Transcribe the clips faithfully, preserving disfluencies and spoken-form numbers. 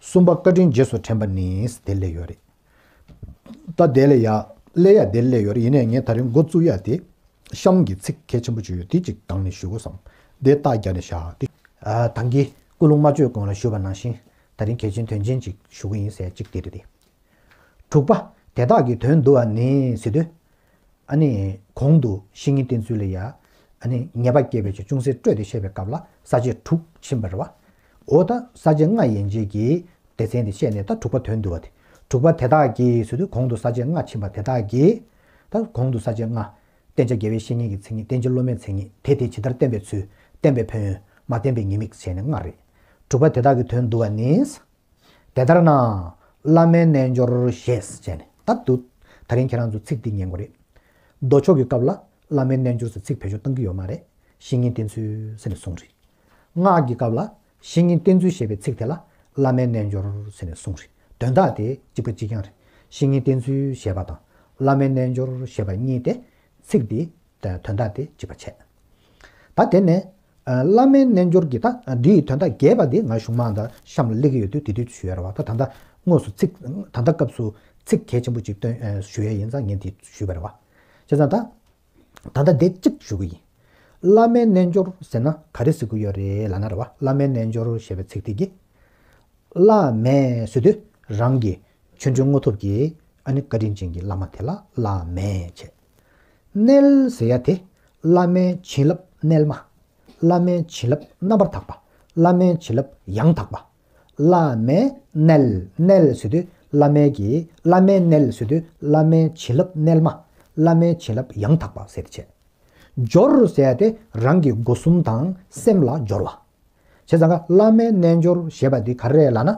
གསུམ་པ་བཀའ་དྲིན་རྗེས་སུ་དྲན་པ་ནི་དེ་སླེབས་ཡོད་རེད། ད་དེ་ལས་ཡ་སླེབས་ཡ་དེ་སླེབས་ཡོད་རེད། ཡིན་ནའི་ངས་ད་རིང་འགོ་བཙུགས་ཡ་དེ་གཤམ་གྱི་ཚིག་གལ་ཆེན་པོ་ཅིག་ཡོད་དེ་ཅིག་དང་ནས་ཞུ་དགོས་བསམ། དེ་རྟགས་རྒྱག་ནས་བཞག་དེ། ཨ་ད་གིན་ཀུན་སློང་མ་བརྗོད་གོང་ལ་ཞུས་པ་ནང་བཞིན་ད་རིང་གལ་ཆེན་དོན་ཆེན་ཅིག་ཞུ་གི་ཡིན་ཟེར་ཅིག་དེ་རེད་དེ། དྲུག་པ་དེ་དག་གི་དོན་བསྡུ་བ་ནི་ཟེར་དུས། ཨ་ནི་གོང་དུ་བཤེས་གཉེན་བསྟེན་ཚུལ་ལ་ཡ། ཨ་ནི་ཉེས་པ་སྐྱེས་པའི་ཕྱིར་ཅུང་ཟད་སྤྲོས་ཏེ་བཤད་པའི་སྐབས་ལ་ས་བཅད་དྲུག་ཕྱིན་པ་རེད་བ། འོ་ད་ས་བཅད་ལྔ་ཡན་ཆད་ཀྱི་སྡེ་ཚན་དེ་བཤད་ནས་ད་དྲུག་པ་དོན་བསྡུ་བ་དེ། དྲུག་པ་དེ་དག་གི་ཟེར་དུས་གོང་དུ་ས་བཅད་ལྔ་ཕྱིན་པ་དེ་དག་གི། ད་གོང་དུ་ས་བཅད་ལྔ། བསྟེན་བྱ་དགེ་བའི་བཤེས་གཉེན་གྱི་མཚན་ཉིད། བསྟེན་བྱ་སློབ་མའི་མཚན་ཉིད། དེ་དེ་ཇི་ལྟར་བསྟེན་པའི་ཚུལ། བསྟེན་པའི་ཕན་ཡོན། མ་བསྟེན་པའི་ཉེས་དམིགས་བྱས་ནས་ལྔ་རེད། དྲུག་པ་དེ་དག་གི་དོན་བསྡུ་བ་ནི། དེ་ལྟར་ན། བླ་མའི་རྣལ་འབྱོར་ཞེས་བྱས་ནས་ད་དུ། ད་རིང་ཁྱེད་རང་ཚོ་ཚིག་འདི་ཉན་དགོས་རེད། མདོ་ཕྱོགས་ཀྱི་སྐབས་ལ་བླ་མའི་རྣལ་འབྱོར་ཟེར་ཚིག་བེད་སྤྱོད་གཏང་གི་ཡོད་མ་རེད། བཤེས་གཉེན་བསྟེན་ཚུལ་ཟེར་ནས་གསུངས་རེད། སྔགས་ཀྱི་སྐབས་ལ་བཤེས་གཉེན་བསྟེན་ཚུལ་ཞེས་པའི་ཚིག་དེ་ལ་བླ་མའི་རྣལ་འབྱོར་ཟེར་ནས་གསུངས་རེད། དོན་དག་དེ་གཅིག་པ་གཅིག་རྐྱང་རེད། བཤེས་གཉེན་བསྟེན་ཚུལ་ཞེས་པ་དང་བླ་མའི་རྣལ་འབྱོར་ཞེས་པ་གཉིས་དེ་ཚིག་འདི། དོན་དག་དེ་གཅིག་པ་བྱས། ད་དེ་ནས་བླ་མའི་རྣལ་འབྱོར་གྱི་ད་འདིའི་དོན་དག་རྒྱས་པ་འདི་ང་གཞུང་མང་དང་གཤམ་ལ་སླེབས་ཀྱི་ཡོད་དུས་དེ་དུས་ཞུ་ཡ་རེད་བ། ད་ད་ལྟ་དངོས་སུ་ཚིག་ད་ལྟ་སྐབས་སུ་ཚིག་གལ་ཆེན་པོ་ཅིག་སྟོན་ཞུ་ཡ་ཡིན་ཙང་ངས་འདི་ཞུས་པ་རེད་བ། བྱས་ཙང་ད་ད་ལྟ་འདི་གཅིག་ཞུ་གི་ཡིན། བླ་མའི་རྣལ་འབྱོར་ཟེར་ན་ག་རེ་ཟེར་གི་ཡོད་རེད་ལབ་ན་རེད་བ། བླ་མའི་རྣལ་འབྱོར་ཞེས་པའི་ཚིག་དེ་གི་བླ་མའི་ཟེར་དུས་རང་གི་ཆོས་འབྲེལ་དངོས་ཐོབ་ཀྱི་ཨ་ནི་བཀའ་དྲིན་ཅན་གྱི་བླ་མ་དེ་ལ་བླ་མའི་བྱས། རྣལ་ཟེར་ཡ་དེ་བླ་མའི་བྱིན་རླབས་རྣལ་མ། བླ་མའི་བྱིན་རླབས་རྣམ་པར་དག་པ། བླ་མའི་བྱིན་རླབས་ཡང་དག་པ། བླ་མའི་རྣལ། རྣལ་ཟེར་དུས་བླ་མའི་གི་བླ་མའི་རྣལ་ཟེར་དུས་བླ་མའི་བྱིན་རླབས་རྣལ་མ། བླ་མའི་བྱིན་རླབས་ཡང་དག་པ་ཟེར་ཏེ་བྱས། འབྱོར་ཟེར་ཡ་དེ་རང་གི་སྒོ་གསུམ་དང་སེམས་ལ་འབྱོར་བ། བྱས་ཙང་ཀ་བླ་མའི་རྣལ་འབྱོར་ཞེས་པ་འདི་ག་རེ་རེད་ལབ་ན།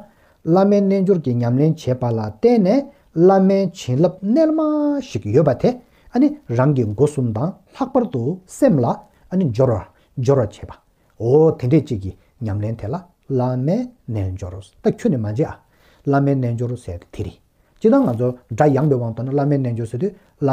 བླ་མའི་རྣལ་འབྱོར་གྱི་ཉམས་ལེན་བྱེད་པ་ལ་བརྟེན་ནས་བླ་མའི་བྱིན་རླབས་རྣལ་མ་ཞིག་ཡོད་པ་དེ་ཨ་ནི་རང་གི་སྒོ་གསུམ་དང་ལྷག་པར་དུ་སེམས་ལ་ཨ་ནི་འབྱོར་བ་འབྱོར་བ་བྱེད་པ། འོ་དེ་འདྲས་ཅིག་གི་ཉམས་ལེན་དེ་ལ་བླ་མའི་རྣལ་འབྱོར། ད་ཁྱོན་ནས་མ་བརྗེད་ཨ། བླ་མའི་རྣལ་འབྱོར་ཟེར་དེ་དེ་རེད། སྤྱིར་བཏང་ང་ཚོ་སྒྲ་ཡངས་པའི་དབང་ཐོག་ན་བླ་མའི་རྣལ་འབྱོར་ཟེར་དུས་བླ་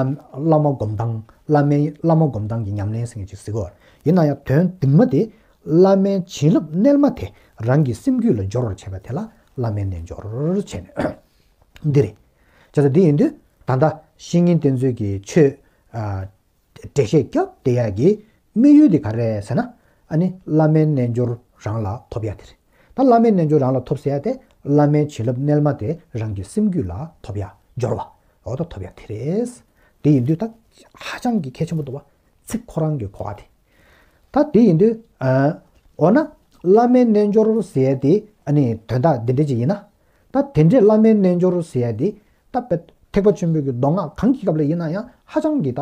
བླ་མ་སྒོམ་སྟངས། བླ་མའི་བླ་མ་སྒོམ་སྟངས་ཀྱི་ཉམས་ལེན་ཟེར་མཁན་ཅིག་ཟེར་གོ། ཡིན་ན་ཡང་དོན་དུ་མ་དེ་བླ་མའི་བྱིན་རླབས་རྣལ་མ་དེ་རང་གི་སེམས་རྒྱུད་ལ་འབྱོར་བར་བྱེད་པ་དེ་ལ་བླ་མའི་རྣལ་འབྱོར་བྱས་ནས་འདི་རེད། བྱས་ཙང་འདི་ཡིན་དུས་ད་ལྟ་བཤེས་གཉེན་བསྟེན་ཚུལ་གྱི་ཆོས། ཨ། འགྲེལ་བཤད་རྒྱབ་བསྡད་ཡག་གི་དམིགས་ཡུལ་དེ་ག་རེ་ཟེར་ན། ཨ་ནི་བླ་མའི་རྣལ་འབྱོར་རང་ལ་ཐོབ་ཡག་དེ་རེད། ད་བླ་མའི་རྣལ་འབྱོར་རང་ལ་ཐོབ་ཟེར་ཡག་དེ་བླ་མའི་བྱིན་རླབས་རྣལ་མ་དེ་རང་གི་སེམས་རྒྱུད་ལ་ཐོབ་ཡག་འབྱོར་བ་འོ་ད་ཐོབ་ཡག་དེ་རེད། དེ་ཡིན་དུས་ད་ཧ་ཅང་གི་གལ་ཆེན་པོ་འདུག་བ། ཚིག་ཁོ་རང་གི་གོ་བ་དེ། ད་དེ་ཡིན་དུས། ཨ། འོ་ན། བླ་མའི་རྣལ་འབྱོར་ཟེར་ཡག་དེ་ཨ་ནི་དོན་དག་འདི་འདྲ་ཅིག་ཡིན་ན། ད་དེ་འདྲའི་བླ་མའི་རྣལ་འབྱོར་ཟེར་ཡག་དེ། ད་དཔེ་ཐེག་པ་ཆེན་པོའི་གི་མདོ་སྔགས་གང་གི་སྐབས་ལ་ཡིན་ན་ཡང་ཧ་ཅང་གི་ད་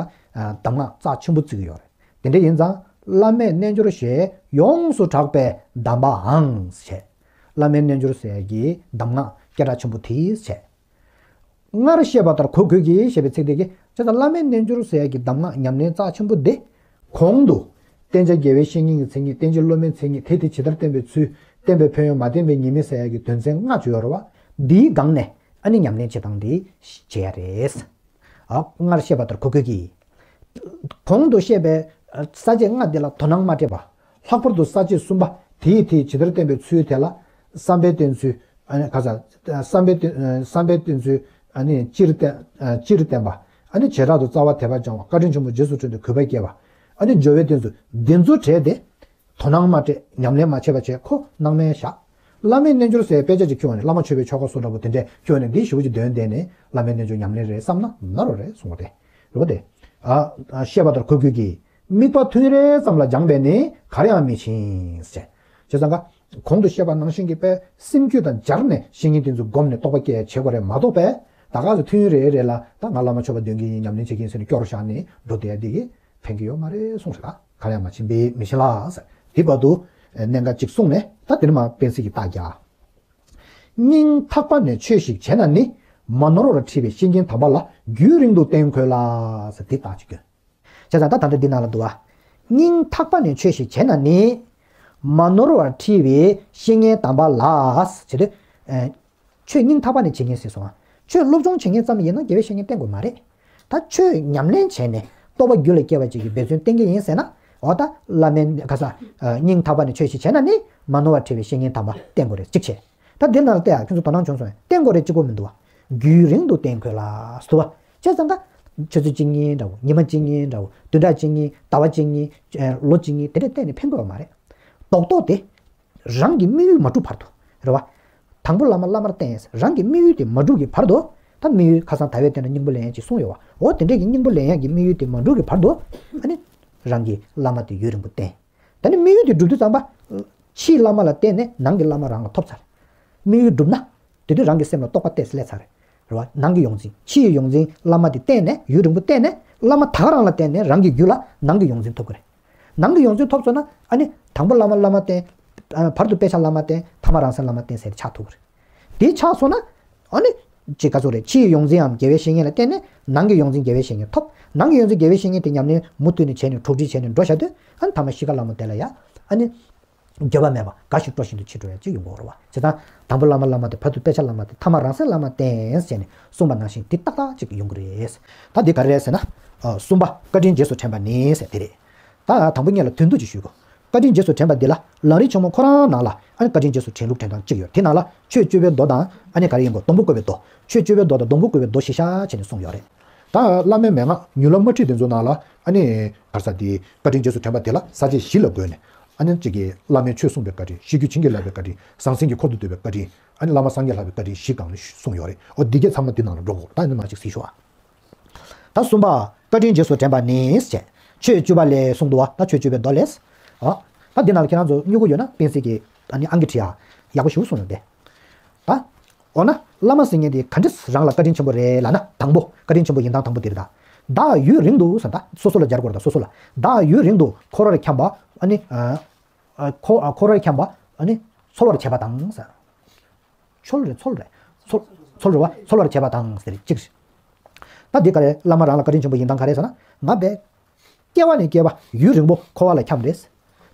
གདམས་ངག་རྩ་ཆེན་པོ་བརྩི་གི་ཡོད་རེད། དེ་འདྲ་ཡིན་ཙང་བླ་མའི་རྣལ་འབྱོར་ཞེས་ཡོངས་སུ་གྲགས་པའི་གདམས་པའང་ཞེས། བླ་མའི་རྣལ་འབྱོར་ཟེར་ཡག་གི་གདམས་ངག་སྐད་གྲགས་ཆེན་པོ་དེས་ཞེས། སྔར་བཤད་པ་ལྟར་གོ་དགོས་ཀྱི་ཞེས་པའི་ཚིག་དེ་གིས་བྱས་ཙང་བླ་མའི་རྣལ་འབྱོར་ཟེར་ཡག་གི་གདམས་ངག་ཉམས་ལེན་རྩ་ཆེན་པོ་དེ། གོང་དུ། བསྟེན་བྱ་དགེ་བའི་བཤེས་གཉེན་གྱི་མཚན་ཉིད། བསྟེན་བྱ་སློབ་མའི་མཚན་ཉིད། དེ་དེ་ཇི་ལྟར་བསྟེན་པའི་ཚུལ། བསྟེན་པའི་ཕན་ཡོན། མ་བསྟེན་པའི་ཉེས་དམིགས་ཟེར་ཡག་གི་དོན་ཚན་ལྔ་བརྗོད་ཡོད་རེད་བ། འདིའི་སྒང་ནས་ཨ་ནི་ཉམས་ལེན་བྱེད་སྟངས་འདི་བྱེད་ཡ་རེད། ཨ། སྔར་བཤད་པ་ལྟར་གོ་དགོས་ཀྱི། གོང་དུ་བཤད་པའི་ས་བཅད་ལྔ་འདི་ལ་དོ་སྣང་མ་སྤྲད་པ། ལྷག་པར་དུ་ས་བཅད་གསུམ་པ་དེའི་དེའི་ཇི་ལྟར་བསྟེན་པའི་ཚུལ་དེ་ལ། བསམ་པའི་བསྟེན་ཚུལ། ཨ་ནི་ག་ས། བསམ་པའི་བསྟེན། བསམ་པའི་བསྟེན་ཚུལ། ཨ་ནི་སྤྱིར་བསྟེན། སྤྱིར་བསྟེན་པ། ཨ་ནི་བྱེ་བྲག་ཏུ་རྩ་བ་དད་པ་སྦྱང་བ། བཀའ་དྲིན་ཆེན་པོ་རྗེས་སུ་དྲན་ཏེ་གུས་པ་བསྐྱེད་པ། ཨ་ནི་སྦྱོར་བའི་བསྟེན་ཚུལ། འདི་ཚོ་བྲལ་ཏེ། དོ་སྣང་མ་སྤྲད། ཉམས་ལེན་མ་བྱས་པ་བྱས་ཁོ་སྣང་མེད་བཞག་བླ་མའི་རྣལ་འབྱོར་ཟེར་དཔེ་ཆ་ཅིག་ཁྱོན་ནས་བླ་མ་མཆོད་པའི་ཆོ་ག་སོགས་འདྲ་པོ་དེ་འདྲས་ཁྱོན་ནས་འདི་ཞེ་པོ་ཅིག་འདོན་བསྡད་ནས་བླ་མའི་རྣལ་འབྱོར་ཉམས་ལེན་རེད་བསམ་ན་ནོར་བ་རེད་གསུངས་པ་དེ། རེད་པ་དེ། ཨ། བཤད་པ་ལྟར་གོ་དགོས་ཀྱི། དམིགས་པ་ཐུན་རེ་ཙམ་ལ་སྦྱངས་པས་ནི་གར་ཡང་མི་ཕྱིན་ཟེར། བྱས་ཙང་ཀ། གོང་དུ་བཤད་པ་ནང་བཞིན་གྱི་དཔེ་སེམས་རྒྱུད་དང་སྦྱར་ནས་བཤེས་གཉེན་དེ་ཚོ་བསྒོམས་ནས་རྟོགས་པ་སྐྱེ་ཡ་བྱེད་དགོས་རེད་མ་གཏོགས་པས་ད་ག་ཚོད་ཐུན་རེ་རེ་ལ་ད་ང་བླ་མ་མཆོད་པ་འདོན་གྱི་ཡིན། ཉམས་ལེན་བྱེད་ཀྱི་ཡིན་ཟེར་ནས་སྐྱོར་བཞག་ནས་འགྲོ་བསྡད་ཡ་འདི་གིས་ཕན་གྱི་ཡོད་མ་རེད་གསུངས་རེད་ད། གར་ཡང་མ་ཕྱིན་པས་མི་ཤེས་ལ་ཟེར། དེ་བར་དུ་གནད་འགག་ཅིག་གསུངས་ནས་ད་དེ་ནས་མར་དཔེ་གཟིགས་ཀྱི་རྟགས་རྒྱག་སྙིང་ཐག་པ་ནས་ཆོས་ཤིག་བྱས་ན་ནི། མ་ནོར་བར་ཁྲིད་པའི་བཤེས་གཉེན་དམ་པ་ལ་རྒྱུན་རིང་དུ་བསྟེན་དགོས་ལ་ཟེར་དེ་རྟགས་ཅིག་སྐྱོན། བྱས་ཙང་ད་ད་ལྟ་འདི་ནང་ལ་འདུག་བ། སྙིང་ཐག་པ་ནས་ཆོས་ཤིག་བྱས་ན་ནི། མ་ནོར་བར་ཁྲིད་པའི་བཤེས་གཉེན་དམ་པ་ལ་ཟེར་དུས། ཨེ། ཆོས་སྙིང་ཐག་པ་ནས་བྱེད་མཁན་ཟེར་སོང་ང་། ཆོས་སློབ་སྦྱོང་བྱེད་མཁན་ཙམ་ཡིན་ན་དགེ་བའི་བཤེས་གཉེན་བསྟེན་དགོས་མ་རེད། ད་ཆོས་ཉམས་ལེན་བྱས་ནས་རྟོགས་པ་རྒྱུད་ལ་སྐྱེ་བ་ཅིག་གི་འབད་བརྩོན་བསྟེན་གྱི་ཡིན་ཟེར་ན། འོ་ད་བླ་མའི་ག་ས། སྙིང་ཐག་པ་ནས་ཆོས་ཤིག་བྱས་ན་ནི་མ་ནོར་བར་ཁྲིད་པའི་བཤེས་གཉེན་དམ་པ་བསྟེན་དགོས་རེད་གཅིག་བྱས། ད་འདི་ནང་ལ་བལྟས་ཡ་ཁྱོད་ཚོ་དོ་སྣང་བྱུང་སོང་ཡ། བསྟེན་དགོས་རེད་གཅིག་པོ་མི་འདུག་བ། རྒྱུན་རིང་དུ་བསྟེན་དགོས་ལ་སུ་བ། བྱས་ཙང་ད། ཆུ་ཚོད་གཅིག་གཉིས་འདྲ་བོ། ཉི་མ་གཅིག་གཉིས་འདྲ་བོ། བདུན་ཕྲག་གཅིག་གཉིས། ཟླ་བ་གཅིག་གཉིས། ཨེ། ལོ་གཅིག་གཉིས་དེ་འདྲས་བསྟེན་ནས་ཕན་དགོས་པ་མ་རེད། རྡོག་རྡོག་དེ། རང་གི་དམིགས་ཡུལ་མ་འགྲུབ་བར་དུ། རེད་བ། དང་པོ་བླ་མ་བླ་མར་བསྟེན། རང་གི་དམིགས་ཡུལ་དེ་མ་འགྲུབ་ཀྱི་བར་དུ། ད་དམིགས་ཡུལ་ཁ་སང་ཟླ་བའི་སྟེང་ན་སྙིང་པོ་ལེན་ཡ་ཅིག་གསུངས་ཡོད་བ། འོ་དེ་འདྲས་ཀྱི་སྙིང་པོ་ལེན་ཡ་གི་དམིགས་ཡུལ་དེ་མ་འགྲུབ་ཀྱི་བར་དུ། ཨ་ནི། རང་གི་བླ་མ་དེ་ཡུན་རིང་པོ་བསྟེན། ད་ནི་དམིགས་ཡུལ་དེ་འགྲུབ་དུས་ཙམ་པ། ཕྱིའི་བླ་མ་ལ་བརྟེན་ནས་ནང་གི་བླ་མ་རང་ལ་ཐོབ་ཚར། དམིགས་ཡུལ་འགྲུབ་ན། དེ་དུས་རང་གི་སེམས་ལ་རྟོགས་པ་ཏོག་ཙམ་སླེབས་ཚར་རེད། རེད་བ། ནང་གི་ཡོངས་འཛིན། ཕྱི་ཡི་ཡོངས་འཛིན་བླ་མ་དེ་བསྟེན་ནས་ཡུན་རིང་པོ་བསྟེན་ནས་བླ་མ་ད་ག་རང་ལ་བརྟེན་ནས་རང་གི་རྒྱུད་ལ་ནང་གི་ཡོངས་འཛིན་ཐོབ་ཀྱི་རེད། ནང་གི་ཡོངས་འཛིན་ཐོབ་སོང་ན་ཨ་ནི་དང་པོ་བླ་མ་བླ་མ་བསྟེན། ཨ། བར་དུ་དཔེ་ཆ་བླ་མ་བསྟེན། ཐ་མ་རང་སེམས་བླ་མ་བསྟེན་ཟེར་ཆགས་ཐུབ་ཀྱི་རེད། དེ་ཆགས་སོང་ན། ཨ་ནི། ཅིག་ག་ཚོད་རེད། ཕྱི་ཡི་ཡོངས་འཛིན་འམ་དགེ་བའི་བཤེས་གཉེན་ལ་བརྟེན་ནས་ནང་གི་ཡོངས་འཛིན་དགེ་བའི་བཤེས་གཉེན་ཐོབ། ནང་གི་ཡོངས་འཛིན་དགེ་བའི་བཤེས་གཉེན་དེ་ཉམས་ལེན་མུ་མཐུད་ནས་བྱས་ནས་གྲོགས་འདྲིས་བྱས་ནས་འགྲོ་བཞག་དུས། ཨ་ནི་ཐ་མ་གཤིས་ཀ་སླ་མོ་དེ་ལ་ཡ། ཨ་ནི། འགྱོད་པ་མེད་པ་འགའ་ཞིག་སྤྲོ་བཞིན་དུ་འཆི་འགྲོ་ཡ་གཅིག་ཡོང་གི་རེད་བ། བྱས་ཙང་དང་པོ་བླ་མ་བླ་མ་དེ། བར་དུ་དཔེ་ཆ་བླ་མ་དེ། ཐ་མ་རང་སེམས་བླ་མ་བསྟེན་ཟེར་ནས་གསུངས་པ་ནང་བཞིན་དེ་ཏག་ཏག་ཅིག་ཡོང་གི་རེད། ད་འདི་ག་རེ་རེད་ཟེར་ན། ཨ། གསུམ་པ་བཀའ་དྲིན་རྗེས་སུ་དྲན་པ་ནི་ཟེར་དེ་རེད། ད་དང་པོ་ཉིད་ལ་དོན་བསྡུ་ཅིག་ཞུ་དགོས། བཀའ་དྲིན་རྗེས་སུ་དྲན་པ་འདི་ལ་ལམ་རིམ་ཆེན་མོ་ཁོ་རང་ནང་ལ་ཨ་ནི་བཀའ་དྲིན་རྗེས་སུ་དྲན་ལུགས་དྲན་སྟངས་གཅིག་ཡོད། དེ་ནང་ལ་ཆོས་སྤྱོད་པའི་མདོ་དང་ཨ་ནི་ག་རེ་ཡིན་དགོས། སྡོང་པོ་བཀོད་པའི་མདོ། ཆོས་སྤྱོད་པའི་མདོ་དང་སྡོང་པོ་བཀོད་པའི་མདོ་བཞི་ཤ་བྱས་ནས་གསུངས་ཡོད་རེད། ད་བླ་མའི་མན་ངག་མྱུར་ལམ་དམར་ཁྲིད་དེ་ཚོ་ནང་ལ་ཨ་ནི་ག་རེ་ཟེར། དེ་བཀའ་དྲིན་རྗེས་སུ་དྲན་པ་དེ་ལ་ས་བཅད་བཞི་ལ་བགོས་ནས། ཨ་ནི་གཅིག་གིས་བླ་མའི་ཆོས་གསུངས་པའི་བཀའ་དྲིན། ཤེས་རྒྱུད་བྱིན་གྱིས་བརླབས་པའི་བཀའ་དྲིན། ཟང་ཟིང་གི་འཁོར་དུ་བསྡུས་པའི་བཀའ་དྲིན། ཨ་ནི་བླ་མ་སངས་རྒྱས་ལྷག་པའི་བཀའ་དྲིན་བཞི་སྒང་ནས་གསུངས་ཡོད་རེད། འོ་འདི་གྱད་ཚང་མ་འདི་ནང་ལ་འགྲོ་དགོས། ད་ཡིན་ན་མ་གཅིག་གཟིགས་ཤོག་ཨ། ད་གསུམ་པ་བཀའ་དྲིན་རྗེས་སུ་དྲན་པ་ནི་ཟེར། ཆོས་བཅུ་པ་ལས་གསུངས་འདུག་བ། ད་ཆོས་བཅུ་པའི་མདོ་ལས། ཨ། ད་འདི་ནང་ལ་ཁྱེད་རང་ཚོ་སྨྱུ་གུ་ཡོད་ན་པེན་སིལ་གྱིས་ཨ་ནི་ཨང་ཀི་བྲིས་ཨ། ཡག་པོ་ཞིག་གསུངས་ཡོད་དེ། ད། འོ་ན། བླ་མ་ཟེར་མཁན་དེ་ག་འདྲས་རང་ལ་བཀའ་དྲིན་ཆེན་པོ་རེད་ལབ་ན། དང་པོ་བཀའ་དྲིན་ཆེན་པོ་ཡིན་སྟངས་དང་པོ་དེ་རེད་ད། བདག་ཡུན་རིང་དུ་ཟེར། ད་སོ་སོ་ལ་སྦྱར་དགོས་རེད་ད། སོ་སོ་ལ། བདག་ཡུན་རིང་དུ་འཁོར་བར་འཁྱམས་པ། ཨ་ནི། ཨ། ཨ། འཁོར་ཨ། འཁོར་བར་འཁྱམས་པ། ཨ་ནི། འཚོལ་བར་བྱེད་པ་དང་ཟེར། འཚོལ་རེད། འཚོལ་རེད། འཚོལ། འཚོལ་རེད་བ། འཚོལ་བར་བྱེད་པ་དང་ཟེར་གཅིག་རེད། ད་འདི་ག་རེ། བླ་མ་རང་ལ་བཀའ་དྲིན་ཆེན་པོ་ཡིན་སྟངས་ག་རེ་ཟེར་ན། ང་དཔེ། སྐྱེ་བ་ནས་སྐྱེ་བ་ཡུན་རིང་པོ་འཁོར་བ་ལ་འཁྱམས་རེད།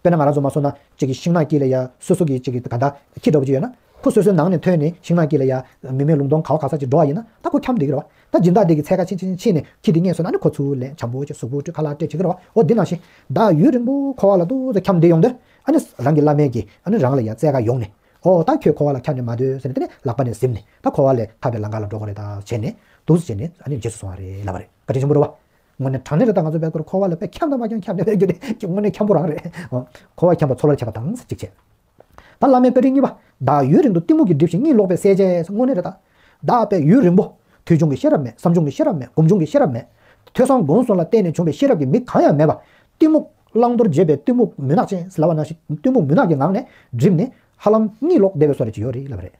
དཔེར་ན་ང་རང་ཚོ་མ་སོང་ན་གཅིག་གི་ཤིང་ནགས་དཀྱིལ་ལ་ཡ་སོ་སོ་གི་གཅིག་གི་ག་ད་ཁྱི་འདྲ་བོ་ཅིག་ཡོད་ན། ཁོ་སོ་སོའི་ནང་ནས་ཐོན་ནས་ཤིང་ནགས་དཀྱིལ་ལ་ཡ་མི་མེད་ལུང་སྟོང་ག་བ་ག་ས་ཅིག་འགྲོ་བ་ཡིན་ན། ད་ཁོ་འཁྱམས་བསྡད་ཀྱི་རེད་བ། ད་སྦྱིན་བདག་དེ་གི་འཚོལ་ག་ཕྱིན་ཕྱིན་ཕྱིན་ནས་ཁྱི་དེ་རྙེད་སོང་ན། ཨ་ནི་ཁོ་ཚུར་ལེན། བྱམས་པོ་བྱས་གཟུགས་པོ་བཀྲུས། ཁ་ལག་སྤྲད་བྱེད་ཀྱི་རེད་བ། འོ་འདི་ནང་བཞིན་བདག་ཡུན་རིང་པོ་འཁོར་བ་ལ་འདུག་ཟེར་འཁྱམས་བསྡད་ཡོང་དུས། ཨ་ནི་རང་གི་བླ་མས་ཀྱིས་ཨ་ནི་རང་ལ་ཡ་བཙལ་ག་ཡོང་ནས། ཨོ་ད་ཁྱོད་འཁོར་བ་ལ་འཁྱམས་ནས་མ་སྡོད་ཟེར་ནས། དེ་ནས་ལག་པ་ནས་ཟིན་ནས་ད་འཁོར་བ་ལས་ཐར་བའི་ལམ་ཁ་ལ་འགྲོ་དགོས་རེད་ད་བྱས་ནས། འདུག་སེ་བྱས་ནས་ཨ་ནི་རྗེས་སུ་སོང་བ་རེད་ལབ་པ་རེད། བཀའ་དྲིན་ཆེན་པོ་རེད་བ། དངོས་གནས་དྲང་གནས་རེད། ད་ང་ཚོ་དཔེ་ཁོ་འཁོར་བ་ལ་དཔེ་འཁྱམས་དང་མ་འཁྱམས། འཁྱམས་ནས་དཔེ་རྒྱུ་དེ་དངོས་གནས་འཁྱམས་པོ་རང་རེད། ཨོ། འཁོར་བ་འཁྱམས་པ་འཚོལ་བར་བྱེད་པ་དང་ཟེར་གཅིག་བྱས། ད་བླ་མའི་བཀའ་དྲིན་གཉིས་པ། བདག་ཡུན་རིང་དུ་གཏི་མུག་གི་སྒྲིབ་ཞིང་གཉིད་ལོག་པའི་སྲས་བཅས་ཟེར། དངོས་གནས་རེད་ད། བདག་དཔེ་ཡུན་རིང་པོ། ཐོས་བྱུང་གི་ཤེས་རབ་མེད། བསམ་བྱུང་གི་ཤེས་རབ་མེད། སྒོམ་བྱུང་གི་ཤེས་རབ་མེད། ཐོས་བསམ་སྒོམ་གསུམ་ལ་བརྟེན་ནས་བྱུང་བའི་ཤེས་རབ་ཀྱི་མིག་གང་ཡང་མེད་པ། གཏི་མུག་བླང་དོར་བྱེད་པའི་གཏི་མུག་མུན་ནག་ཅན་ཟེར་ལབ་པ་ནང་བཞིན། གཏི་མུག་མུན་ནག་གི་ངང་ནས་འགྲིབ་ནས་ཧ་ལམ་གཉིད་ལོག་བསྡད་པའི་བཟོ་འདྲ་ཅིག་ཡོད་རེད་ལབ་པ་རེད།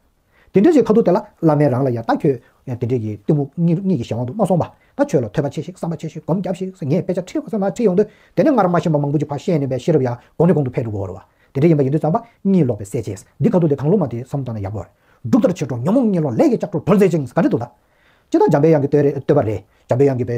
དེ་འདྲ་ཞིག་ཁ་ཐུག་དེ་ལ་བླ་མས་རང་ལ་ཡ། ད་ཁྱོད་དེ་འདྲ་གི་གཏི་མུག་གཉིད་གཉིད་ཀྱི་གཞན་དབང་དུ་མ་སོང་བ། ད་ཁྱོད་ལ་ཐོས་པ་བྱེད་ཤིག། བསམ་པ་བྱེད་ཤིག། སྒོམ་རྒྱབ་ཤིག་ཟེར་ངས་དཔེ་ཆ་ཁྲིད་དགོས་ཟེར་མར་ཁྲིད་ཡོང་དུས། དེ་ནས་སྔར་མ་ཤེས་པ་མང་པོ་ཅིག་ཕར་ཤེས་ནས་པའི་ཤེས་རབ་ཡ་གོང་ནས་གོང་དུ་འཕེལ་འགྲོ་གི་ཡོད་རེད་བ། དེ་འདྲ་ཡིན་པ་ཡིན་དུས་ཙམ་པ་གཉིད་ལོག་པའི་སྲས་བཅས། འདི་ཁ་ཐུག་དེ་གང་བློ་མ་དེ་བསམ་བཏང་ན་ཡག་པོ་རེད། འབྲུག་ལྟར་ཆོད་འགྲོ་ཉོན་མོངས་གཉིད་ལོག་ལས་ཀྱི་ལྕགས་སྒྲོག་བྲོ་མཛད་ཅིང་ག་འདྲ་འདུག་ད། སྤྱིར་བཏང་འཇམ་པའི་དབྱངས་ཀྱི་བསྟོད་རེ་བསྟོད་པ་རེད། འཇམ་པའི་དབྱངས་ཀྱི་པའི་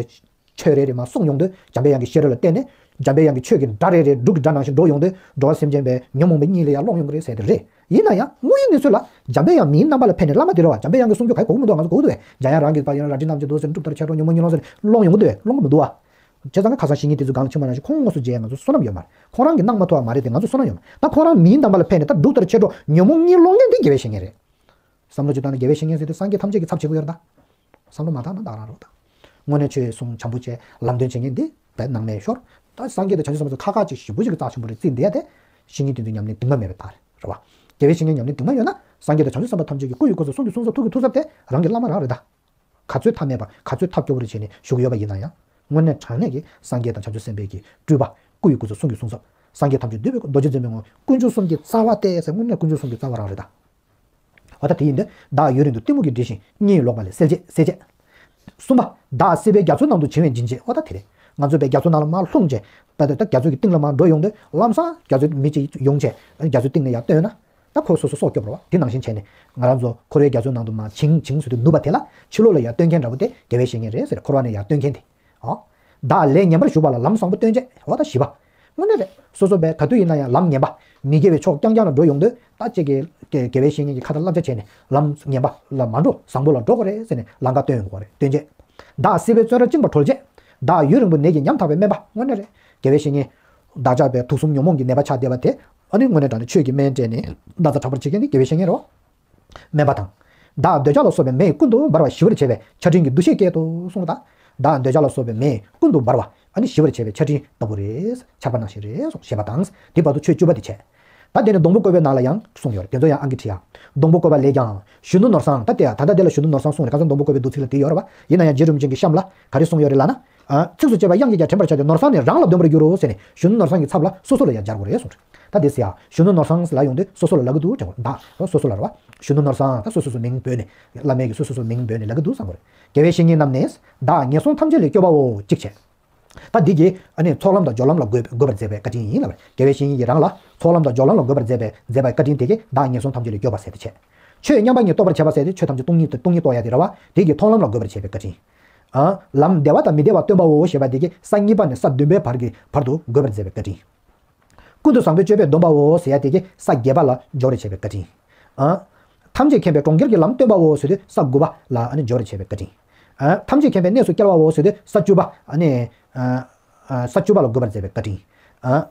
ཆོས་རེ་རེ་མར་གསུངས་ཡོང་དུས། འཇམ་པའི་དབྱངས་ཀྱི་ཤེས་རབ་ལ་བརྟེན་ནས་འཇམ་པའི་དབྱངས་ཀྱི་ཆོས་ཀྱི་སྒྲ་རེ་རེ་འབྲུག་གི་སྒྲ་ནང་བཞིན་སྒྲོག་ཡོང་དུས། འགྲོ་བ་སེམས་ཅན་པའི་ཉོན་མོངས་པའི་གཉིད་ལས་ཡར་སློང་ཡོང་གི་རེད་ཟེར་དེ་རེད། ཡིན་ན་ཡང་དངོས་ཡོད་གནས་ཚུལ་ལ་འཇམ་པའི་དབྱངས་མིའི་རྣམ་པ་ལ་ཕེབས་ནས་བླ་མ་དེ་རེད་བ། འཇམ་པའི་དབྱངས་ཀྱི་གསུང་རྒྱུ་ག་གོ་གི་མི་འདུག་ང་ཚོ་གོ་གི་འདུག་བས། འཇམ་དབྱངས་རང་གིས་པ་ཡང་རལ་གྲི་བསྣམས་ཀྱི་འདུག་ཟེར། འབྲུག་ལྟར་ཆོད་འགྲོ་ཉོན་མོངས་གཉིད་སློང་ཟེར་སློང་ཡོང་གི་འདུག་བས། སློང་གི་མི་འདུག་བ། བྱས་ཙང་ཁ་སང་ཞིག་ཉིན་དེ་ཚོ་སྒང་ལ་ཕྱིན་པ་ནང་བཞིན་ཁོང་དངོས་སུ་མཇལ། ང་ཚོ་བསོད་ནམས་ཡོད་མ་རེད། ཁོང་རང་གིས་གནང་མ་ཐུབ་པ་མ་རེད་དེ། ང་ཚོ་བསོད་ནམས་ཡོད་མ་རེད། ད་ཁོང་རང་མིའི་རྣམ་པ་ལ་ཕེབས་ནས་ད་འབྲུག་ལྟར་ཆོད་འགྲོ་ཉོན་མོངས་གཉིད་སློང་མཁན་དེ་དགེ་བའི་བཤེས་གཉེན་རེད། བསམ་བློ་ཅིག་བཏང་ན་དགེ་བའི་བཤེས་གཉེན་ཟེར་དུས་སངས་རྒྱས་ཐམས་ཅད་ཀྱི་ཚབ་བྱེད་ཀྱི་ཡོད་རེད་ད། བསམ་བློ་མ་བཏང་ན་བདག་རང་རེད་ད། དངོས་གནས་ཆོས་གསུང་བྱམས་པོ་བྱས་ལམ་སྟོན་བྱེད་མཁན་འདི་བས་ནང་ནས་ཤོར། ད་སངས་རྒྱས་དང་བྱང་ཆུབ་སེམས་དཔའ་ཚོ་ཁ་ཁ་ཅིག་ཞེ་པོ་ཅིག་གི་རྩ་ཆེན་པོ་རེད་བརྩིས་བསྡད་ཡ་དེ། བཤེས་གཉེན་དེ་ཚོའི་ཉམས་ལེན་གདིང་བ་མེད་པའི་རྟགས་རེད། རེད་བ། དགེ་བའི་བཤེས་གཉེན་ཉམས་ལེན་གདིང་བ་ཡོད་ན་སངས་རྒྱས་དང་བྱང་ཆུབ་སེམས་དཔའ་ཐམས་ཅད་ཀྱི་སྐུ་ཡི་སྐུ་ཚབ་གསུང་གི་གསུང་ཚབ་ཐུགས་ཀྱི་ཐུགས་ཚབ་དེ་རང་གི་བླ་མ་རང་རེད་ད། ག་ཚོད་ཐབས་མེད་པ་ག་ཚོད་ཐབས་སྐྱོ་པོ་རེ་བྱས་ནས་བཞུགས་ཡོད་པ་ཡིན་ན་ཡང་། དངོས་གནས་དྲང་གནས་ཀྱི་སངས་རྒྱས་དང་བྱང་ཆུབ་སེམས་དཔའི་གི་སྤྲུལ་པ་སྐུ་ཡི་སྐུ་ཚབ་གསུང་གི་གསུང་ཚབ། སངས་རྒྱས་ཐམས་ཅད་འདུས་པའི་རྡོ་རྗེ་འཛིན་པའི་ངོ་བོ་དཀོན་མཆོག་གསུམ་གྱི་རྩ་བ་སྟེ་ཟེར། དངོས་གནས་དཀོན་མཆོག་གསུམ་གྱི་རྩ་བ་རང་རེད་ད། འོ་ད་དེ་ཡིན་དུས་བདག་ཡུན་རིང་དུ་གཏི་མུག་གིས་སྒྲིབ་ཞིང་གཉིད་ལོག་པ་ལས་སེལ་བྱེད་སེལ་བྱེད། གསུམ་པ། བདག་སྲིད་པའི་རྒྱ་མཚོའི་ནང་དུ་བྱིང་བས་འབྱིན་བྱེད། འོ་ད་དེ་རེད། ང་ཚོ་པའི་རྒྱ་མཚོ་ནང་ལ་མར་ལྷུང་བྱས། ད་ད་རྒྱ་མཚོ་གི་གཏིང་ལ་མར་འགྲོ་ཡོང་དུས་ལམ་སང་རྒྱ་མཚོའི་མི་གཅིག་ཡོང་བྱས་རྒྱ་མཚོའི་གཏིང་ལ་ཡར་བཏོན་ན། ད་ཁོ་སོ་སོ་སྲོག་སྐྱོབ་རེད་བ། དེ་ནང་བཞིན་བྱས་ནས་ང་རང་ཚོ་འཁོར་བའི་རྒྱ་མཚོའི་ནང་དུ་མར་བྱིང་བྱིང་ཟེར་དུས་ནུབ་པ་དེ་ལ་ཕྱི་ལོགས་ལ་ཡར་བཏོན་མཁན་འདྲ་པོ་དེ་དགེ་བའི་བཤེས་གཉེན་རེད་ཟེར། འཁོར་བ་ནས་ཡར་བཏོན་མཁན་དེ། ཨོ། བདག་ལས་ངན་པར་ཞུགས་པ་ལ་ལམ་བཟང་པོ་སྟོན་བྱེད། འོ་ད་བཞི་པ། དངོས་གནས་རེད། སོ་སོ་པས་ག་དུས་ཡིན་ན་ཡང་ལམ་ངན་པ། མི་དགེ་བའི་ཕྱོགས་རྐྱང་རྐྱང་ལ་འགྲོ་ཡོང་དུས་ད་ཅིག་གི་དགེ་དགེ་བའི་བཤེས་གཉེན་གྱི་ཁ་ཏ་བསླབ་བྱ་བྱས་ནས་ལམ་ངན་པ་ལ་མ་འགྲོ་བཟང་པོ་ལ་འགྲོ་དགོས་རེད་ཟེར་ནས་ལམ་ཁ་སྟོན་ཡོང་དགོས་རེད། སྟོན་བྱེད། བདག་སྲིད་པའི་བཙོན་རར་བཅིངས་པ་གྲོལ་བྱེད། བདག་ཡུན་རིང་པོ་ནད་ཀྱིས་ཉམ་ཐག་པའི་སྨན་པ། དངོས་གནས་རེད། དགེ་བའི་བཤེས་གཉེན། བདག་ཅག་པའི་དུག་གསུམ་ཉོན་མོངས་ཀྱི་ནད་པ་ཆགས་བསྡད་པ་དེ། ཨ་ནི་དངོས་གནས་དྲང་གནས་ཆོས་ཀྱི་སྨན་སྤྲད་ནས་ན་ཚ་དྲག་པོར་བྱེད་མཁན་དེ་དགེ་བའི་བཤེས་གཉེན་རེད། སྨན་པ་དང་། བདག་འདོད་ཆགས་ལ་སོགས་པའི་མེ་ཀུན་ཏུ་འབར་བ་ཞི་བར་བྱེད་པའི་ཆར་སྤྲིན་གྱི་འདུ་ཤེས་སྐྱེད་དོ་གསུངས་པ་དང་། བདག་འདོད་ཆགས་ལ་སོགས་པའི་མེ་ཀུན་ཏུ་འབར་བ་ཨ་ནི་ཞི་བར་བྱེད་པའི་ཆར་སྤྲིན་ལྟ་བུ་རེད། ཆར་པ་ནང་བཞིན་རེད་གསུངས་ཞེས་པ་དང་། དེ་བར་དུ་ཆོས་བཅུ་པ་དེ་བྱས། ད་དེ་ནི་སྡོང་པོ་བཀོད་པའི་ནང་ལ་ཡང་གསུངས་ཡོད་རེད། དེ་ཚོ་ཡང་ཨང་ཀི་བྲིས་ཡ། སྡོང་པོ་བཀོད་པ་ལས་ཀྱང་གཞོན་ནུ་ནོར་བཟང་ད་ལྟ་ཡ་ད་ལྟ་དེ་ལ་གཞོན་ནུ་ནོར་བཟང་གསུངས་རེད། ཁ་སང་སྡོང་པོ་བཀོད་པའི་མདོ་ཚིག་ལ་དེ་ཡོད་རེད་བ། ཡིན་ན་ཡང་རྗེ་རིན་པོ་ཆེ་གི་གཤམ་ལ་ག་རེ་གསུངས་ཡོད་རེད་ལབ་ན། ཨ། ཚིགས་སུ་བཅད་པ་དབྱངས་ཀྱིས་ཀྱང་དྲན་པར་བྱ་སྟེ། ནོར་བཟང་ནི་རང་ལ་འདོན་པར་འགྱུར་རོ་ཟེར་ནས་གཞོན་ནུ་ནོར་བཟང་གི་ཚབ་ལ་སོ་སོ་ལ་ཡང་སྦྱར་དགོས་རེད་གསུངས་རེད། ད་དེ་ཟེར་ཡ་གཞོན་ནུ་ནོར་བཟང་ལ་ཡོང་དུས་སོ་སོ་ལ་ལབ་ཀྱི་འདུག་དྲན་དགོས། བདག་སོ་སོ་ལ་རེད་བ། གཞོན་ནུ་ནོར་བཟང་ད་སོ་སོ་སོ་མིང་འབོད་ནས་བླ་མའི་གི་སོ་སོ་སོ་མིང་འབོད་ནས་ལབ་ཀྱི་འདུག་བསམ་དགོས་རེད། དགེ་བའི་བཤེས་གཉེན་རྣམས་ནི་བདག་ངན་སོང་ཐམས་ཅད་ལས་སྐྱོབ་པའོ་གཅིག་བྱས། ད་འདི་གིས་ཨ་ནི་ཚོགས་ལམ་དང་སྦྱོར་ལམ་ལ་འགོད་འགོད་པར་མཛད་པའི་བཀའ་དྲིན་ཡིན་ལབ་པས། དགེ་བའི་བཤེས་གཉེན་གྱིས་རང་ལ་ཚོགས་ལམ་དང་སྦྱོར་ལམ་ལ་འགོད་པར་མཛད་པའི་མཛད་པའི་བཀའ་དྲིན་དེ་གིས་བདག་ངན་སོང་ཐམས་ཅད་ལས་སྐྱོབ་པ་ཟེར་ཏེ་བྱས། ཆོས་མཉམ་པ་ཉིད་རྟོགས་པར་བྱེད་པ་ཟེར་ཏེ་ཆོས་ཐམས་ཅད་སྟོང་ཉིད་དེ་སྟོང་ཉིད་རྟོགས་ཡ་དེ་རེད་བ། དེ་གིས་མཐོང་ལམ་ལ་འགོད་པར་བྱེད་པའི་བཀའ་དྲིན། ཨ། ལམ་བདེ་བ་དང་མི་བདེ་བ་སྟོན་པའོ་ཞེས་པ་དེ་གིས་ས་གཉིས་པ་ནས་ས་བདུན་པའི་བར་གྱི་བར་དུ་འགོད་པར་མཛད་པའི་བཀའ་དྲིན། ཀུན་ཏུ་བཟང་པོའི་སྤྱོད་པས་འདོམས་པའོ་ཟེར་ཡ་དེ་གིས་ས་བརྒྱད་པ་ལ་སྦྱོར་བར་བྱེད་པའི་བཀའ་དྲིན། ཨ། ཐམས་ཅད་མཁྱེན་པས་གྲོང་ཁྱེར་གྱི་ལམ་སྟོན་པའོ་ཟེར་དུས་ས་དགུ་པ་ལ་ཨ་ནི་སྦྱོར་བར་བྱེད་པའི་བཀའ་དྲིན། ཨ། ཐམས་ཅད་མཁྱེན་པའི་གནས་སུ་སྐྱེལ་བའོ་ཟེར་དུས་ས་བཅུ་པ་ཨ་ནི། ཨ། ཨ། ས་བཅུ་པ་ལ་འགོད་པར་མཛད་པའི་བཀའ་དྲིན། ཨ།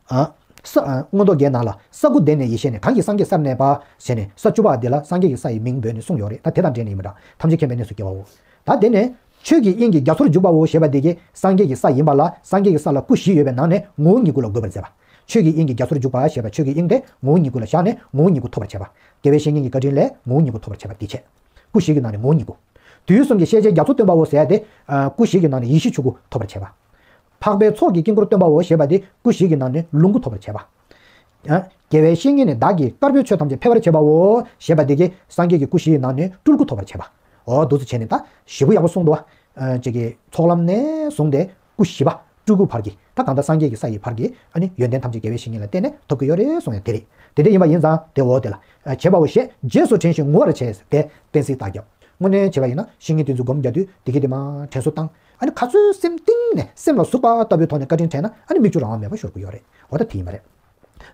ཨ། ས། ཨ། མངོན་རྟོགས་རྒྱན་ནང་ལ་ས་དགུ་ལྡན་ནས་ཡེ་ཤེས་ནས། གང་གིས་སངས་རྒྱས་སར་གནས་པ་ཟེར་ནས་ས་བཅུ་པ་འདི་ལ་སངས་རྒྱས་ཀྱི་ས་ཡི་མིང་འབོད་ནས་གསུངས་ཡོད་རེད། ད་དེ་དང་འབྲེལ་ནས་ཡིན་པ་འདྲ། ཐམས་ཅད་མཁྱེན་པའི་གནས་སུ་སྐྱེལ་བའོ། ད་དེ་ནས་ཆོས་ཀྱི་དབྱིངས་ཀྱི་རྒྱ་མཚོར་འཇུག་པའོ་ཞེས་པ་འདི་གིས་སངས་རྒྱས་ཀྱི་ས་ཡིན་པ་ལ་སངས་རྒྱས་ཀྱི་ས་ལ་སྐུ་བཞི་ཡོད་པའི་ནང་ནས་ངོ་བོ་ཉིད་སྐུ་ལ་འགོད་པར་མཛད་པ། ཆོས་ཀྱི་དབྱིངས་ཀྱི་རྒྱ་མཚོར་འཇུག་པ་ཞེས་པ་ཆོས་ཀྱི་དབྱིངས་དེ་ངོ་བོ་ཉིད་སྐུ་ལ་བཞག་ནས་ངོ་བོ་ཉིད་སྐུ་ཐོབ་པར་བྱེད་པ། དགེ་བའི་བཤེས་གཉེན་གྱི་བཀའ་དྲིན་ལས་ངོ་བོ་ཉིད་སྐུ་ཐོབ་པར་བྱེད་པ་འདི་བྱས། སྐུ་བཞི་གི་ནང་ནས་ངོ་བོ་ཉིད་སྐུ། དུས་གསུམ་གྱི་ཤེས་བྱའི་རྒྱ་མཚོ་སྟོན་པའོ་ཟེར་ཡ་དེ། ཨ། སྐུ་བཞི་གི་ནང་ནས་ཡེ་ཤེས་ཆོས་སྐུ་ཐོབ་པར་བྱེད་པ། འཕགས་པའི་ཚོགས་ཀྱི་དཀྱིལ་འཁོར་སྟོན་པའོ་ཞེས་པ་དེ་སྐུ་བཞི་གི་ནང་ནས་ལོངས་སྐུ་ཐོབ་པར་བྱེད་པ། ཨ། དགེ་བའི་བཤེས་གཉེན་ནི་བདག་གིས་དཀར་པོའི་ཆོས་ཐམས་ཅད་འཕེལ་བར་བྱེད་པའོ་ཞེས་པ་དེ་གིས་སངས་རྒྱས་ཀྱི་སྐུ་བཞི་ཡི་ནང་ནས་སྤྲུལ་སྐུ་ཐོབ་པར་བྱེད་པ། འོ་འདུག་སེ་བྱས་ནས་ད་ཞེ་པོ་ཡག་པོ་གསུངས་འདུག་བ། ཨ། ཅིག་གི་ཚོགས་ལམ་ནས་བཟུང་སྟེ་སྐུ་བཞི་པ་སྤྲུལ་སྐུ་བར་གྱི་ད་གང་ལྟར་སངས་རྒྱས་ཀྱི་ས་ཡི་བར་གྱི་ཨ་ནི་ཡོན་ཏན་ཐམས་ཅད་དགེ་བའི་བཤེས་གཉེན་ལ་བརྟེན་ནས་ཐོབ་ཀྱི་ཡོད་རེད་གསུངས་ཡ་དེ་རེད། དེ་འདྲ་ཡིན་པ་ཡིན་ཙང་དེ་འོ་དེ་ལ། ཨ། བྱེད་པའོ་ཞེས་རྗེས་སུ་དྲན་ཞིང་ངུ་བར་བྱེད་དེ་བསྟན་སྲིད་རྟགས་བརྒྱབ། དངོས་གནས་བྱས་པ་ཡིན་ན་བཤེས་གཉེན་དེ་ཚོ་སྒོམ་རྒྱག་དུས་དེ་གི་དེ་མ་དྲན་གསོ་བཏང་། ཨ་ནི་ག་ཚོད་སེམས་གཏིང་ནས་སེམས་ལ་ཟུག་པ་ལྟ་བུའི་ཐོག་ནས་བཀའ་དྲིན་དྲན་ན་ཨ་ནི་མིག་ཆུ་རང་དབང་མེད་པ་ཤོར་གི་ཡོད་རེད། འོ་ད་དེ་ཡིན་པ་རེད།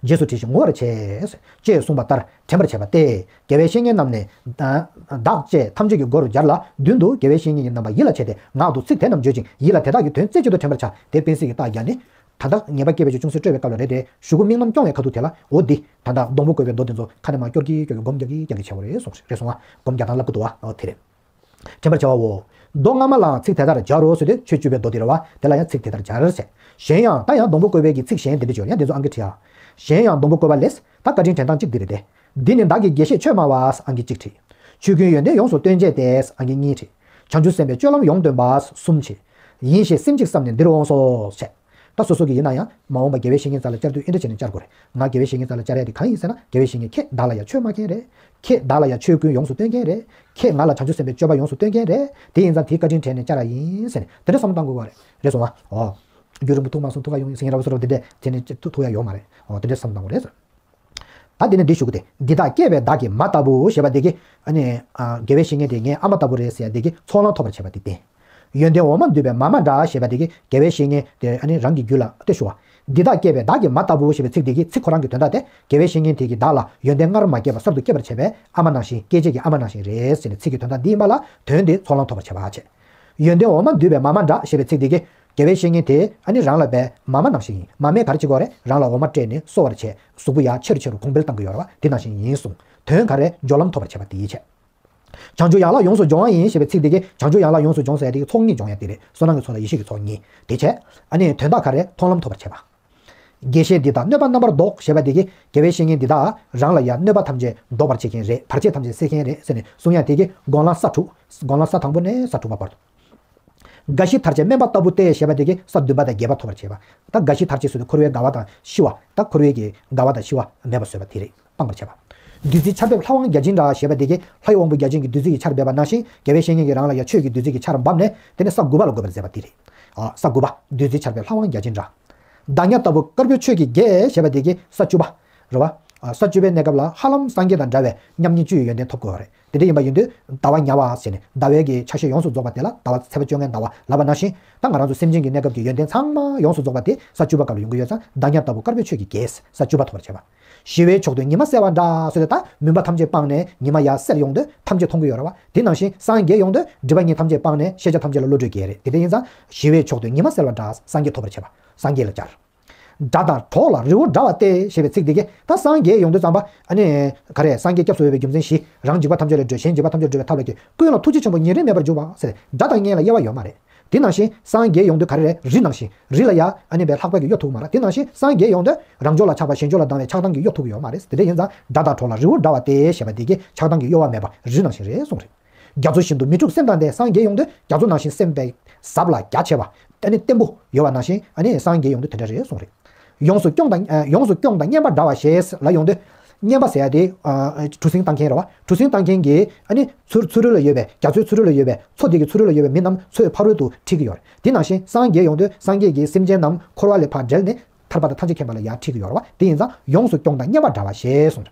རྗེས་སུ་དྲན་ཞིང་ངུ་བར་བྱེད། ཅེས་གསུངས་པ་ལྟར་དྲན་པར་བྱེད་པ་སྟེ། དགེ་བའི་བཤེས་གཉེན་རྣམས་ནི། བདག་བཅས་ཐམས་ཅད་ཀྱི་སྒོར་སྦྱར་ལ་མདུན་དུ་དགེ་བའི་བཤེས་གཉེན་གྱི་རྣམ་པ་ཡིད་ལ་བྱས་ཏེ་ངག་ཏུ་ཚིག་དེ་རྣམས་བརྗོད་ཅིང་ཡིད་ལ་དེ་དག་གི་དོན་རྩེ་གཅིག་ཏུ་དྲན་པར་བྱ། དེ་བསྟན་སྲིད་ཀྱི་རྟགས་བརྒྱ་ནི། ད་ལྟ་ངེས་པ་སྐྱེས་པའི་ཆོས་ཅུང་ཟད་སྤྲོས་པའི་སྐབས་ལ་རེད་དེ་གཞུག་གུ་དམིགས་རྣམ་སྐྱོང་བའི་ཁ་ཐུག་དེ་ལ་འོ་འདི་ད་ལྟ་སྡོང་པོ་བཀོད་པའི་མདོ་དེ་ཚོ་ཁ་ནས་མར་སྐྱོར་གྱིས་སྐྱོར་གྱིས་སྒོམ་རྒྱག་གིས་རྒྱག་གིས་བྱས་པ་རེད་གསུངས་རེད་སོང་ང་། སྒོམ་རྒྱག་སྟངས་ལབ་ཀྱི་འདུག་བ། འོ་དེ་རེད། དྲན་པར་བྱ་བའོ། མདོ་སྔ་མ་ལའང་ཚིག་དེ་ལྟར་སྦྱར་རོ་ཟེར་དུས་ཆོས་བཅུ་པའི་མདོ་དེ་རེད་བ། དེ་ལ་ཡང་ཚིག་དེ་ལྟར་སྦྱར་ཟེར། གཞན་ཡང་ད་ཡང་སྡོང་པོ་བཀོད་པའི་གི་ཚིག་གཞན་དེ་འདྲ་ཅིག་ཡོད་ཡང་དེ་ཚོ་ཨང་ཀི་བྲིས་ཨ། གཞན་ཡང་སྡོང་པོ་བཀོད་པ་ལས་ད་བཀའ་དྲིན་དྲན་སྟངས་གཅིག་འདི་རེད་དེ། འདི་ནི་བདག་གི་དགེ་བཤེས་ཆོས་སྨྲ་བ་ཨང་ཀི་གཅིག་བྲིས། ཆོས་ཀུན་ཡོན་ཏན་ཡོངས་སུ་སྟོན་བྱེད་དེ་ཨང་ཀི་གཉིས་བྲིས། བྱང་ཆུབ་སེམས་དཔའི་སྤྱོད་ལམ་ཡོངས་སྟོན་པ་གསུམ་བྲིས། ཡིན་ཞེས་སེམས་གཅིག་བསམས་ནས་འདིར་འོངས་སོ་ཞེས། ད་སོ་སོ་གི་ཡིན་ན་ཡང་མ་འོངས་པ་དགེ་བའི་བཤེས་གཉེན་རྩ་ལ་བཅར་དུས་ཨེ་འདྲ་བྱས་ནས་བཅར་དགོས་རེད། ང་དགེ་བའི་བཤེས་གཉེན་རྩ་ལ་བཅར་ཡ་དེ་གང་ཡིན་ཟེར་ན་དགེ་བའི་བཤེས་གཉེན་ཁྱེད་བདག་ལ་ཡ་ཆོས་སྨྲ་མཁན་རེད། ཁྱེད་བདག་ལ་ཡ་ཆོས་ཀུན་ཡོངས་སུ་སྟོན་མཁན་རེད། ཁྱེད་ང་ལ་བྱང་ཆུབ་སེམས་དཔའི་སྤྱོད་པ་ཡོངས་སུ་སྟོན་མཁན་རེད། དེ་ཡིན་ཙང་དེའི་བཀའ་དྲིན་དྲན་ནས་བཅར་བ་ཡིན་ཟེར་ནས་དེ་འདྲ་བསམ་བློ་བཏང་དགོས་པ་རེད། རེད་སོང་ང་། ཨོ། རྒྱུན་རིང་པོ་ཐུགས་མ་སོང་ཐུགས་ཁ་ཡོང་ཟིང་ར་བ་སོ་ར་དེ་འདྲས་དེ་ནས་ཐུགས་ཐུགས་ཡ་ཡོད་མ་རེད། ཨོ་དེ་འདྲས་བསམ་བློ་བཏང་དགོས་རེད་ཟེར། ད་དེ་ནས་འདི་ཞུ་གི་དེ། འདི་དག་སྐྱེས་པས་བདག་གི་མ་ལྟ་བུ་ཞེས་པ་དེ་གི། ཨ་ནི། ཨ། དགེ་བའི་བཤེས་གཉེན་དེ་ངའི་ཨ་མ་ལྟ་བུ་རེད་ཟེར་ཡ་དེ་གི་ཚོགས་ལམ་ཐོབ་པར་བྱེད་པ་དེ་བསྟན། ཡོན་ཏན་འོ་མ་འདུས་པའི་མ་མ་འདྲ་ཞེས་པ་དེ་གི་དགེ་བའི་བཤེས་གཉེན་དེ་ཨ་ནི་རང་གི་རྒྱུད་ལ་སྟེ་ཞུ་བ། འདི་དག་སྐྱེས་པས་བདག་གི་མ་ལྟ་བུ་ཞེས་པའི་ཚིག་དེ་གི་ཚིག་ཁོ་རང་གི་དོན་དག་དེ་དགེ་བའི་བཤེས་གཉེན་དེ་གི་བདག་ལ་ཡོན་ཏན་སྔར་མ་སྐྱེས་པ་གསར་དུ་སྐྱེས་པར་བྱེད་པའི་ཨ་མ་ནང་བཞིན་སྐྱེ་བྱེད་ཀྱི་ཨ་མ་ནང་བཞིན་རེད་ཟེར་ནས་ཚིག་གི་དོན་དག་འདི་ཡིན་པ་ལ་དོན་དེ་ཚོགས་ལམ་ཐོབ་པར་བྱེད་པ་བྱེད། ཡོན་ཏན་འོ་མ་འདུས་པའི་མ་མ་འདྲ་ཞེས་པའི་ཚིག་འདི་གིས། དགེ་བའི་བཤེས་གཉེན་དེ་ཨ་ནི་རང་ལ་བའི་མ་མ་ནང་བཞིན་ཡིན། མ་མས་ག་རེ་བྱེད་དགོས་རེད། རང་ལ་འོ་མ་སྤྲད་ནས་གསོ་བར་བྱེད། གཟུགས་པོ་ཡར་ཆེ་རུ་ཆེ་རུ་གོང་འཕེལ་གཏང་གི་ཡོད་རེད་བ། དེ་ནང་བཞིན་ཡིན་གསུངས། དོན་ག་རེ་སྦྱོར་ལམ་ཐོབ་པར་བྱེད་པ་དེ་ཡིད་ཆེས། བྱང་ཆུབ་ཡན་ལག་ཡོངས་སུ་སྦྱོང་བ་ཡིན་ཞེས་པའི་ཚིག་དེ་གིས་བྱང་ཆུབ་ཡན་ལག་ཡོངས་སུ་སྦྱོང་ཟེར་ཡ་དེ་གིས་ཚོགས་གཉིས་སྦྱོང་ཡ་དེ་རེད། བསོད་ནམས་ཀྱི་ཚོགས་དང་ཡེ་ཤེས་ཀྱི་ཚོགས་གཉིས་དེ་བྱས། ཨ་ནི་དོན་དག་ག་རེ་མཐོང་ལམ་ཐོབ་པར་བྱེད་པ། དགེ་བཤེས་འདི་དག་གནོད་པ་རྣམ་པར་བཟློག་ཞེས་པ་འདི་གིས་དགེ་བའི་བཤེས་གཉེན་འདི་དག་རང་ལ་ཡང་གནོད་པ་ཐམས་ཅད་བཟློག་པར་བྱེད་མཁན་རེད། བར་ཆད་ཐམས་ཅད་སེལ་མཁན་རེད་ཟེར་ནས་གསུང་ཡ་དེ་གིས་སྒོམ་ལམ་ས་དྲུག་སྒོམ་ལམ་ས་དང་པོ་ནས་ས་དྲུག་པ་བར་དུ། རྒ་ཤི་ཐར་བྱེད་སྨན་པ་ལྟ་བུ་སྟེ་ཞེས་པ་འདི་གིས་ས་བདུན་པ་དང་བརྒྱད་པ་ཐོབ་པར་བྱེད་པ། ད་རྒ་ཤི་ཐར་བྱེད་ཟེར་དུས་འཁོར་བའི་རྒ་བ་དང་ཤི་བ། ད་འཁོར་བའི་གི་རྒ་བ་དང་ཤི་བ་མེད་པ་བཟོས་པ་དེ་རེད། སྤང་བར་བྱེད་པ། བདུད་རྩིའི་ཆར་འབེབས་ལྷ་དབང་བརྒྱ་བྱིན་འདྲ་ཞེས་པ་འདི་གིས་ལྷའི་དབང་པོ་བརྒྱ་བྱིན་གྱིས་བདུད་རྩི་གི་ཆར་འབེབས་པ་ནང་བཞིན་དགེ་བའི་བཤེས་གཉེན་གྱིས་རང་ལ་ཡང་ཆོས་ཀྱི་བདུད་རྩི་གི་ཆར་འབབ་ནས་དེ་ནས་ས་དགུ་པ་ལ་འགོད་པར་མཛད་པ་དེ་རེད། ཨ། ས་དགུ་པ། བདུད་རྩིའི་ཆར་འབེབས་ལྷ་དབང་བརྒྱ་བྱིན་འདྲ། བདག་ཉིད་ལྟ་བུ་དཀར་པོའི་ཆོས་ཀྱི་རྒྱལ་ཞེས་པ་འདི་གིས་ས་བཅུ་པ། རེད་བ། ཨ། ས་བཅུ་པའི་གནས་སྐབས་ལ་ཧ་ལམ་སངས་རྒྱས་དང་འདྲ་བའི་མཉམ་ཉིད་བཅུ་ཡི་ཡོན་ཏན་ཐོབ་དགོས་པ་རེད། དེ་འདྲ་ཡིན་པ་ཡིན་དུས་ཟླ་བ་ཉ་བ་ཟེར་ནས་ཟླ་བའི་གི་ཆ་ཤས་ཡོངས་སུ་རྫོགས་པ་དེ་ལ་ཟླ་བ་ཚེས་པ་བཅོ་ལྔའི་ཟླ་བ་ལབ་པ་ནང་བཞིན་ད་ང་རང་ཚོ་སེམས་ཅན་གྱི་གནས་སྐབས་ཀྱི་ཡོན་ཏན་ཚང་མ་ཡོངས་སུ་རྫོགས་པ་དེ་ས་བཅུ་པ་སྐབས་ལ་ཡོང་གི་ཡོད་ཙང་བདག་ཉིད་ལྟ་བུ་དཀར་པོའི་ཆོས་ཀྱི་རྒྱལ་ས་བཅུ་པ་ཐོབ་པར་བྱེད་པ། ཞི་བའི་མཆོག་ཏུ་ཉི་མ་གསལ་བ་འདྲ་ཟེར་ཏེ་ད་མུན་པ་ཐམས་ཅད་སྤངས་ནས་ཉི་མ་ཡར་གསལ་ཡོང་དུས་ཐམས་ཅད་མཐོང་གི་ཡོད་རེད་བ། དེ་ནང་བཞིན་སངས་རྒྱས་ཡོང་དུས་སྒྲིབ་པ་གཉིས་ཐམས་ཅད་སྤངས་ནས་ཤེས་བྱ་ཐམས་ཅད་ལ་བློ་གྲོས་སྐྱེ་རེད། དེ་འདྲ་ཡིན་ཙང་ཞི་བའི་མཆོག་ཏུ་ཉི་མ་གསལ་བ་འདྲ་སངས་རྒྱས་ཐོབ་པར་བྱེད་པ། སངས་རྒྱས་ལ་བཅར། སྒྲ་དང་གྲོགས་ལ་རི་བོ་འདྲ་བ་སྟེ་ཞེས་པའི་ཚིག་འདི་གས། ད་སངས་རྒྱས་ཡོང་དུས་ཙམ་པ་ཨ་ནི་ག་རེ། སངས་རྒྱས་སྐྱབས་སུ་འོས་པའི་རྒྱུ་མཚན་བཞི། རང་འཇིགས་པ་ཐམས་ཅད་ལས་སྒྲོལ། གཞན་འཇིགས་པ་ཐམས་ཅད་སྒྲོལ་བའི་ཐབས་ལ་མཁས། ཀུན་ལ་ཐུགས་རྗེ་ཆེན་པོ་ཉེ་རིང་མེད་པར་འཇུག་པ་ཟེར། སྒྲ་དང་བརྙན་ལ་དབྱེ་བ་ཡོད་མ་རེད། དེ་ནང་བཞིན་སངས་རྒྱས་ཡོང་དུས་ག་རེ་རེད། རི་ནང་བཞིན། རི་ལ་ཡ་ཨ་ནི་བས་ལྷགས་པ་གིས་གཡོ་ཐུབ་མ་རེད། དེ་ནང་བཞིན་སངས་རྒྱས་ཡོང་དུས་རང་ཕྱོགས་ལ་ཆགས་པ་གཞན་ཕྱོགས་ལ་སྡང་བའི་ཆགས་སྡང་གིས་གཡོ་ཐུབ་ཡོད་མ་རེད། དེ་འདྲ་ཡིན་ཙང་སྒྲ་དང་གྲོགས་ལ་རི་བོ་འདྲ་བ་སྟེ་ཞེས་པ་དེ་གས་ཆགས་སྡང་གིས་གཡོ་བ་མེད་པ་རི་ནང་བཞིན་རེད་གསུངས་རེད། རྒྱ་མཚོ་བཞིན་དུ་མི་འཁྲུགས་སེམས་དང་ལྡན། སངས་རྒྱས་ཡོང་དུས་རྒྱ་མཚོ་ནང་བཞིན་སེམས་པའི་ཟབ་ལ་རྒྱ་ཆེ་བ། ཨ་ནི་བརྟན་པོ་ཡོད་པ་ནང་བཞིན་ཨ་ནི་སངས་རྒྱས་ཡོང་དུས་དེ་འདྲ་རེད་གསུངས་རེད། ཡོངས་སུ་སྐྱོང་དང་ཨ་ཡོངས་སུ་སྐྱོང་དང་བསྙེན་པ་འདྲ་བ་ཞེས་ལ་ཡོང་དུས། བསྙེན་པ་ཟེར་ཡ་དེ་ཨ་གྲུ་གཟིངས་བཏང་མཁན་རེད་བ། གྲུ་གཟིངས་བཏང་མཁན་གྱིས་ཨ་ནི་ཚུ་ཚུ་རོལ་ལ་ཡོད་པའི། རྒྱ་མཚོའི་ཚུ་རོལ་ལ་ཡོད་པའི། མཚོ་དེ་གི་ཚུ་རོལ་ལ་ཡོད་པའི་མི་རྣམས་མཚོའི་ཕ་རོལ་ཏུ་ཁྲིད་ཀྱི་ཡོད་རེད། དེ་ནང་བཞིན་སངས་རྒྱས་ཡོང་དུས་སངས་རྒྱས་ཀྱིས་སེམས་ཅན་རྣམས་འཁོར་བ་ལས་ཕར་བསྒྲལ་ནས་ཐར་པ་དང་ཐམས་ཅད་མཁྱེན་པ་ལ་ཡར་ཁྲིད་ཀྱི་ཡོད་རེད་བ། དེ་ཡིན་ཙང་ཡོངས་སུ་སྐྱོང་དང་བསྙེན་པ་འདྲ་བ་ཞེས་གསུངས།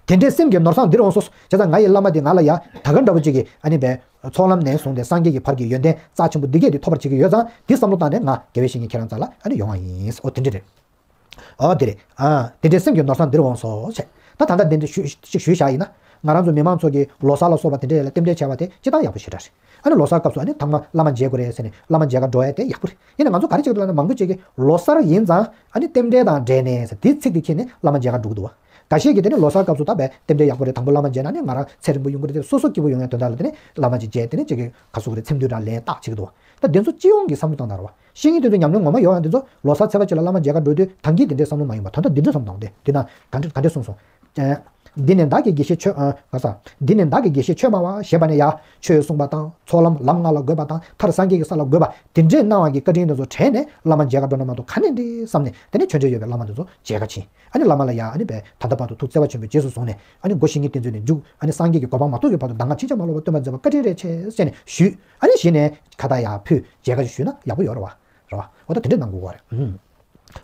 དེ་འདྲའི་སེམས་ཀྱི་ནོར་བཟང་འདིར་འོང་སོ། བྱས་ཙང་ང་ཡི་བླ་མ་འདི་ང་ལ་ཡ་ད་ག་འདྲ་བོ་ཅིག་གི་ཨ་ནི་བས་ཚོགས་ལམ་ནས་བཟུང་སྟེ་སངས་རྒྱས་ཀྱི་བར་གྱི་ཡོན་ཏན་རྩ་ཆེན་པོ་འདི་གས་འདི་ཐོབ་པར་བྱེད་ཀྱི་ཡོད་ཙང་། འདི་བསམ་བློ་བཏང་ནས་ང་དགེ་བའི་བཤེས་གཉེན་ཁྱེད་རང་རྩ་ལ་ཨ་ནི་ཡོང་བ་ཡིན། འོ་དེ་འདྲ་རེད། ཨ་དེ་འདྲའི་སེམས་ཀྱི་ནོར་བཟང་འདིར་འོང་སོ་བྱས། ད་ད་ལྟ་དེ་འདྲ་ཞུ་ཞིག་ཞུས་བཞག་ཡིན་ན། ང་རང་ཚོ་མི་མང་ཚོ་གིས་ལོ་གསར་ལ་སོགས་པ་དེ་འདྲའི་ལ་རྟེན་འབྲེལ་བྱས་པ་དེ་སྤྱིར་བཏང་ཡག་པོ་ཞེ་དྲག་རེད། ཨ་ནི་ལོ་གསར་སྐབས་སུ་ཨ་ནི་ཚང་མ་བླ་མ་མཇལ་དགོས་རེད་ཟེར་ནས་བླ་མ་མཇལ་ཁ་འགྲོ་ཡ་དེ་ཡག་པོ་རེད། ཡིན་ན་ང་ཚོ་ག་རེ་བྱེད་ཀྱི་འདུག་ལབ་ན། མང་པོ་ཅིག་གིས་ལོ་གསར་ཡིན་ཙང་ཨ་ནི་རྟེན་འབྲེལ་དང་འབྲེལ་ནས་ཟེར་དེའི་ཚིག་དེ་ཁྱེར་ནས་བླ་མ་མཇལ་ཁ་འགྲོ་གི་འདུག་བ། འགའ་ཤས་ཀྱིས་དེ་ནི་ལོ་གསར་སྐབས་སུ་ད་བས་རྟེན་འབྲེལ་ཡག་པོ་རེད། དང་པོ་བླ་མ་མཇལ་ན་ནི་ང་རང་ཚེ་རིང་པོ་ཡོང་གི་རེད་དེ། སོ་སོ་སྐྱིད་པོ་ཡོང་ཡ་དོན་དག་ལ་དེ་ནི་བླ་མ་ཅིག་མཇལ། དེ་ནི་ཅིག་གི་ག་ཟེར་དགོས་རེད། འཚེམ་དུས་རང་ལན་བཏགས་བྱེད་ཀྱི་འདུག་བ། ད་དེ་ཚོ་སྤྱི་ཡོངས་ཀྱི་བསམ་བློ་བཏང་ན་རེད་བ། བཤེས་གཉེན་དེ་ཚོ་ཉམས་མྱོང་ངོ་མ་ཡོད་ཡ་དེ་ཚོ་ལོ་གསར་ཚེས་པ་གཅིག་ལ་བླ་མ་མཇལ་ཁ་འགྲོ་དུས་ད་གིན་དེ་འདྲའི་བསམ་བློ་མ་ཡོང་བ། ད་ལྟ་འདི་འདྲའི་བསམ་བློ་བཏང་སྟེ། དེ་ན་ག་འདྲ་ག་འདྲ་གསུངས་སོང་། ཨ། འདི་ནི་བདག་གི་དགེ་བཤེས་ཆོས་ཨ་ག་ས། འདི་ནི་བདག་གི་དགེ་བཤེས་ཆོས་སྨྲ་བ་ཞེས་པ་ནས་ཡ། ཆོས་གསུངས་པ་དང་ཚོགས་ལམ་ལམ་ལྔ་ལ་འགོད་པ་དང་མཐར་སངས་རྒྱས་ཀྱི་ས་ལ་འགོད་པ་དེ་འདྲའི་གནང་བ་གི་བཀའ་དྲིན་དེ་ཚོ་དྲན་ནས་བླ་མ་མཇལ་ཁ་འགྲོ་ན་མ་གཏོགས་ག་ནས་འགྲིག་བསམ་ནས། དེ་ནས་ཆོས་འབྲེལ་ཡོད་པའི་བླ་མ་དེ་ཚོ་མཇལ་ཁ་ཕྱིན། ཨ་ནི་བླ་མ་ལ་ཡ་ཨ་ནི་བས་ད་ལྟ་བར་དུ་ཐུགས་བརྩེ་བ་ཆེན་པོས་རྗེས་སུ་བཟུང་ནས་ཨ་ནི་སྒོ་བཤེས་གཉེན་བསྟེན་ཚུལ་ནས་མཇུག་ཨ་ནི་སངས་རྒྱས་ཀྱི་གོ་འཕང་མ་ཐོབ་ཀྱི་བར་དུ་གདམས་ངག་ཕྱིན་ཆད་མ་ལོག་པར་སྟོན་པར་མཛད་པ་བཀའ་དྲིན་རེ་ཆེ་ཟེར་ནས་ཞུས། ཨ་ནི་གཞི་ནས་ཁ་བཏགས་ཡར་ཕུལ་མཇལ་ཁ་ཞུས་ན་ཡག་པོ་ཡོད་རེད་བ། རེད་བ། འོ་ད་དེ་འདྲས་གནང་དགོས་པ་རེད། ཨུམ།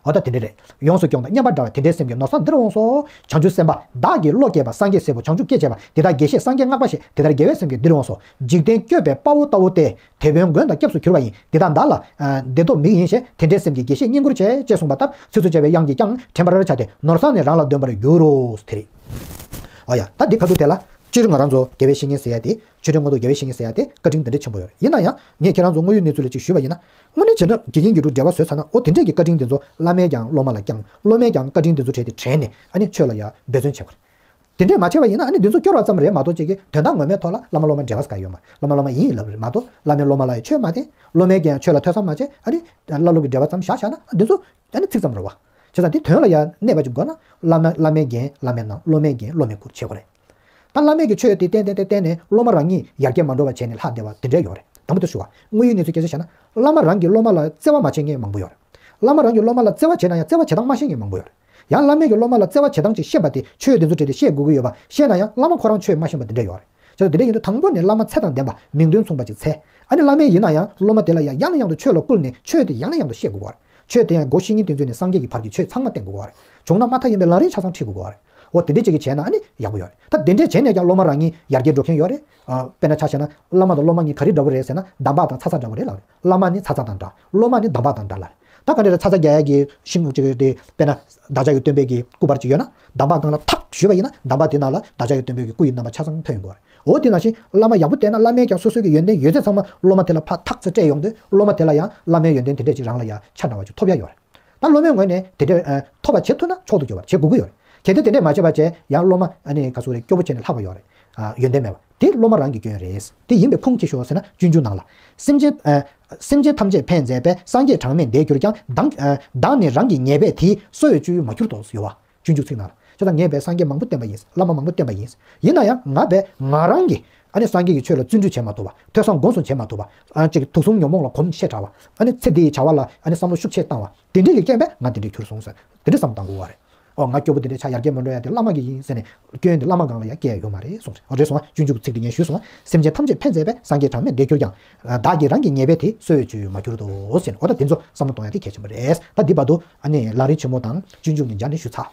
འོ་ད་དེ་འདྲས་རེད། ཡོངས་སུ་སྐྱོང་དང་བསྙེན་པ་འདྲ་བ་དེ་འདྲའི་སེམས་ཀྱི་ནོར་བཟང་འདིར་འོང་སོ། བྱང་ཆུབ་སེམས་དཔའ་བདག་གི་བློ་བསྐྱེད་པ། སངས་རྒྱས་སྲས་པོ་བྱང་ཆུབ་སྐྱེས་བྱེད་པ། དེ་དག་དགེ་བཤེས་སངས་རྒྱས་བསྔགས་པ་ཞེས། དེ་ལྟར་དགེ་བའི་སེམས་ཀྱིས་འདིར་འོང་སོ། འཇིག་རྟེན་བསྐྱོད་པའི་དཔའ་བོ་ལྟ་བུ་སྟེ། དེད་དཔོན་མགོན་དང་སྐྱབས་སུ་གྱུར་པ་ཡིན། དེ་དག་བདག་ལ་ཨ་བདེ་སྟོབས་མིག་ཡིན་ཞེས། དེ་འདྲའི་སེམས་ཀྱིས་དགེ་བཤེས་བསྙེན་བཀུར་བྱེད། ཅེས་གསུངས་པ་ལྟར་ཚིགས་སུ་བཅད་པའི་དབྱངས་ཀྱིས་ཀྱང་དྲན་པར་བྱ་སྟེ་ནོར་བཟང་ནི་རང་ལ་འདོན་པར་འགྱུར་རོ། དེ་རེད། ཨ་ཡ། ད་འདི་ཁ་ཐུག་དེ་ལ་སྤྱིར་ང་རང་ཚོ་དགེ་བའི་བཤེས་གཉེན་ཟེར་ཡ་དེ། ཆོས་འབྲེལ་དངོས་ཐོག་དགེ་བའི་བཤེས་གཉེན་ཟེར་ཡ་དེ་བཀའ་དྲིན་འདི་འདྲ་ཆེན་པོ་ཡོད་རེད། ཡིན་ན་ཡང་ངས་ཁྱེད་རང་ཚོ་དངོས་ཡོད་གནས་ཚུལ་ལ་ཅིག་ཞུས་པ་ཡིན་ན། དངོས་གནས་བྱས་ན་དགེ་རྒན་གྱི་རུ་འབྲེལ་བ་བཟོས་ཚར་ན། འོ་དེ་འདྲས་ཀྱི་བཀའ་དྲིན་དེ་ཚོ་བླ་མས་ཀྱང་སློབ་མ་ལ་བསྐྱང་། སློབ་མས་ཀྱང་བཀའ་དྲིན་དེ་ཚོ་དྲན་ཏེ་དྲན་ནས་ཨ་ནི་ཆོས་ལ་ཡ་འབད་བརྩོན་བྱེད་དགོས་རེད། དེ་འདྲས་མ་བྱས་པ་ཡིན་ན་ཨ་ནི་འདི་ཚོ་སྐྱོར་བ་ཙམ་རེད་མ་གཏོགས། ཅིག་གིས་དོན་དག་ངོ་མའི་ཐོག་ལ་བླ་མ་སློབ་མ་འབྲེལ་བ་ཟེར་ག་ཡོད་མ་རེད། བླ་མ་སློབ་མ་ཡིན་ལབ་རེད་མ་གཏོགས། བླ་མས་སློབ་མ་ལ་ཡ་ཆོས་མ་བསྟན། སློབ་མས་ཀྱང་ཆོས་ལ་ཐོས་བསམ་མ་བྱས། ཨ་ནི་བླ་སློབ་ཀྱི་འབྲེལ་བ་ཙམ་བཞག་བཞག་ན་འདི་ཚོ་ཨ་ནི་ཚིག་ཙམ་རེད་བ། བྱས་ཙང་དེ་དོན་ལ་ཡ་གནས་པ་ཅིག་དགོས་ན། བླ་མ་བླ་མས་བརྒྱན་བླ་མས་གནང་། སློབ་མས་བརྒྱན་སློབ་མས་བསྐུར་བྱེད་དགོས་རེད། ད་བླ་མས་ཀྱི་ཆོས་དེ་བསྟན་བསྟན་བསྟན་བསྟན་ནས་སློབ་མ་རང་ཉིད་ཡར་རྒྱས་མ་འགྲོ་བ་བྱས་ནས་ལྷག་བསྡད་པ་དེ་འདྲ་ཡོད་རེད། དང་པོ་དེ་ཞུ་བ། དངོས་ཡོད་གནས་ཚུལ་སྐད་ཆ་བཤད་ན། བླ་མ་རང་གིས་སློབ་མ་ལ་བརྩེ་བ་མ་བྱེད་མཁན་མང་པོ་ཡོད་རེད། བླ་མ་རང་གིས་སློབ་མ་ལ་བརྩེ་བ་བྱེད་ན་ཡང་བརྩེ་བ་བྱེད་སྟངས་མ་ཤེས་མཁན་མང་པོ་ཡོད་རེད། ཡང་བླ་མས་ཀྱིས་སློབ་མ་ལ་བརྩེ་བ་བྱེད་སྟངས་ཅིག་ཤེས་པ་དེ་ཆོས་དེ་ཚོ་དྲིས་ཏེ་ཤེས་དགོས་ཀྱི་ཡོད་པ་ཤེས་ན་ཡང་བླ་མ་ཁོ་རང་ཆོས་མ་ཤེས་པ་དེ་འདྲ་ཡོད་རེད། བྱས་ཙང་དེ་འདྲ་ཡིན་དུས་དང་པོ་ནས་བླ་མ་ཚད་དང་ལྡན་པ་མིང་དོན་མཚུངས་པ་ཅིག་འཚོལ། ཨ་ནི་བླ་མས་ཡིན་ན་ཡང་སློབ་མ་དེ་ལ་ཡང་ཡང་ནས་ཡང་དུ་ཆོས་ལ་བསྐུལ་ནས་ཆོས་དེ་ཡང་ནས་ཡང་དུ་བཤད་དགོས་པ་རེད། ཆོས་དེ་ཡང་སྒོ་བཤེས་གཉེན་བསྟེན་ཚུལ་ནས་སངས་རྒྱས་ཀྱི་བར་གྱི་ཆོས་ཚང་མ་བསྟེན་དགོས་པ་རེད། བྱུང་ན་མ་མཐའ་ཡིན་པའི་ལམ་རིམ་ཆ་ཚང་ཁྲིད་དགོས་པ་རེད། འོ་དེ་འདྲ་ཅིག་གིས་བྱས་ན་ཨ་ནི་ཡག་པོ་ཡོད་རེད། ད་དེ་འདྲས་བྱས་ནས་ཀྱང་སློབ་མ་རང་ཉིད་ཡར་རྒྱས་འགྲོ་མཁན་ཡོད་རེད། ཨ། དཔེར་ན་ཆ་བཞག་ན་བླ་མ་དང་སློབ་མ་གཉིས་ག་རེ་འདྲ་པོ་རེད་ཟེར་ན། འདམ་བག་དང་ཚྭ་ཚྭ་འདྲ་པོ་རེད་ལབ་རེད། བླ་མ་ནི་ཚྭ་ཚྭ་དང་འདྲ། སློབ་མ་ནི་འདམ་བག་དང་འདྲ་ལབ་རེད། ད་ག་འདྲ་རེད། ཚྭ་ཚྭ་རྒྱག་ཡ་གི་ཤིང་ཅིག་དེ་དཔེར་ན་བདག་ཅག་གི་སྟོན་པའི་གི་སྐུ་པར་ཅིག་ཡོད་ན། འདམ་བག་སྒང་ལ་ཐག་གཞུས་པ་ཡིན་ན་འདམ་བག་དེ་ནང་ལ་བདག་ཅག་གི་སྟོན་པའི་གི་སྐུ་ཡི་རྣམ་པ་ཆ་ཚང་ཐོན་ཡོང་གི་རེད། འོ་དེ་ནང་བཞིན་བླ་མ་ཡག་པོ་བསྟེན་ན་བླ་མས་ཀྱང་སོ་སོའི་གི་ཡོན་ཏན་ཡོད་ཚད་ཚང་མ་སློབ་མ་དེ་ལ་ཕར་ཐག་ཚད་སྤྲད་ཡོང་དུས་སློབ་མ་དེ་ལ་ཡང་བླ་མའི་ཡོན་ཏན་དེ་འདྲས་ཅིག་རང་ལ་ཡང་ཆ་འདྲ་བ་ཅིག་ཐོབ་ཡ་ཡོད་རེད། ད་སློབ་མའི་ངོས་ནས་དེ་འདྲས་ཨ་ཐོབ་པ་བྱེད་ཐུབ་ན་ཆོག་ཏུ་གྱུར་པ་རེད། བྱེད་དགོས་ཀྱི་ཡོད་རེད། གལ་ཏེ་དེ་འདྲས་མ་བྱས་པ་བྱས་ཡང་སློབ་མ་ཨ་ནི་ག་ཚོད་རེད། སྐྱོ་པོ་བྱས་ནས་ལྷག་པ་ཡོད་རེད། ཨ་ཡོན་ཏན་མེད་པ་དེ་སློབ་མ་རང་གི་སྐྱོན་རེད། དེ་ཡིན་པའི་ཁུངས་ཁྱེར་ཤོག་ཟེར་ན། སྤྱོད་འཇུག་ནང་ལ། སེམས་ཅན་ཨ་སེམས་ཅན་ཐམས་ཅད་ཕན་མཛད་པའི། སངས་རྒྱས་གྲངས་མེད་འདས་གྱུར་ཀྱང་། བདག་ཨ་བདག་ནི་རང་གི་ཉེས་པས་དེའི། གསོ་བའི་སྤྱོད་ཡུལ་མ་གྱུར་ཏོ་ཟེར་བ། སྤྱོད་འཇུག་ཚིག་ནང་ལ། བྱས་ཙང་ངས་བས་སངས་རྒྱས་མང་པོ་བསྟེན་པ་ཡིན། བླ་མ་མང་པོ་བསྟེན་པ་ཡིན། ཡིན་ན་ཡང་ང་བས་ང་རང་གིས་ཨ་ནི་སངས་རྒྱས་ཀྱི་ཆོས་ལ་བརྩོན་འགྲུས་བྱེད་མ་ཐུབ་པ། ཐོས་བསམ་སྒོམ་གསུམ་བྱེད་མ་ཐུབ་པ། ཨ་ཅིག་དུག་གསུམ་ཉོན་མོངས་ལ་གོམས་ཆེ་དྲགས་པ། ཨ་ནི་ཚེ་འདིའི་བྱ་བ་ལ་ཨ་ནི་བསམ་བློ་ཤུགས་ཆེ་བཏང་བ། དེ་འདྲས་ཀྱི་རྐྱེན་པས་ང་དེ་འདྲས་གྱུར་སོང་ཟེར། དེ་འདྲས་བསམ་བཏང་དགོས་པ་རེད། ཨོ་ང་སྐྱོ་པོ་དེ་འདྲས་ཆགས། ཡར་རྒྱས་མ་འགྲོ་ཡ་དེ་བླ་མ་གིས་ཡིན་ཟེར་ནས་སྐྱོན་དེ་བླ་མ་སྒང་ལ་ཡ་སྐྱེལ་ཡ་ཡོད་མ་རེད་གསུངས་རེད། ཨོ་རེད་སོང་ང་། སྤྱོད་འཇུག་གི་ཚིག་དེ་ངས་ཞུས་སོང་ང་། སེམས་ཅན་ཐམས་ཅད་ཕན་མཛད་པའི། སངས་རྒྱས་གྲངས་མེད་འདས་གྱུར་ཀྱང་། བདག་གི་རང་གི་ཉེས་པས་དེའི། གསོ་བའི་སྤྱོད་ཡུལ་མ་གྱུར་ཏོ་ཟེར་ནས། ཨོ་ད་དེ་ཚོ་བསམ་བློ་གཏོང་ཡ་དེ་གལ་ཆེན་པོ་རེད། ད་འདི་བར་དུ་ཨ་ནི་ལམ་རིམ་ཆེན་མོ་དང་སྤྱོད་འཇུག་ནི་སྦྱར་ནས་ཞུས་ཚར།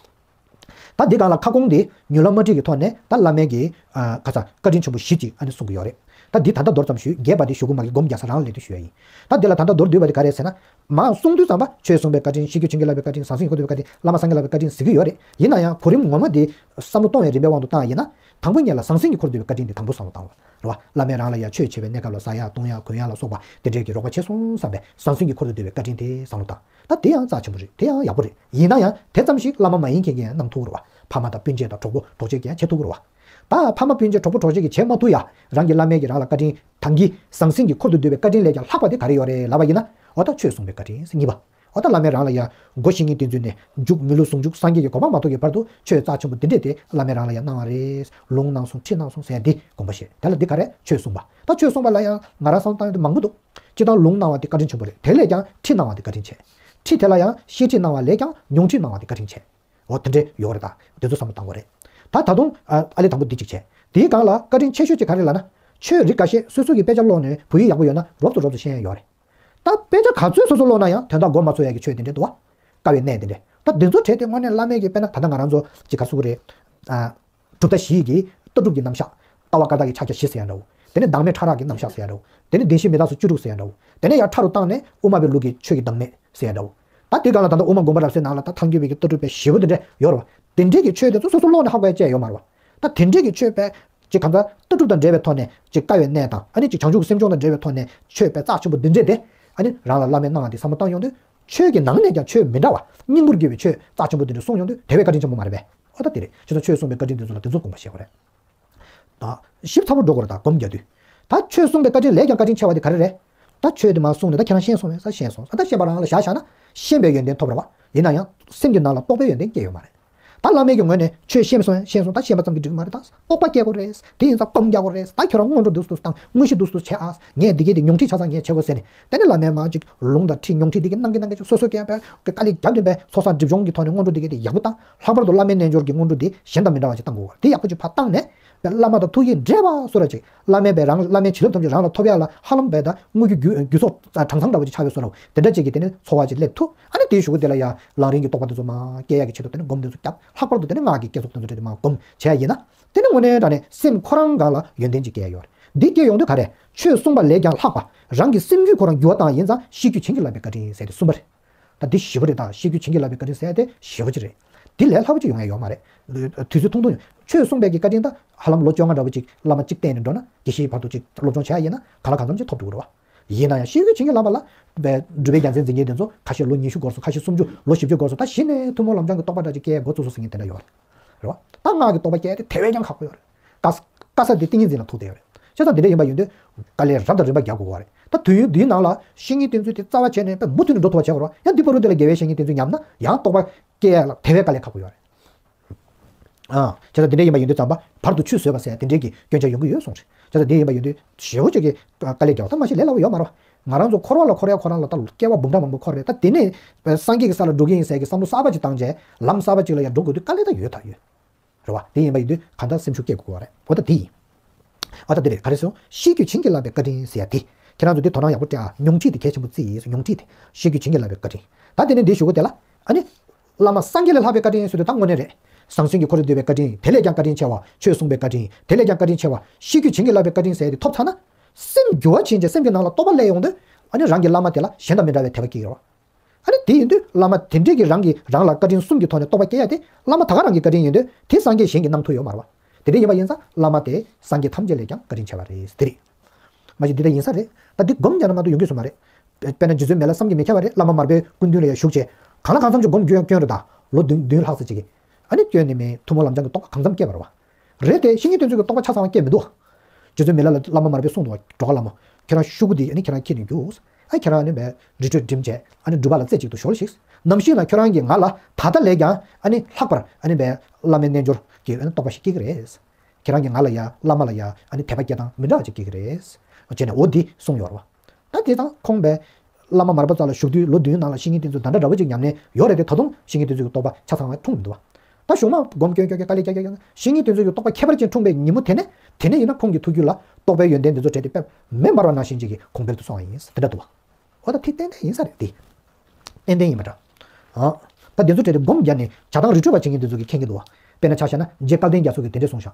ད་འདི་སྒང་ལ་ཁ་སྐོང་འདི་མྱུར་ལམ་མ་བྲིས་ཀྱི་ཐོག་ནས་ད་བླ་མའི་གི་ཨ་ག་ས་བཀའ་དྲིན་ཆེན་པོ་བཞི་ཅིག་ཨ་ནི་གསུང་གི་ཡོད་རེད། ད་འདི་ད་ལྟ་མདོར་ཙམ་ཞུས། རྒྱས་པ་འདི་ཞུ་གི་མ་གི་སྒོམ་རྒྱག་ས་རང་ལ་སླེབས་དུས་ཞུ་ཡ་ཡིན། ད་འདི་ལ་ད་ལྟ་མདོར་བསྡུས་པ་འདི་ག་རེད་ཟེར་ན། མར་གསུང་དུས་ཙམ་པ་ཆོས་གསུངས་པའི་བཀའ་དྲིན། གཤེགས་རྒྱུད་བྱིན་གྱིས་བརླབས་པའི་བཀའ་དྲིན། ཟང་ཟིང་གི་འཁོར་དུ་བའི་བཀའ་དྲིན། བླ་མ་སངས་རྒྱས་བསླབ་པའི་བཀའ་དྲིན་ཟེར་གྱི་ཡོད་རེད། ཡིན་ན་ཡང་གོ་རིམ་ངོ་མ་འདི་བསམ་བློ་གཏོང་བའི་རིམ་པའི་དབང་དུ་བཏང་ཡིན་ན། དང་པོ་ཉིད་ལ་ཟང་ཟིང་གི་འཁོར་དུ་བའི་བཀའ་དྲིན་འདི་དང་པོ་བསམ་བློ་བཏང་བ་རེད་བ། བླ་མས་རང་ལ་ཡང་ཆོས་བྱེད་པའི་གནས་སྐབས་ལ་ཟ་ཡག་འཐུང་ཡག་གོན་ཡག་ལ་སོགས་པ་དེ་འདྲས་ཀྱི་རོགས་པ་བྱས་སོང་བསམ་པའི་ཟང་ཟིང་གི་འཁོར་དུ་བའི་བཀའ་དྲིན་དེ་བསམ་བློ་བཏང་། ད་དེ་ཡང་རྩ་ཆེན་པོ་རེད། དེ་ཡང་ཡག་པོ་རེད། ཡིན་ན་ཡང་དེ་ཙམ་ཞིག་བླ་མ་མ་ཡིན་མཁན་གྱིས་ཡང་གནང་ཐུབ་ཀྱི་རེད་བ། ཕ་མ་དང་སྤུན་མཆེད་དང་གྲོགས་པོ་གྲོགས་མཆེད་ཀྱིས་ཡང་བྱེད་ཐུབ་ཀྱི་རེད་བ། ད་ཕ་མ་སྤུན་མཆེད་གྲོགས་པོ་གྲོགས་མཆེད་ཀྱིས་བྱེད་མ་ཐུབ་ཡ། རང་གི་བླ་མས་ཀྱིས་རང་ལ་བཀའ་དྲིན་དང་གི་ཟང་ཟིང་གི་འཁོར་དུ་བསྡུ་བའི་བཀའ་དྲིན་ལས་ཀྱང་ལྷག་པ་དེ་ག་རེ་ཡོད་རེད་ལབ་པ་ཡིན་ན། འོ་ད་ཆོས་གསུངས་པའི་བཀའ་དྲིན་གཉིས་པ། འོ་ད་བླ་མས་རང་ལ་ཡ་འགོ་བཞེས་མཁན་དེ་ཚོ་ནས་མཇུག་མི་ལུས་ཟུང་འཇུག་སངས་རྒྱས་ཀྱི་གོ་འཕང་མ་ཐོབ་ཀྱི་བར་དུ་ཆོས་རྩ་ཆེན་པོ་འདི་འདྲས་དེ་བླ་མས་རང་ལ་ཡ་གནང་བ་རེད། ལུང་གནང་སོང་། ཁྲིད་གནང་སོང་ཟེར་ཡ་འདི་དགོངས་པ་བཞེས། དེ་ལ་འདི་ག་རེ་ཆོས་གསུངས་པ། ད་ཆོས་གསུངས་པ་ལ་ཡང་ང་རང་བསམ་བློ་བཏང་ཡོང་དུས་མང་པོ་འདུག་སྤྱིར་བཏང་ལུང་གནང་བ་དེ་བཀའ་དྲིན་ཆེན་པོ་རེད། དེ་ལས་ཀྱང་ཁྲིད་གནང་བ་དེ་བཀའ་དྲིན་ཆེ། ཁྲིད་དེ་ལ་ཡང་བཤད་ཁྲིད་གནང་བ་ལས་ཀྱང་ཉུང་ཁྲིད་གནང་བ་དེ་བཀའ་དྲིན་ཆེ། འོ་དེ་འདྲས་ཡོད་རེད། ད་དེ་ཚོ་བསམ་བློ་བཏང་དགོས་རེད། ད་ད་དུང་ཨ་ཨ་ལས་དང་པོ་འདི་གཅིག་བྱས། དེའི་སྒང་ལ་བཀའ་དྲིན་ཆེ་ཤོས་ཅིག་ག་རེ་ལབ་ན། ཆོས་རིགས་འགའ་ཤས་སོ་སོ་གི་དཔེ་ཆ་ཀློག་ནས་བོད་ཡིག་ཡག་པོ་ཡོད་ན་རོབ་ཏུ་རོབ་ཏུ་ཤེས་ཡ་ཡོད་རེད། ད་དཔེ་ཆ་ག་ཚོད་སོ་སོ་ཀློག་ན་ཡང་དོན་དག་གོ་མ་ཚོད་ཡ་གི་ཆོས་དེ་འདྲས་འདུག་བ། དཀའ་བའི་གནས་དེ་འདྲས། ད་དེ་ཚོ་བྲལ་ཏེ་དངོས་གནས་བླ་མས་ཀྱི་དཔེར་ན་ད་ལྟ་ང་རང་ཚོ་ཅིག་ག་ཟེར་དགོས་རེད། ཨ། གྲུབ་མཐའ་བཞི་ཡི་གི་ལྟ་གྲུབ་ཀྱི་རྣམ་གཞག་ལྟ་བ་བཀའ་རྟགས་ཀྱི་ཕྱག་རྒྱ་བཞི་ཟེར་ཡ་འདྲ་བོ། དེ་ནས་བདག་མེད་ཕྲ་རགས་ཀྱི་རྣམ་གཞག་ཟེར་ཡ་འདྲ་བོ། དེ་ནས་བདེན་བཞི་མི་རྟག་སོགས་བཅུ་དྲུག་ཟེར་ཡ་འདྲ་བོ། དེ་ནས་ཡར་ཕྲ་རུ་བཏང་ནས་དབུ་མ་པའི་ལུགས་ཀྱི་ཆོས་ཀྱི་བདག་མེད་ཟེར་ཡ་འདྲ་བོ། ད་དེ་ག་ལ་ད་ལྟ་དབུ་མ་དགོངས་པ་རབ་གསལ་ནང་ལ་ད་ཐལ་འགྱུར་བའི་གི་ལྟ་གྲུབ་པའི་ཞེ་པོ་དེ་འདྲས་ཡོད་རེད་བ། དེ་འདྲས་ཀྱི་ཆོས་དེ་ཚོ་སོ་སོ་ཀློག་ནས་ཧ་གོ་ཡ་ཅིག་ཡོད་མ་རེད་བ། ད་དེ་འདྲས་ཀྱི་ཆོས་པས་ཅིག་གང་ལྟར་ལྟ་གྲུབ་དང་འབྲེལ་བའི་ཐོག་ནས་ཅིག་དཀའ་བའི་གནས་དང་ཨ་ནི་ཅིག་བྱང་ཆུབ་ཀྱི་སེམས་མཆོག་དང་འབྲེལ་བའི་ཐོག་ནས་ཆོས་པས་རྩ་ཆེན་པོ་འདི་འདྲས་དེ་ཨ་ནི་རང་ལ་བླ་མས་གནང་བ་དེ་བསམ་བློ་བཏང་ཡོང་དུས། ཆོས་ཀྱི་ནང་ནས་ཀྱང་ཆོས་མི་འདྲ་བ་སྙིང་པོར་གྱུར་པའི་ཆོས་རྩ་ཆེན་པོ་དེ་འདྲ་གསུངས་ཡོང་དུས་དེ་བས་བཀའ་དྲིན་ཆེན་པོ་མ་རེད་པས། ཨོ་ད་དེ་རེད། བྱས་ཙང་ཆོས་གསུངས་པའི་བཀའ་དྲིན་དེ་ཚོ་ལ་དེ་ཚོ་དགོངས་པ་བཞེས་དགོས་རེད། ད་ཞིབ་ཚགས་པོ་འགྲོ་དགོས་རེད། ད་སྒོམ་རྒྱག་དུས། ད་ཆོས་གསུངས་པའི་བཀའ་དྲིན་ལས་ཀྱང་བཀའ་དྲིན་ཆེ་བ་དེ་ག་རེ་རེད། ད་ཆོས་དེ་མར་གསུངས་ནས་ད་ཁྱེད་རང་ཤེས་སོང་བས་ས་ཤེས་སོང་ས། ད་ཤེས་པ་རང་ལ་བཞག་བཞག་ན་ཤེས་པའི་ཡོན་ཏན་ཐོབ་རེད་བ། ཡིན་ན་ཡང་སེམས་ཀྱི་ནང་ལ་རྟོགས་པའི་ཡོན་ཏན་སྐྱེ་ཡོད་མ་རེད། ད་བླ་མའི་གི་ངོས་ནས་ཆོས་ཤེས་སོང་ཡང་ཤེས་སོང་། ད་ཤེས་པ་ཙམ་གྱིས་འགྲིག་གི་མ་རེད། ད་རྟོགས་པ་སྐྱེ་དགོས་རེད། དེ་ཡིན་ཙང་སྒོམ་རྒྱག་དགོས་རེད། ད་ཁྱོད་རང་སྔོན་འགྲོ་འདུག་སེ་འདུག་སེ་དང་དངོས་གཞི་འདུག་སེ་འདུག་སེ་བྱས་ཨ། ངས་འདི་གས་དེ་ཉུང་ཁྲིད་ཆ་ཚང་ངས་བྱེད་དགོས་ཟེར་ནས། དེ་ནས་བླ་མས་མར་ཅིག་ལུང་དང་ཁྲིད་ཉུང་ཁྲིད་འདི་གས་གནང་གི་གནང་གི་ཅིག་སོ་སོ་སྐད་པས་དཀའ་ལས་རྒྱབ་བསྡད་པའི་ཚོགས་བསགས་སྒྲིབ་སྦྱོང་གི་ཐོག་ནས་སྔོན་འགྲོ་འདི་གས་དེ་ཡག་པོ་བཏང་། ལྷག་པར་དུ་བླ་མའི་རྣལ་འབྱོར་གྱི་སྔོན་འགྲོ་འདི་གཞན་དང་མི་འདྲ་བ་ཅིག་བཏང་དགོས་པ་དེ་ཡག་པོ་ཅིག་ཕར་བཏང་ནས། བླ་མ་དང་ཐུགས་ཡིད་འདྲེས་པ་བཟོ་འདྲ་ཅིག་བླ་མས་བས་རང་བླ་མའི་བྱིན་རླབས་ཐམས་ཅད་རང་ལ་ཐོབ་ཡག་ལ་ཧ་ལམ་བས་ད་དངོས་ཀྱི་རྒྱུ་རྒྱུ་ཚོགས་གྲངས་ཚང་འདྲ་བོ་ཅིག་ཆགས་པའི་བཟོ་འདྲ་བོ་དེ་འདྲ་ཅིག་གི་དེ་ནས་འཚོ་བ་ཅིག་སླེབས་ཐུབ། ཨ་ནི་དེའི་གཞུག་གུ་དེ་ལ་ཡང་ལམ་རིམ་གྱི་རྟོགས་པ་དེ་ཚོ་མར་སྐྱེ་ཡག་གི་ཆེད་དུ་དེ་ནས་སྒོམ་དེ་ཚོ་རྒྱབ། ལྷག་པར་དུ་དེ་ནས་སྔགས་ཀྱི་བསྐྱེད་རྫོགས་དེ་ཚོ་དེ་མར་སྒོམ་བྱས་ཡིན་ན། དེ་ནི་དངོས་གནས་དྲང་གནས་སེམས་ཁོ་རང་སྒང་ལ་ཡོན་ཏན་ཅིག་སྐྱེ་ཡ་ཡོད་རེད། འདི་སྐྱེ་ཡོང་དུས་ག་རེ། ཆོས་གསུངས་པ་ལས་ཀྱང་ལྷག་པ། རང་གི་སེམས་རྒྱུད་ཁོ་རང་འགྱུར་བ་བཏང་ཡིན་ཙང་གཤེགས་རྒྱུད་བྱིན་གྱིས་བརླབས་པའི་བཀའ་དྲིན་ཟེར་ཏེ་གསུངས་པ་རེད། ད་འདི་ཞེ་པོ་རེད། ད་གཤེགས་རྒྱུད་བྱིན་གྱིས་བརླབས་པའི་བཀའ་དྲིན་ཟེར་ཏེ་ཞེ་པོ་ཅིག་རེད། འདི་ལས་ལྷག་པ་ཅིག་ཡོང་ཡ་ཡོད་མ་རེད། དུས་ཚོད་ཐུང་ཐུང་ཡོད། ཆོས་གསུངས་པའི་གི་བཀའ་དྲིན་ད་ཧ་ལམ་ལོ་བཅོ་ལྔ་འདྲ་བོ་ཅིག་བླ་མ་གཅིག་བསྟེན་ནས་འགྲོ་ན་དགེ་བཤེས་བར་དུ་ཅིག་སློབ་སྦྱོང་བྱས་ཡིན་ན་གང་ལ་གང་འཚམ་ཅིག་ཐོབ་འགྲོ་གི་རེད་བ། ཡིན་ན་ཡང་གཤེགས་རྒྱུད་བྱིན་གྱིས་བརླབས་པ་ལ་སྒྲུབ་པའི་རྒྱལ་མཚན་འཛིན་མཁན་དེ་ཚོ་ཁ་ཤས་ལོ་ཉི་ཤུ་འགོར་སོང་། ཁ་ཤས་སུམ་ཅུ། ལོ་བཞི་བཅུ་འགོར་སོང་། ད་གཞི་ནས་ཐུན་མོང་ལམ་སྦྱང་གི་རྟོགས་པ་འདྲ་ཅིག་སྐྱེ་འགོ་ཚུགས་སོང་ཟེར་མཁན་དེ་འདྲ་ཡོད་རེད། རེད་བ། ད་སྔགས་ཀྱི་རྟོགས་པ་སྐྱེ་དེ་དེ་བས་ཀྱང་ཁག་པོ་ཡོད་རེད། དཀའ་ས་དཀའ་ས་དེ་ཏིང་ངེ་འཛིན་ལ་ཐུག་བསྡད་ཡོད་རེད། བྱས་ཙང་འདི་འདྲ་ཡིན་པ་ཡིན་དུས་དཀའ་ལས་རབ་དང་རིམ་པ་རྒྱག་དགོས་པ་རེད། ད་དུས་ཡུན་འདིའི་ནང་ལ་བཤེས་གཉེན་བསྟེན་ཚུལ་དེ་རྩ་བ་བྱས་ནས་དཔེ་མུ་མཐུད་ནས་འགྲོ་ཐུབ་པ་བྱེད་དགོས་རེད་བ། ཡང་འདི་བར་དུ་འདི་ལ་དགེ་བའི་བཤེས་གཉེན་བསྟེན་ཚུལ་ཉམས་ན་ཡང་རྟོགས་པ་སྐྱེ་ཡ་ལ་དེ་བས་དཀའ་ལས་ཁག་པོ་ཡོད་རེད། ཨ། བྱས་ཙང་དེ་འདྲ་ཡིན་པ་ཡིན་དུས་ཙམ་པ་བར་དུ་ཆུད་ཟོས་པ་ཟེར་དེ་འདྲའི་གི་སྐྱོན་ཆ་ཡོང་གི་ཡོད་གསུངས་རེད། བྱས་ཙང་དེ་ཡིན་པ་ཡིན་དུས་ཞེ་པོ་ཅིག་གི་དཀའ་ལས་རྒྱག་པ་ད་མ་གཞི་ལས་སླ་པོ་ཡོད་མ་རེད་བ། ང་རང་ཚོ་འཁོར་བ་ལ་འཁོར་ཡ་ཁོ་རང་ལ་ད་སྐྱེ་བ་འབུམ་ཕྲག་མང་པོ་འཁོར་རེད། ད་དེ་ནས་སངས་རྒྱས་ཀྱི་ས་ལ་འགྲོ་གི་ཡིན་ཟེར་གི་བསམ་བློ་གསར་པ་ཅིག་བཏང་རྗེས་ལམ་གསར་པ་ཅིག་ལ་ཡང་འགྲོ་དགོས་དུས་དཀའ་ལས་ད་ཡོད་ད་ཡོད། རེད་བ། དེ་ཡིན་པ་ཡིན་དུས་གང་ལྟར་སེམས་ཤུགས་སྐྱེད་དགོས་པ་རེད། འོ་ད་དེ་ཡིན། ཨ་ད་དེ་རེད། ག་རེ་ཟེར། གཤེགས་རྒྱུད་བྱིན་གྱིས་བརླབས་པའི་བཀའ་དྲིན་ཟེར་ཡ་དེ། ཁྱེད་རང་ཚོ་དེ་དོ་སྣང་ཡག་པོ་སྤྲད་ཨ། ཉུང་ཁྲིད་དེ་གལ་ཆེན་པོ་བརྩི་ཡིན། ཉུང་ཁྲིད་དེ་གཤེགས་རྒྱུད་བྱིན་གྱིས་བརླབས་པའི་བཀའ་དྲིན། ད་དེ་ནས་འདི་ཞུ་གི་དེ་ལ། ཨ་ནི། བླ་མ་སངས་རྒྱས་ལས་ལྷག་པའི་བཀའ་དྲིན་ཟེར་དུས་ད་དངོས་གནས་རེད། ཟང་ཟིང་གི་འཁོར་དུ་བསྡུས་པའི་བཀའ་དྲིན། དེ་ལས་ཀྱང་བཀའ་དྲིན་ཆེ་བ། ཆོས་གསུངས་པའི་བཀའ་དྲིན། དེ་ལས་ཀྱང་བཀའ་དྲིན་ཆེ་བ། གཤེགས་རྒྱུད་བྱིན་གྱིས་བརླབས་པའི་བཀའ་དྲིན་ཟེར་དེ་ཐོབ་ཚར་ན། སེམས་འགྱུར་བ་ཕྱིན་རྗེས་སེམས་ཀྱི་ནང་ལ་རྟོགས་པ་སླེབས་ཡོང་དུས། ཨ་ནི་རང་གི་བླ་མ་དེ་ལ་གཞན་དང་མི་འདྲ་བའི་དད་པ་སྐྱེ་གི་རེད་བ། ཨ་ནི་དེ་ཡིན་དུས་བླ་མ་དེ་འདྲས་ཀྱིས་རང་གི་རང་ལ་བཀའ་དྲིན་གསུམ་གྱི་ཐོག་ནས་རྟོགས་པ་སྐྱེ་ཡ་དེ་བླ་མ་ད་ག་རང་གི་བཀའ་དྲིན་ཡིན་དུས་དེ་སངས་རྒྱས་གཞན་གྱིས་གནང་ཐུབ་ཡོད་མ་རེད་བ། དེ་འདྲས་ཡིན་པ་ཡིན་ཙང་བླ་མ་དེ་སངས་རྒྱས་ཐམས་ཅད་ལས་ཀྱང་བཀའ་དྲིན་ཆེ་བ་རེད་དེ་རེད། མ་གཞི་འདི་ལྟར་ཡིན་ས་རེད། ད་འདི་སྒོམ་རྒྱག་ན་མ་གཏོགས་ཡོང་གི་སོང་མ་རེད། དཔེར་ན་རྗེ་བཙུན་མི་ལ་བསམ་གྱིས་མི་ཁྱབ་པ་རེད། བླ་མ་མར་པའི་སྐུ་མདུན་ལ་ཡང་བཞུགས་བྱས། གང་ལ་གང་འཚམ་ཅིག་སྒོམ་སྐྱོན་སྐྱོན་རེད་ད། ལོ་བདུན་བདུན་ལྷག་ཙམ་ཅིག་གིས། ཨ་ནི་སྐྱོན་ནི་མེད། ཐུན་མོང་ལམ་སྦྱང་གི་རྟོགས་པ་གང་འཚམ་སྐྱེས་པ་རེད་བ། རེད་དེ་བཤེས་གཉེན་བསྟེན་ཚུལ་གྱི་རྟོགས་པ་ཆ་ཚང་བ་སྐྱེས་མི་འདུག་རྗེ་བཙུན་མི་ལ་ལ་བླ་མ་མར་པས་གསུངས་འདུག་འགྲོ་ཁ་ལ་མོ། ཁྱེད་རང་ཤོག་གུ་འདི་ཨ་ནི་ཁྱེད་རང་འཁྱེར་ནས་རྒྱུགས། ཨ་ཁྱེད་རང་ཨ་ནི་བས་རི་ཁྲོད་འགྲིམ་བྱས་ཨ་ནི་སྒྲུབ་པ་ལ་རྩེ་གཅིག་ཏུ་གཞོལ་ཞིག་ནམ་ཞིག་ན་ཁྱོད་རང་གིས་ང་ལ་ད་ལྟ་ལས་ཀྱང་ཨ་ནི་ལྷག་པར་ཨ་ནི་བས་བླ་མའི་རྣལ་འབྱོར་གྱི་ཨ་ནི་རྟོགས་པ་ཞིག་སྐྱེ་གི་རེད། ཁྱེད་རང་གིས་ང་ལ་ཡ་བླ་མ་ལ་ཡ་ཨ་ནི་དད་པ་སྐྱེ་སྟངས་མི་འདྲ་བ་ཅིག་སྐྱེ་གི་རེད། བྱས་ནས་འོ་འདི་གསུངས་ཡོད་རེད་བ། ད་དེ་དང་ཁོང་པས་བླ་མ་མར་པ་རྩ་ལ་བཞུགས་དུས་ལོ་བདུན་ནང་ལ་བཤེས་གཉེན་བསྟེན་ཚུལ་ད་ལྟ་འདྲ་བོ་ཅིག་ཉམས་ལེན་ཡོད་རེད་དེ་ད་དུང་བཤེས་གཉེན་བསྟེན་ཚུལ་གྱི་རྟོགས་པ་ཆ་ཚང་བ་འཁྲུངས་མི་འདུག་བ། ད་གཞུག་མ་སྒོམ་སྐྱོན་སྐྱོན་གྱི་དཀའ་ལས་རྒྱག་རྒྱག་ཡང་བཤེས་གཉེན་བསྟེན་ཚུལ་གྱི་རྟོགས་པ་ཁྱད་པར་ཅན་འཁྲུངས་པའི་ཉིན་མོ་དེ་ནས་དེ་ནས་ཡིན་ན་ཁོང་གི་ཐུགས་རྒྱུད་ལ་རྟོགས་པའི་ཡོན་ཏན་འདི་ཚོ་བྲལ་ཏེ་དཔེ་མེ་འབར་བ་ནང་བཞིན་ཅིག་གི་གོང་འཕེལ་དུ་སོང་བ་ཡིན་དེ་འདྲ་འདུག་བ། འོ་ད་དེ་ཏན་ཏན་ཡིན་ས་རེད་དེ། ཏན་ཏན་ཡིན་པ་འདྲ། ཨ། ད་དེ་ཚོ་བྲལ་ཏེ་སྒོམ་རྒྱག་ནས་བྱ་བཏང་རི་ཁྲོད་པ་བྱེད་མཁན་དེ་ཚོ་གིས་མཁྱེན་གྱི་འདུག་བ། དཔེར་ན་ཆ་བཞག་ན་རྗེ་སྐལ་ལྡན་རྒྱ་མཚོ་གིས་དེ་འདྲས་གསུངས་ཤག་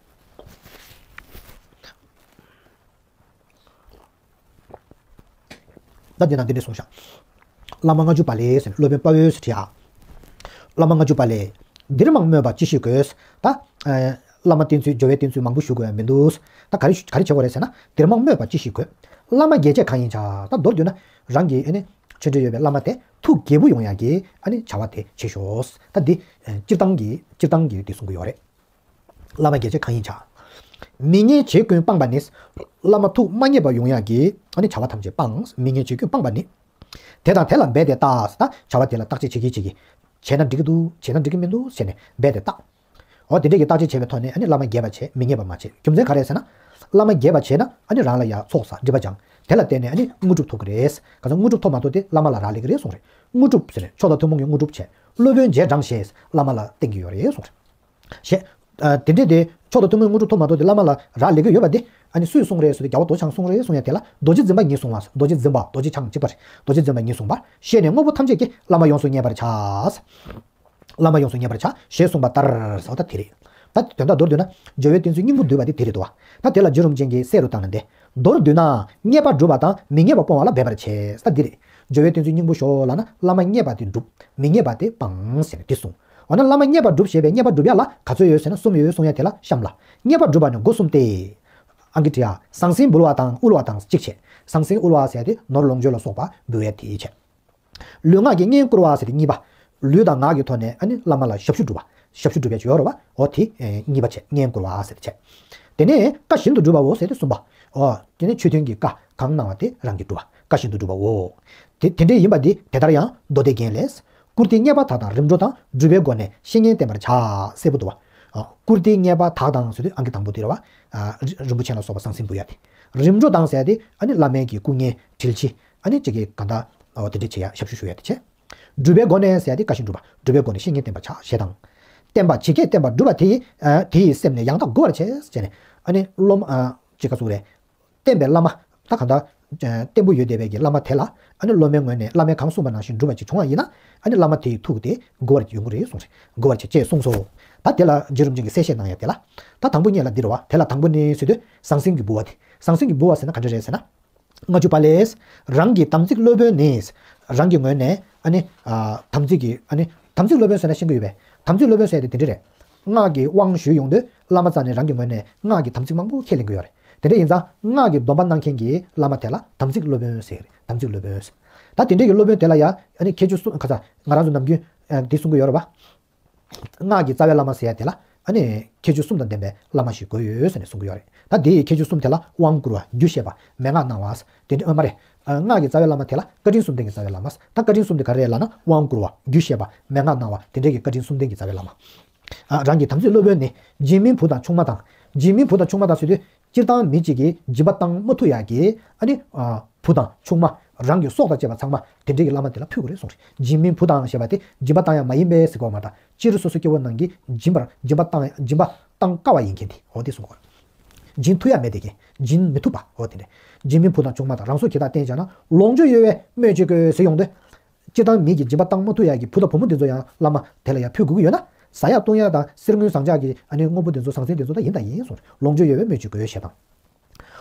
ད་འདི་ན་འདི་འདྲས་གསུངས་ཤག་བླ་མ་ལྔ་བཅུ་པ་ལས་ཟེར་ནས་སློབ་དཔོན་དཔའ་བོས་ཟེར་བྲིས་ཨ། བླ་མ་ལྔ་བཅུ་པ་ལས། འདིར་མང་སྨོས་པ་ཅི་ཞིག་དགོས། ད། ཨ། བླ་མ་བསྟེན་ཚུལ་སྦྱོར་བའི་བསྟེན་ཚུལ་མང་པོ་ཞུ་དགོས་ཡ་མི་འདུག་ད་ག་རེ་ཞུ་ག་རེ་བྱེད་དགོས་རེད་ཟེར་ན། འདིར་མང་སྨོས་པ་ཅི་ཞིག་དགོས། བླ་མ་དགེ་བྱེད་གང་ཡིན་བྱ། ད་མདོར་བསྡུས་ན། རང་གི་ཨ་ནི་ཆོས་འབྲེལ་ཡོད་པའི་བླ་མ་དེ་ཐུགས་དགྱེས་པོ་ཡོང་ཡ་གི་ཨ་ནི་བྱ་བ་དེ་བྱེད་ཤོག་ད་འདི། ཨ། སྤྱིར་བཏང་གི་སྤྱིར་བཏང་གི་འདི་གསུང་གི་ཡོད་རེད། བླ་མ་དགེ་བྱེད་གང་ཡིན་བྱ། མི་ཉེས་བྱེད་ཀུན་སྤངས་པ་ནི། བླ་མ་ཐུགས་མ་མཉེས་པ་ཡོང་ཡ་གི་ཨ་ནི་བྱ་བ་ཐམས་ཅད་སྤངས། མི་ཉེས་བྱེད་ཀུན་སྤངས་པ་ནི། དེ་དང་དེ་ལ་འབད་དེ་བརྟག་ད་བྱ་བ་དེ་ལ་བརྟག་དཔྱད་བྱེད་ཀྱི་བྱེད་ཀྱི། བྱས་ན་འགྲིག་གི་འདུག་བྱས་ན་འགྲིག་གི་མི་འདུག་བྱས་ནས་འབད་དེ་བརྟག་འོ་དེ་འདྲས་ཀྱི་བརྟག་དཔྱད་བྱས་པའི་ཐོག་ནས་ཨ་ནི་བླ་མ་དགྱེས་པ་བྱས་མི་ཉེས་པ་མ་བྱས། རྒྱུ་མཚན་ག་རེ་ཟེར་ན། བླ་མ་དགྱེས་པ་བྱས་ན་ཨ་ནི་རང་ལ་ཡ་ཚོགས་བསགས་སྒྲིབ་པ་སྦྱང་། དེ་ལ་བརྟེན་ནས་ཨ་ནི་དངོས་གྲུབ་ཐོབ་ཀྱི་རེད། ག་ཚོད་དངོས་གྲུབ་ཐོབ་མ་ཐོབ་དེ་བླ་མ་ལ་རག་ལས་ཀྱི་རེད་གསུངས་རེད། དངོས་གྲུབ་ཟེར་ནས་མཆོག་དང་ཐུན་མོང་གི་དངོས་གྲུབ་བྱས། སློབ་དཔོན་རྗེས་འབྲང་ཞེས་བླ་མ་ལ་བསྟེན་གྱི་ཡོད་རེད་གསུངས་རེད། ཞེས། ཨ། དེ་འདྲས་དེ་མཆོག་དང་ཐུན་མོང་དངོས་གྲུབ་ཐོབ་མ་ཐོབ་དེ་བླ་མ་ལ་རག་ལས་ཀྱི་ཡོད་པ་དེ་ཨ་ནི་སུས་གསུངས་རེད་ཟེར་དུས་རྒྱལ་བ་རྡོ་རྗེ་འཆང་གསུངས་རེད་གསུང་ཡ་དེ་ལ་རྡོ་རྗེ་འཛིན་པ་ཉིད་གསུང་བ། རྡོ་རྗེ་འཛིན་པ་རྡོ་རྗེ་འཆང་གཅིག་པ་རེད། རྡོ་རྗེ་འཛིན་པ་ཉིད་གསུངས་པ། ཤེས་ནས་དངོས་པོ་ཐམས་ཅད་ཀྱིས་བླ་མ་ཡོངས་སུ་མཉེས་པར་བྱ། བླ་མ་ཡོངས་སུ་མཉེས་པར་བྱ་ཞེས་གསུངས་པ་ལྟར་ཟེར་བ་ད་དེ་རེད། ད་དོན་དག་མདོར་བསྡུས་ན་སྦྱོར་བའི་བསྟེན་ཚུལ་སྙིང་པོ་བསྡུས་པ་དེ་དེ་རེད་དོ། ད་དེ་ལ་བརྒྱུད་རིམ་ཅན་གྱི་སྲས་རུ་བཏང་ན་འདི། མདོར་བསྡུས་ན་མཉེས་པ་སྒྲུབ་པ་དང་མི་མཉེས་པ་སྤོང་བ་ལ་འབད་པར་བྱེད། ད་འདི་རེད། སྦྱོར་བའི་བསྟེན་ཚུལ་སྙིང་པོ་ཞོག་ལབ་ན་བླ་མ་མཉེས་པ་དེ་སྒྲུབ། མི་མཉེས་པ་དེ་སྤང་ཟེར་ནས་འདི་གསུངས། འོ་ན་བླ་མ་མཉེས་པ་སྒྲུབ་ཞེས་པའི་མཉེས་པ་སྒྲུབ་ཡ་ལ་ག་ཚོད་ཡོད་ཟེར་ན་གསུམ་ཡོད་གསུང་ཡ་དེ་ལ་གཤམ་ལ། མཉེས་པ་སྒྲུབ་པ་ནི་སྒོ་གསུམ་སྟེ། ཨང་ཀི་བྲིས་ཡ། ཟང་ཟིང་འབུལ་བ་དང་དབུལ་བ་དང་གཅིག་བྱས། ཟང་ཟིང་དབུལ་བ་ཟེར་ཡ་དེ་ནོར་ལོངས་སྤྱོད་ལ་སོགས་པ་འབུལ་ཡ་དེ་བྱས། ལུས་ངག་གི་བསྙེན་བཀུར་བ་ཟེར་ཏེ་གཉིས་པ། ལུས་དང་ངག་གི་ཐོག་ནས་ཨ་ནི་བླ་མ་ལ་ཞབས་ཞུ་སྒྲུབ་པ། ཞབས་ཞུ་སྒྲུབ་པའི་ཇོ་རོ་བ། འོ་དེ་གཉིས་པ་བྱས། བསྙེན་བཀུར་བ་ཟེར་ཏེ་བྱས། དེ་ནས་བཀའ་བཞིན་དུ་སྒྲུབ་པའོ་ཟེར་ཏེ་གསུམ་པ། འོ་དེ་ནས་ཆོས་མཐུན་གྱི་བཀའ་གང་གནང་བ་དེ་རང་གིས་སྒྲུབ་པ། བཀའ་བཞིན་དུ་སྒྲུབ་པའོ། དེ་དེ་འདྲའི་ཡིན་པ་འདི་དེ་ལྟར་ཡང་མདོ་སྡེ་རྒྱན་ལས། བཀུར་སྟི་མཉེས་པ་དག་དང་རིམ་གྲོ་དང་། སྒྲུབ་པའི་སྒོ་ནས་བཤེས་གཉེན་བསྟེན་པར་བྱ། གསལ་པོ་འདུག་བ། བཀུར་སྟི་མཉེས་པ་དག་དང་ཟེར་དུས་ཨང་ཀི་དང་པོ་དེ་རེད་བ། རི་རིན་པོ་ཆེ་ལ་སོགས་པ་ཟང་ཟིང་འབུལ་ཡ་དེ། རིམ་གྲོ་དང་ཟེར་ཡ་དེ་ཨ་ནི་བླ་མའི་གི་སྐུ་བརྙན་དྲིལ་ཕྱིས། ཨ་ནི་གཅིག་གིས་གང་ལྟར་འོ་དེ་འདྲ་བྱེད་ཡ་ཞབས་ཞུ་ཞུ་ཡ་དེ་བྱས། སྒྲུབ་པའི་སྒོ་ནས་ཟེར་ཡ་དེ་བཀའ་བཞིན་སྒྲུབ་པ། སྒྲུབ་པའི་སྒོ་ནས་བཤེས་གཉེན་བསྟེན་པར་བྱ་ཞེས་དང་། བསྟེན་པ་ཇི་སྐད་བསྟན་པ་སྒྲུབ་པ་དེ་ཡིས། ཨ། དེ་ཡི་སེམས་ནི་ཡང་དག་མགུ་བར་བྱེད། ཅེས་ནས། ཨ་ནི་སློབ་མ། ཨ། ཅི་ག་ཟེར་རེད། བསྟེན་པའི་བླ་མ། ད་གང་ལྟར། ཨ། བརྟན་པོ་ཡོད་བསྡད་པའི་གི་བླ་མ་དེ་ལ། ཨ་ནི་སློབ་མའི་ངོས་ནས་བླ་མས་གང་གསུངས་པ་ནང་བཞིན་སྒྲུབ་པ་ཅིག་བྱུང་བ་ཡིན་ན། ཨ་ནི་བླ་མ་དེ་ཡི་ཐུགས་དེ་མགུ་བར་ཡོང་གི་རེད་གསུངས་རེད། མགུ་བར་བྱེད་ཅེས་གསུངས་སོ། ད་དེ་ལ་རྗེ་རིམ་བྱོན་གྱིས་གསལ་བཤད་གནང་ཡ་དེ་ལ། ད་དང་པོ་ཉིད་ལ་འདི་རེད་བ། དེ་ལ་དང་པོ་ནི་ཟེར་དུས་ཟང་ཟིང་གི་འབུལ་བ་དེ། ཟང་ཟིང་གི་འབུལ་བ་ཟེར་ན་ག་འདྲ་རེད་ཟེར་ན། ལྔ་བཅུ་པ་ལས། རང་གི་དམ་ཚིག་སློབ་དཔོན་ནི། རང་གི་ངོས་ནས་ཨ་ནི། ཨ། དམ་ཚིག་གི་ཨ་ནི། དམ་ཚིག་སློབ་དཔོན་ཟེར་ན་ཤེས་ཀྱི་ཡོད་པས། དམ་ཚིག་སློབ་དཔོན་ཟེར་ཏེ་དེ་འདྲ་རེད། སྔགས་ཀྱི་དབང་ཞུས་ཡོང་དུས་བླ་མ་རྩ་ནས་རང་གི་ངོས་ནས་སྔགས་ཀྱི་དམ་ཚིག་མང་པོ་ཁས་ལེན་གྱི་ཡོད་རེད། དེ་འདྲ་ཡིན་ཙང་སྔགས་ཀྱི་སྡོམ་པ་གནང་མཁན་གྱི་བླ་མ་དེ་ལ་དམ་ཚིག་སློབ་དཔོན་ཟེར་གྱི་རེད། དམ་ཚིག་སློབ་དཔོན་ཟེར། ད་དེ་འདྲ་གི་སློབ་དཔོན་དེ་ལ་ཡ་ཨ་ནི་ཁྱད་ཆོས་གསུམ་ག་ས་ང་རང་ཚོ་ནམ་རྒྱུན་ཨ་འདི་གསུང་གི་ཡོད་རེད་བ། སྔགས་ཀྱི་རྩ་བའི་བླ་མ་ཟེར་ཡ་དེ་ལ་ཨ་ནི་ཁྱད་ཆོས་གསུམ་དང་ལྡན་པའི་བླ་མ་ཞིག་དགོས་ཡོད་ཟེར་ནས་གསུང་གི་ཡོད་རེད། ད་དེ་ཡི་ཁྱད་ཆོས་གསུམ་དེ་ལ་དབང་བསྐུར་བ། རྒྱུད་བཤད་པ། མན་ངག་གནང་བ། དེ་འདྲ་ཨ་མ་རེད། ཨ། སྔགས་ཀྱི་རྩ་བའི་བླ་མ་དེ་ལ་བཀའ་དྲིན་གསུམ་ལྡན་གྱི་རྩ་བའི་བླ་མ། ད་བཀའ་དྲིན་གསུམ་དེ་ག་རེ་རེད་ལབ་ན་དབང་བསྐུར་བ། རྒྱུད་བཤད་པ། མན་ངག་གནང་བ། དེ་འདྲ་གི་བཀའ་དྲིན་གསུམ་ལྡན་གྱི་རྩ་བའི་བླ་མ། ཨ། རང་གི་དམ་ཚིག་སློབ་དཔོན་ནི། འཇིགས་མིན་བུ་དང་ཆུང་མ་དང་། འཇིགས་མིན་བུ་དང་ཆུང་མ་དང་ཟེར་དུས་སྤྱིར་བཏང་མི་གཅིག་གིས་སྦྱིན་པ་བཏང་མ་ཐུབ་ཡག་གི་ཨ་ནི། ཨ། བུ་དང་ཆུང་མ། རང་གི་སྲོག་དང་བཅས་པ་ཚང་མ་དེ་འདྲའི་གི་བླ་མ་དེ་ལ་ཕུལ་དགོས་རེད་གསུངས་རེད། འཇིགས་མིན་བུ་དང་ཞེས་པ་དེ་སྦྱིན་པ་བཏང་ཡག་མ་ཡིན་པས་ཟེར་གོ་མ་རེད། སྤྱིར་སོ་སོ་སྐྱེ་བོ་རྣམས་ཀྱིས་སྦྱིན་པར་སྦྱིན་པ་བཏང་སྦྱིན་པ་བཏང་དཀའ་བ་ཡིན་མཁན་དེ་འོ་དེ་གསུངས་དགོས། སྦྱིན་ཐུབ་ཡག་མེད་དེ་གི། སྦྱིན་མི་ཐུབ་པ་འོ་དེ་འདྲ། འཇིགས་མིན་བུ་དང་ཆུང་མ་དང་། རང་སྲོག་གི་དག་བསྟན་བྱས་ན། ལོངས་སྤྱོད་ཡོད་པས་སྨོས་ཅི་དགོས་ཟེར་ཡོང་དུས། སྤྱིར་བཏང་མི་གིས་སྦྱིན་པ་བཏང་མ་ཐུབ་ཡག་གི་བུ་དང་བུ་མོ་དེ་ཚོ་ཡང་བླ་མ་དེ་ལ་ཡང་ཕུལ་དགོས་ཀྱི་ཡོད་ན། ཟ་ཡག་བཏུང་ཡག་དང་གསེར་དངུལ་ཟངས་ལྕགས་ཀྱི་ཨ་ནི་དངོས་པོ་དེ་ཚོ་ཟང་ཟིང་དེ་ཚོ་ད་ཡིན་དང་ཡིན་གསུངས་རེད། ལོངས་སྤྱོད་ཡོད་པས་སྨོས་ཅི་དགོས་ཞེས་དང་།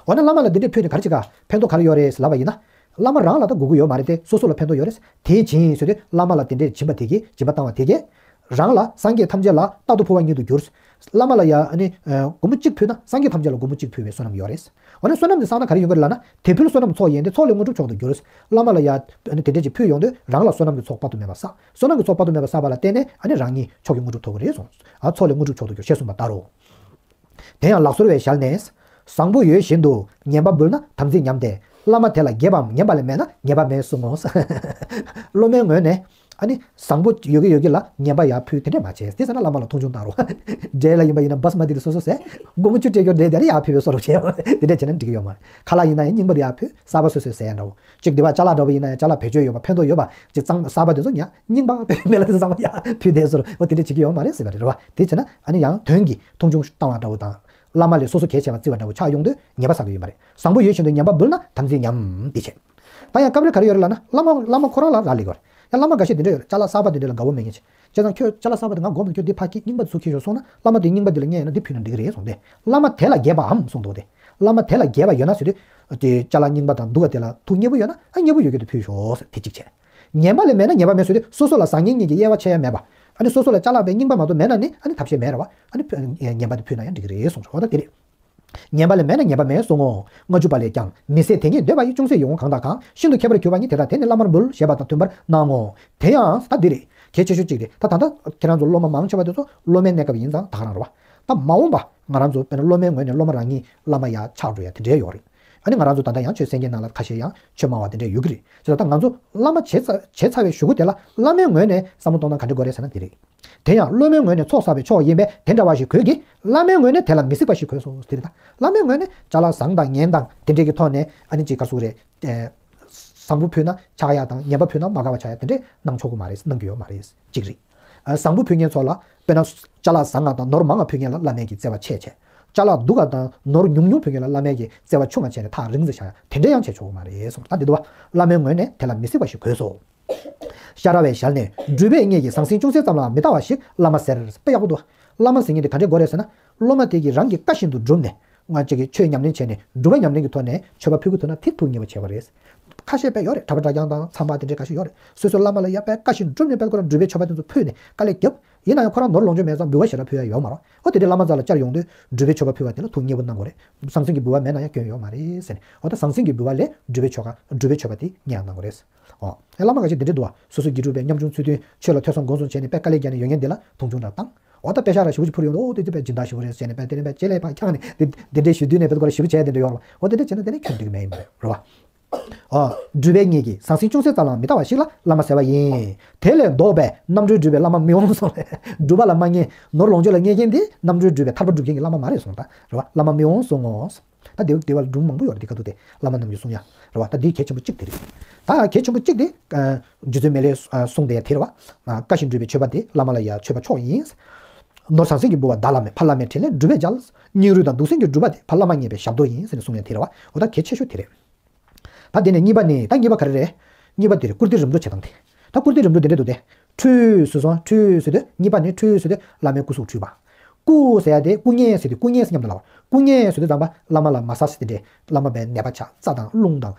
འོ་ན་བླ་མ་ལ་འདི་འདྲས་ཕུལ་ནས་ག་རེ་བྱེད་ག་ཕན་ཐོགས་ག་རེ་ཡོད་རེད་ལབ་པ་ཡིན་ན། བླ་མ་རང་ལ་ད་དགོས་ཀྱི་ཡོད་མ་རེད་དེ། སོ་སོ་ལ་ཕན་ཐོགས་ཡོད་རེད། དེའི་རྐྱེན་ཟེར་དུས་བླ་མ་ལ་དེ་འདྲས་སྦྱིན་པ་དེ་གིས་སྦྱིན་པ་བཏང་བ་དེ་གིས་རང་ལ་སངས་རྒྱས་ཐམས་ཅད་ལ་རྟག་ཏུ་ཕུལ་བ་ཉིད་དུ་འགྱུར། བླ་མ་ལ་ཡ་ཨ་ནི་སྒོར་མོ་གཅིག་ཕུལ་ན་སངས་རྒྱས་ཐམས་ཅད་ལ་སྒོར་མོ་གཅིག་ཕུལ་བའི་བསོད་ནམས་ཡོད་རེད། འོ་ན་བསོད་ནམས་དེ་བསགས་ན་ག་རེ་ཡོང་གི་རེད་ལབ་ན། དེ་ཕུལ་བསོད་ནམས་ཚོགས་ཡིན་ཏེ་ཚོགས་ལས་དངོས་གྲུབ་མཆོག་ཏུ་འགྱུར། བླ་མ་ལ་ཡ་ཨ་ནི་དེ་འདྲས་ཅིག་ཕུལ་ཡོང་དུས་རང་ལ་བསོད་ནམས་ཀྱི་ཚོགས་དཔག་ཏུ་མེད་པ་བསགས། བསོད་ནམས་ཀྱི་ཚོགས་དཔག་ཏུ་མེད་པ་བསགས་པ་ལ་བརྟེན་ནས་ཨ་ནི་རང་ཉིད་མཆོག་གི་དངོས་གྲུབ་ཐོབ་ཀྱི་རེད་གསུངས། ཨ། ཚོགས་ལས་དངོས་གྲུབ་མཆོག་ཏུ་འགྱུར་ཞེས་གསུངས་པ་ལྟར་རོ། དེ་ཡང་ལག་སོར་བའི་ཞལ་ནས། བཟང་པོ་ཡོད་བཞིན་དུ་ངན་པ་འབུལ་ན་དམ་ཚིག་ཉམས་ཏེ། བླ་མ་དེ་ལ་དགྱེས་པའམ་ཉན་པ་ལས་མེད་ན་ཉེས་པ་མེད་གསུང་ངོ་། སློབ་མའི་ངོས་ནས་ཨ་ནི་བཟང་པོ་ཡོད་ཀྱི་ཡོད་ཀྱི་ལ་ངན་པ་ཡར་ཕུལ་དེ་འདྲས་མ་བྱས། དེ་ཟེར་ན་བླ་མ་ལ་མཐོང་ཆུང་བཏང་རོགས། འབྲས་ལ་ཡིན་པ་ཡིན་ན་བྷ་སི་མ་ཏི་དེ་སོ་སོ་ཟས། སྒོར་མོ་བཅུ་སྤྲད་རྒྱུ་འདྲས་དེ་ལ་ཡར་ཕུལ་བའི་བཟོ་འདྲ་བྱས། དེ་འདྲས་བྱས་ན་འགྲིག་གི་ཡོད་མ་རེད། ཁ་ལག་ཡིན་ན་ཡང་རྙིང་པ་དེ་ཡར་ཕུལ། གསར་པ་སོ་སོས་ཟས་འདྲ་བོ། གཅིག་འདི་བ་ཅ་ལག་འདྲ་བོ་ཡིན་ན་ཡང་ཅ་ལག་བེད་སྤྱོད་ཡོད་པ་ཕན་ཐོགས་ཡོད་པ་གཅིག་གཙང་གསར་པ་དེ་ཚོ་ཉག་རྙིང་པ་བེད་མེད་ལ་དེ་ཚོ་གཙང་མ་ཡར་ཕུལ་བསྡད་སོ་རུ། འོ་དེ་འདྲ་བྱེད་ཀྱི་ཡོད་མ་རེད་ཟེར་བ་རེད་བ། དེ་བྱས་ན་ཨ་ནི་ཡང་དོན་གྱིས་མཐོང་ཆུང་བཏང་བ་འདྲ་བོ་དང་། བླ་མ་ལས་སོ་སོ་གལ་ཆེ་བ་བརྩི་བ་འདྲ་བོ་ཆགས་ཡོང་དུས་ཉེས་པ་བསགས་ཀྱི་ཡོད་མ་རེད། བཟང་པོ་ཡོད་བཞིན་དུ་ངན་པ་འབུལ་ན་དམ་ཚིག་ཉམས་ཏེ་བྱེད། ད་ཡང་སྐབས་རེ་ག་རེ་ཡོད་རེད་ལབ་ན། བླ་མ་བླ་མ་ཁོ་རང་ལ་རག་ལས་ཀྱི་ཡོད་རེད། ཡང་བླ་མ་འགའ་ཤས་དེ་འདྲ་ཡོད་རེད། ཅ་ལག་གསར་པ་དེ་འདྲ་ལ་དགའ་བོ་མེད་མཁན་ཅིག་བྱས་ཙང་ཁྱོད་ཅ་ལག་གསར་པ་དེ་ང་དགོས་མེད། ཁྱོད་འདི་ཕར་འཁྱེར། རྙིང་པ་དེ་ཚུར་འཁྱེར་ཤོག་གསུངས་ན། བླ་མ་དེ་རྙིང་པ་འདི་ལ་མཉེས་ཡོད་ན་འདི་ཕུལ་ན་འགྲིག་གི་རེད་གསུངས་ཏེ། བླ་མ་དེ་ལ་དགྱེས་པའམ་གསུངས་འདུག་སྟེ། བླ་མ་དེ་ལ་དགྱེས་པ་ཡོད་ན་ཟེར་དུས། དེ་ཅ་ལག་རྙིང་པ་དང་འདུག་ག་དེ་ལ་ཐུགས་མཉེས་པོ་ཡོད་ན། ཨ་མཉེས་པོ་ཡོད་རྒྱུ་དེ་ཕུལ་ཤོག་ཟེར། དེ་གཅིག་བྱས། ངན་པ་ལས་མེད་ན་ཉེས་པ་མེད་ཟེར་དུས། སོ་སོ་ལ་བཟང་ངན་གཉིས་ཀྱི་དབྱེ་བ་ཕྱེ་ཡ་མེད་པ། ཨ་ནི་སོ་སོ་ལ་ཅ་ལག་པའི་རྙིང་པ་མ་གཏོགས་མེད་ན་ནི། ཨ་ནི་ཐབས་ཤེས་མེད་རེད་བ། ཨ་ནི་ཕུ་ངན་པ་དེ་ཕུལ་ན་ཡང་འགྲིག་གི་རེད་གསུངས་སོ། འོ་ད་དེ་རེད། ངན་པ་ལས་མེད་ན་ཉེས་པ་མེད་གསུང་ངོ་། ལྔ་བཅུ་པ་ལས་ཀྱང་། མི་ཟད་དེ་ཉིད་འདོད་པ་ཡིས། ཅུང་ཟད་ཡིད་འོང་གང་དང་གང་། ཤིན་ཏུ་ཁྱད་པར་གྱུར་པ་ཉིད། དེ་དག་དེ་ནི་བླ་མར་འབུལ། ཞེས་པ་དང་མཐུན་པར་གནང་ངོ་། དེ་ཡང་ད་འདི་རེད། གལ་ཆེ་ཤོས་གཅིག་རེད། ད་ད་ལྟ་ཁྱེད་རང་ཚོ་སློབ་མ་མང་ཆེ་བ་དེ་ཚོ་སློབ་མའི་གནས་སྐབས་ཡིན་ཙང་ད་ག་རང་རེད་བ། ད་མ་འོངས་པ་ང་རང་ཚོ་དཔེར་ན་སློབ་མའི་ངོས་ནས་སློབ་མ་རང་ཉིད་བླ་མ་ཡར་ཆགས་འགྲོ་ཡ་དེ་འདྲའི་ཡོད་རེད། ཨ་ནི་ང་རང་ཚོ་ད་ལྟ་ཡང་ཆོས་གསན་མཁན་ནང་ལ་ཁ་ཤས་ཡང་ཆོས་སྨྲ་བ་དེ་འདྲ་ཡོད་ཀྱི་རེད། བྱས་ཙང་ད་ང་ཚོ་བླ་མ་བྱེད་ཚ་བྱེད་ཚར་བའི་གཞུག་གུ་དེ་ལ་བླ་མའི་ངོས་ནས་བསམ་བློ་གཏོང་སྟངས་ག་འདྲ་དགོས་རེད་ཟེར་ན་དེ་རེད། དེ་ཡང་བླ་མའི་ངོས་ནས་ཚོགས་བསགས་པའི་མཆོག་ཡིན་པས་དེ་འདྲ་བ་ཞིག་དགོས་ཀྱི། བླ་མའི་ངོས་ནས་དེ་ལ་མི་གཟིགས་པ་ཞིག་དགོས་སོ་དེ་རེད། ད་བླ་མའི་ངོས་ནས་ཅ་ལག་བཟང་དང་ངན་དང་དེ་འདྲའི་གི་ཐོག་ནས། ཨ་ནི་ཅིག་ག་རེ་ཟེར་དགོས་རེད། ཨེ། བཟང་པོ་ཕུལ་ན་ཆགས་ཡ་དང་ངན་པ་ཕུལ་ན་མ་དགའ་བ་ཆགས་ཡ་དེ་འདྲས་གནང་ཆོག་གི་མ་རེད། གནང་གི་ཡོད་མ་རེད། གཅིག་རེད། ཨ། བཟང་པོ་ཕུལ་མཁན་ཚོ་ལ་དཔེར་ན་ཅ་ལག་བཟང་ང་དང་ནོར་མང་ང་ཕུལ་མཁན་ལ་བླ་མས་ཀྱི་བརྩེ་བ་ཆེ་ཆེ། ཅ་ལག་སྡུག་ག་དང་ནོར་ཉུང་ཉུང་ཕུལ་མཁན་ལ་བླ་མས་ཀྱི་བརྩེ་བ་ཆུང་ང་བྱས་ནས་ཐག་རིང་ཙམ་བཞག་ཡ་དེ་འདྲས་ཡང་བྱས་ཆོག་གི་མ་རེད་གསུངས། ད་འདི་འདུག་བ། བླ་མའི་ངོས་ནས་དེ་ལ་མི་གཟིགས་པ་ཞིག་དགོས་སོ། ཤ་ར་བའི་ཞལ་ནས། སྒྲུབ་པའི་གཉེན་གྱི་ཟང་ཟིང་ཅུང་ཟད་ཙམ་ལའང་མི་ལྟ་བ་ཞིག་བླ་མ་ཟེར། དཔེ་ཡག་པོ་འདུག། བླ་མ་ཟེར་མཁན་དེ་ག་འདྲས་དགོས་རེད་ཟེར་ན། སློབ་མ་དེ་གིས་རང་གི་བཀའ་བཞིན་དུ་བསྒྲུབས་ནས། ང་གཅིག་གིས་ཆོས་ཉམས་ལེན་བྱས་ནས་སྒྲུབ་པ་ཉམས་ལེན་གྱི་ཐོག་ནས་མཆོད་པ་ཕུལ་གྱི་ཐུབ་ན་དེ་ཐུགས་མཉེས་པོ་བྱས་པ་རེད། ཁ་ཤས་དཔེ་ཡོད་རེད། གྲྭ་པ་གྲྭ་རྐྱང་དང་མཚམས་པ་དེ་འདྲའི་ཁ་ཤས་ཡོད་རེད། སོ་སོའི་བླ་མ་ལ་ཡ་དཔེ་བཀའ་བཞིན་བསྒྲུབས་ནས་དཔེ་ཁོ་རང་སྒྲུབ་པའི་མཆོད་པ་དེ་ཚོ་ཕུལ་ནས་དཀའ་ལས་བརྒྱབ། ཡིན་ན་ཡང་ཁོ་རང་ནོར་ལོངས་སྤྱོད་མེད་ཙང་འབུལ་བ་ཞེ་དྲག་ཕུལ་ཡ་ཡོད་མ་རེད། འོ་དེ་འདྲའི་བླ་མ་ཚོ་ལ་བཅར་ཡོང་དུས་སྒྲུབ་པའི་མཆོད་པ་ཕུལ་བ་དེ་ལ་ཐུགས་མཉེས་པོ་གནང་དགོས་རེད། ཟང་ཟིང་གི་འབུལ་བ་མེད་ན་ཡང་སྐྱོན་ཡོད་མ་རེད་ཟེར་ནས། འོ་ད་ཟང་ཟིང་གི་འབུལ་བ་ལས་སྒྲུབ་པའི་ཆོ་ག་སྒྲུབ་པའི་མཆོད་པ་དེ་སྔོན་ལ་གནང་དགོས་རེད། ཨོ། ཨེ་བླ་མ་འགའ་ཤས་དེ་འདྲས་འདུག་བ། སོ་སོའི་དགེ་ཕྲུག་པས་ཉམ་ཆུང་ཚུལ་མཐུན་ཆོས་ལ་ཐོས་བསམ་སྒོམ་གསུམ་བྱས་ནས་དཔེ་དཀའ་ལས་བརྒྱབ་ནས་ཡོང་མཁན་དེ་ལ་མཐོང་ཆུང་འདྲ་བཏང་། འོ་ད་དཔེ་ཤག་ར་ཞེ་པོ་ཅིག་ཕུལ་ཡོང་དུས། འོ་དེ་དེ་དཔེ་སྦྱིན་བདག་ཞེ་པོ་རེད་ཟེར་ནས་དཔེ་དེ་ནས་དཔེ་ལྕེ་ལས་ཕར་འཁྱག་ནས་དེ་དེ་འདྲས་ཞུ་དུས་ནས་དཔེ་ཁོ་ར་ཞེ་པོ་བྱས་དེ་འདྲས་ཡོང་བ། འོ་དེ་འདྲས་བྱས་ན་དེ་ནས་ཁྱོན་འགྲིག་གི་མེད་ཡིན་པ་རེད་བ། ཨོ། སྒྲུབ་པའི་གཉེན་གྱི་ཟང་ཟིང་ཅུང་ཟད་ཙམ་ལའང་མི་ལྟ་བ་ཞིག་ལ་བླ་མ་ཟེར་བ་ཡིན། དེ་ལས་ལྡོག་པའི་རྣམ་གྲོལ་སྒྲུབ་པའི་བླ་མ་མི་འོང་གསུངས་ལས། སྒྲུབ་པ་ལ་མ་ཉན། ནོར་ལོངས་སྤྱོད་ལ་ཉན་མཁན་དེ་རྣམ་གྲོལ་སྒྲུབ་པའི་ཐར་པ་སྒྲུབ་མཁན་གྱི་བླ་མ་མ་རེད་གསུངས། ད་རེད་བ། བླ་མ་མི་འོང་གསུང་ངོ་། ད་དེ་དེ་བ་སྒྲུང་མང་པོ་ཡོད་རེད། དེ་ག་དུས་དེ་བླ་མ་རྣམས་ཀྱི་གསུང་ཡ་རེད་བ། ད་འདིའི་གལ་ཆེན་པོ་གཅིག་དེ་རེད། ད་གལ་ཆེན་པོ་གཅིག་དེ། རྗེ་བཙུན་མི་ལས་གསུངས་དེ་ཡ་དེ་རེད་བ། བཀའ་བཞིན་སྒྲུབ་པའི་མཆོད་པ་དེ་བླ་མ་ལ་ཡ་མཆོད་པ་མཆོག་ཡིན། ནོར་ཟང་ཟིང་གི་འབུལ་བ་བདག་བླ་མས། ཕ་བླ་མའི་དྲིན་ལན་སྒྲུབ་པས་འཇལ། སྙིང་རུས་དང་གདུང་སེམས་ཀྱི་སྒྲུབ་པ་དེ་ཕ་བླ་མ་མཉེས་པའི་ཞབས་ཏོག་ཡིན་ཟེར་ནས་གསུངས་ཡ་དེ་རེད་བ། འོ་ད་གལ་ཆེ་ཤོས་དེ་རེད། ད་དེ་ནས་གཉིས་པ་ནི། ད་གཉིས་པ་ག་རེ་རེད། གཉིས་པ་དེ་རེད། བཀུར་སྟི་རིམ་གྲོ་བྱེད་སྟངས་དེ། ད་བཀུར་སྟི་རིམ་གྲོ་དེ་འདྲ་འདུག་སྟེ། ཁྲུས་གསོལ་སོང་། ཁྲུས་གསོལ་དུས། གཉིས་པ་ནི་ཁྲུས་གསོལ་དུས་བླ་མའི་སྐུ་གཟུགས་ཁྲུས་པ། སྐུ་ཟེར་ཡ་དེ་སྐུ་བརྙན་ཟེར་དུས་སྐུ་བརྙན་ཟེར་མཉམ་དུ་ལབ་པ། སྐུ་བརྙན་ཟེར་དུས་ཙམ་པ་བླ་མ་ལ་མ་སཱ་ཇི་དེ་འདྲས། བླ་མ་པའི་ནད་པ་ཆགས། རྩ་དང་རླུང་དང་།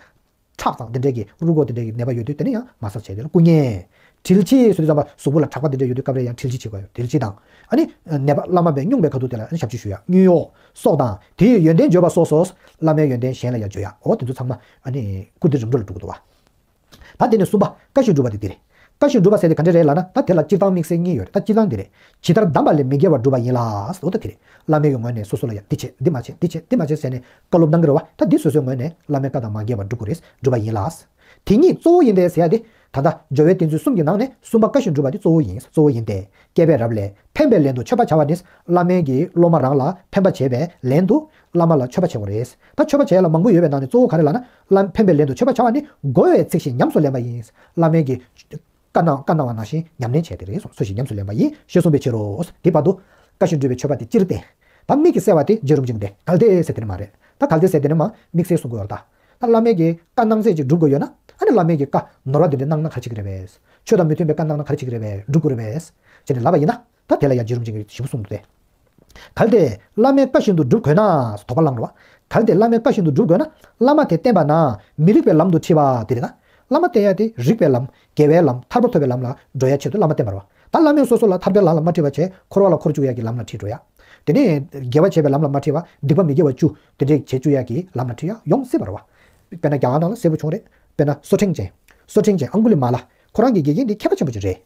ཁྲག་དང་དེ་འདྲས་ཀྱི་རུས་ཁོག་དེ་འདྲས་ཀྱི་ནད་པ་ཡོད་དུས་དེ་ནི་ཡང་མ་སཱ་ཇི་བྱས་དེ་ལ་སྐུ་བརྙན། དྲིལ་ཕྱིས་ཟེར་དུས་ཙམ་པ་གཟུགས་པོ་ལ་གྲགས་པ་དེ་འདྲས་ཡོད་དུས་སྐབས་རེ་ཡང་དྲིལ་ཕྱིས་བྱེད་དགོས་ཡོད། དྲིལ་ཕྱིས་དང་། ཨ་ནི་ནད་པ་བླ་མ་པའི་སྙུང་པའི་ཁ་ཐུག་དེ་ལ་ཨ་ནི་ཞབས་ཕྱི་ཞུ་ཡ། སྙུང་གཡོག་སོགས་དང་། དེ་ཡི་ཡོན་ཏན་བརྗོད་པ་སོགས་སོ། བླ་མའི་ཡོན་ཏན་གཞན་ལ་ཡང་བརྗོད་ཡ། འོ་དེ་ཚོ་ཚང་མ་ཨ་ནི་བཀུར་སྟི་རིམ་གྲོ་ལ་འགྲོ་གི་འདུག་བ། ད་དེ་ནས་གསུམ་པ། བཀའ་བཞིན་སྒྲུབ་པ་དེ་དེ་རེད། བཀའ་བཞིན་སྒྲུབ་པ་ཟེར་དེ་ག་འདྲ་རེད་ལབ་ན། ད་དེ་ལ་སྤྱིར་བཏང་དམིགས་བསལ་གཉིས་ཡོད་རེད། ད་སྤྱིར་བཏང་དེ་རེད། ཇི་ལྟར་གདམས་པ་ལས་མི་འགལ་བར་སྒྲུབ་པ་ཡིན་ལ། འོ་ད་དེ་རེད། བླ་མའི་གི་ངོས་ནས་སོ་སོ་ལ་ཡ་འདི་བྱེད། འདི་མ་བྱེད། འདི་བྱེད། འདི་མ་བྱེད་ཟེར་ནས་བཀའ་སློབ་གནང་གི་རེད་བ། ད་འདི་སོ་སོའི་ངོས་ནས་བླ་མའི་བཀའ་དང་མ་འགལ་བར་སྒྲུབ་དགོས་རེད། སྒྲུབ་པ་ཡིན་ལ། དེ་ཉིད་གཙོ་བོ་ཡིན་ཏེ་ཟེར་ཡ་དེ། ད་ལྟ་སྦྱོར་བའི་བསྟན་ཚུལ་གསུམ་གྱི་ནང་ནས་གསུམ་པ་བཀའ་བཞིན་སྒྲུབ་པ་དེ་གཙོ་བོ་ཡིན། གཙོ་བོ་ཡིན་ཏེ། བསྐྱེད་པའི་རབ་ལས། ཕན་པའི་ལན་དུ་མཆོད་པ་བྱ་བ་ནི། བླ་མའི་གི་སློབ་མ་རང་ལ་ཕན་པ་བྱེད་པའི་ལན་དུ་བླ་མ་ལ་མཆོད་པ་བྱེད་དགོས་རེད། ད་མཆོད་པ་བྱེད་ཡ་ལ་མང་པོ་ཡོད་པའི་ནང་ནས་གཙོ་བོ་ག་རེ་ལབ་ན། བླ་ཕན་པའི་ལན་དུ་མཆོད་པ་བྱ་བ་ནི། དགོས་པའི་ཚིག་བཞིན་ཉམས་སུ་ལེན་པ་ཡིན། བླ་མའི་གི་བཀའ་གནང་བཀའ་གནང་བ་ནང་བཞིན་ཉམས་ལེན་བྱས་ཏེ་རེད་གསུངས། ཚུལ་བཞིན་ཉམས་སུ་ལེན་པ་ཡིན་ཞེས་གསུངས་པའི་ཕྱིར་རོ། དེ་བར་དུ་བཀའ་བཞིན་སྒྲུབ་པའི་མཆོད་པ་དེ་སྤྱིར་བསྟན། ད་དམིགས་ཀྱི་བསལ་བ་དེ་རྗེ་རིན་པོ་ཆེ་གིས་གལ་ཏེ་ཟེར་དེ་ནི་མ་རེད། ད་གལ་ཏེ་ཟེར་དེ་ནི་མ་དམིགས་བསལ་གསུང་གི་ཡོད་རེད་ད། ད་བླ་མའི་གི་བཀའ་གནང་ཚད་ཅིག་སྒྲུབ་དགོས་ཡོད་ན། ཨ་ནི་བླ་མའི་གི་བཀའ་ནོར་བ་དེ་འདྲ་གནང་ན་ག་རེ་བྱེད་ཀྱི་རེད་པས། ཆོས་དང་མི་མཐུན་པའི་བཀའ་གནང་ན་ག་རེ་བྱེད་ཀྱི་རེད་པས། སྒྲུབ་དགོས་རེད་པས། ཅེས་ནས་ལབ་པ་ཡིན་ན། ད་དེ་ལ་ཡང་རྗེ་རིན་པོ་ཆེ་གིས་ཞིབ་པོ་གསུངས་འདུག་སྟེ། གལ་ཏེ་བླ་མའི་བཀའ་བཞིན་དུ་སྒྲུབ་དགོས་ན། དོགས་པ་ལངས་རོ། གལ་ཏེ་བླ་མའི་བཀའ་བཞིན་དུ་སྒྲུབ་དགོས་ན། བླ་མ་དེ་བསྟེན་པ་ན་མི་རིགས་པའི་ལམ་དུ་ཁྲིད་པ་དེ་རེད་ད། བླ་མ་བསྟེན་ཡ་དེ་རིགས་པའི་ལམ། དགེ་བའི་ལམ། ཐར་པ་ཐོབ་པའི་ལམ་ལ་འགྲོ་ཡ་ཆེད་དུ་བླ་མ་བསྟེན་པ་རེད་བ། ད་བླ་མས་སོ་སོ་ལ་ཐར་པའི་ལམ་ལ་མ་ཁྲིད་པ་བྱས། འཁོར་བ་ལ་འཁོར་བཅུག་ཡ་གི་ལམ་ལ་ཁྲིད་འགྲོ་ཡ། དེ་ནས་དགེ་བ་བྱེད་པའི་ལམ་ལ་མ་ཁྲིད་པ། སྡིག་པ་མི་དགེ་བ་བཅུ་དེ་འདྲས་བྱེད་བཅུག་ཡ་གི་ལམ་ལ་ཁྲིད་ཡ་ཡོང་སྲིད་པ་རེད་བ། དཔེར་ན་རྒྱ་གར་ནང་ལ་གསལ་པོ་བྱུང་རེད། དཔེར་ན་སོ་ཕྲེང་ཅན། སོ་ཕྲེང་ཅན་ཨང་གུ་ལི་མ་ལ། ཁོ་རང་གི་དགེ་རྒན་དེ་མཁས་པ་ཆེན་པོ་ཅིག་རེད།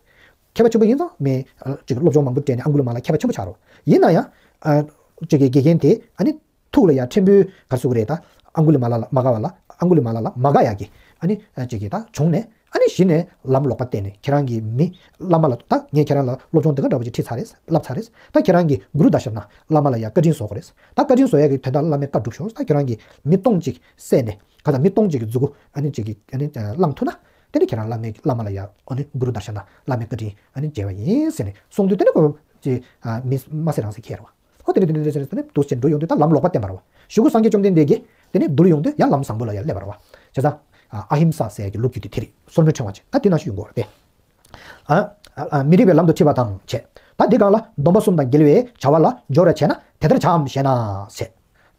མཁས་པ་ཆེན་པོ་ཡིན་ཙང་མི། ཨ། ཅིག་སློབ་སྦྱོང་མང་པོ་སྤྲད་ནས་ཨང་གུ་ལི་མ་ལ་མཁས་པ་ཆེན་པོ་ཆགས་རོགས། ཡིན་ན་ཡང་། ཨ། ཅིག་གི་དགེ་རྒན་དེ་ཨ་ནི་ཐུགས་ལ་ཡ་ཕྲན་བུ་ག་རེ་ཟེར་དགོས་རེད་ད། ཨང་གུ་ལི་མ་ལ་ལ་མ་དགའ་བ་ལ། ཨང་གུ་ལི་མ་ལ་ལ་མ་དགའ་ཡ་གི། ཨ་ནི། ཨ། ཅིག་གི་ད་བྱུང་ནས། ཨ་ནི་གཞི་ནས་ལམ་ལོག་པ་བསྟན་ནས། ཁྱེད་རང་གི་མི་བླ་མ་ལ། ད་ངས་ཁྱེད་རང་ལ་སློབ་སྦྱོང་དེ་ག་འདྲ་བ་ཅིག་ཁྲིད་ཚར་རེད། བསླབས་ཚར་རེད། ད་ཁྱེད་རང་གི་གུ་རུ་དར་ཤ་ན་བླ་མ་ལ་ཡ་བཀའ་དྲིན་གསོ་དགོས་རེད། ད་བཀའ་དྲིན་གསོ་ཡ་གི་དོན་དག་བླ་མས་བཀའ་སྒྲུབ་ཤོག། ད་ཁྱེད་རང་གི་མི་སྟོང་གཅིག་བསད་ནས། ག་ད་མི་སྟོང་གཅིག་གི་མཛུ་གུ་ཨ་ནི་གཅིག་གིས་ཨ་ནི་བླངས་ཐུབ་ན། དེ་ནི་ཁྱེད་རང་བླ་མའི་བླ་མ་ལ་ཡ། ཨ་ནི་གུ་རུ་དར་ཤ་ན་བླ་མའི་བཀའ་དྲིན་ཨ་ནི་འཇལ་བ་ཡིན་ཟེར་ནས་གསུངས་དུས། དེ་ནི་ཁོ་ཅི། ཨ། མི་མ་ཟེར་རང་ཟེར་ཁྱེར་བ། ཧོ། དེ་ནི་དེ་ནི་དེ་ནི་དེ་ནི་འདུག་སེ་འགྲོ་ཡོང་དུས་ད་ལམ་ལོག་པ་བསྟན་པ་རེད་བ། གཞུག་གུ་སངས་རྒྱས་བཅོམ་ལྡན་འདས་ཀྱིས་དེ་ནི་བསྡུར་ཡོང་དུས་ཡང་ལམ་བཟང་པོ་ལ་ཡ་སླེབས་པ་རེད་བ། བྱས་ཙང་། ཨ། ཨ་ཧིམ་ས་ཟེར་ཡ་གི་ལོ་རྒྱུས་དེ་དེ་རེད། སོར་མོས་ཕྲེང་བ་ཅན་ད་དེ་ནང་བཞིན་ཡོང་གི་ཡོད་རེད་དེ། ཨ། ཨ། མི་རིགས་པའི་ལམ་དུ་ཁྲིད་པ་དང་བཅས། ད་འདི་སྒང་ལ་སྡོམ་པ་གསུམ་དང་འགལ་བའི་བྱ་བ་ལ་སྦྱོར་བར་བྱས་ན་དེ་ལྟར་བྱའམ་ཞེ་ན་ཟེར།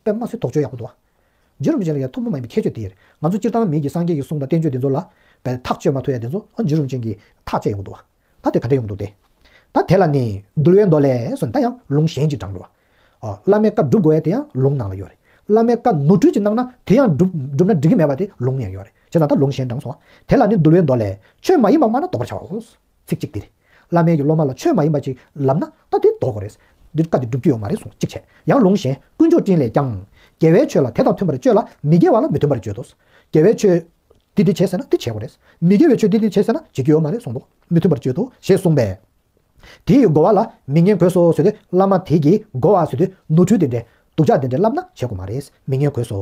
དཔེ་མ་སྲིད་དོགས་གཅོད་ཡག་པོ་འདུག་བ། རྗེ་རིན་པོ་ཆེ་ལ་ཡང་ཐུན་མོང་མ་ཡིན་པའི་ཁྱད་ཆོས་དེ་ཡོད་རེད། ང་ཚོ་སྤྱིར་བཏང་མི་གི་སངས་རྒྱས་ཀྱི་གསུང་དང་བསྟན་བཅོས་དེ་ཚོ་ལ་བས་ཐག་གཅོད་མ་ཐུབ་ཡ་དེ་ཚོ་ཨ་རྗེ་རིན་པོ་ཆེ་གིས་ཐག་བཅད་ཡོང་གི་འདུག་བ། ད་དེ་ག་འདྲ་ཡོང་གི་འདུག་སྟེ། ད་དེ་ལ་ནི་འདུལ་བའི་མདོ་ལས་སོ་ནི་ད་ཡང་ལུང་གཞན་གྱིས་དྲངས་འགྲོ་བ། ཨོ། བླ་མའི་བཀའ་སྒྲུབ་དགོས་ཡ་དེ་ཡང་ལུང་ནང་ལ་ཡོད་རེད། བླ་མའི་བཀའ་ནོར་འཁྲུལ་གྱིས་གནང་ན་དེ་ཡང་སྒྲུབ་སྒྲུབ་ན་འགྲིག་གི་མེད་པ་དེ་ལུང་ནང་ཡོད་རེད། བྱས་ཙང་ད་ལུང་གཞན་དྲངས་སོང་བ། དེ་ལ་ནི་འདུལ་བའི་མདོ་ལས། ཆོས་མ་ཡིན་པ་སྨྲ་ན་བཟློག་པར་བྱའོ། ཚིག་གཅིག་དེ་རེད། བླ་མའི་གི་སློབ་མ་ལ་ཆོས་མ་ཡིན་པ་ཅིག་ལབ་ན་ད་དེ་བཟློག་དགོས་རེད། འདི་བཀའ་དེ་སྒྲུབ་རྒྱུ་ཡོད་མ་རེད་གསུངས། གཅིག་བྱས། ཡང་ལུང་གཞན་དཀོན་མཆོག་སྤྲིན་ལས་ཀྱང་། རྒྱལ་བའི་ཆོས་ལ་དེ་དང་མཐུན་པར་བརྗོད་ལ་མི་དགེ་བ་ལ་མི་མཐུན་པར་བརྗོད་དོ། དགེ་བའི་ཆོས་འདི་འདི་བྱས་ཟེར་ན་འདི་བྱེད་དགོས་རེད། མི་དགེ་བའི་ཆོས་འདི་འདི་བྱས་ཟེར་ན་བྱེད་རྒྱུ་ཡོད་མ་རེད་གསུངས་འདུག་མི་མཐུན་པར་བརྗོད་དོ་ཞེས་གསུངས་པས། དེ་ཡི་རྒོལ་བ་ལ་མི་སྙན་དགོས་སོ་ཟེར་དུས་བླ་མ་དེ་གིས་རྒོལ་བ་ཟེར་དུས་ནོར་འཁྲུལ་དེ་འདྲའི་སྡུག་ཅག་དེ་འདྲའི་ལབ་ན་བྱེད་དགོས་མ་རེད། མི་སྙན་དགོས་སོ།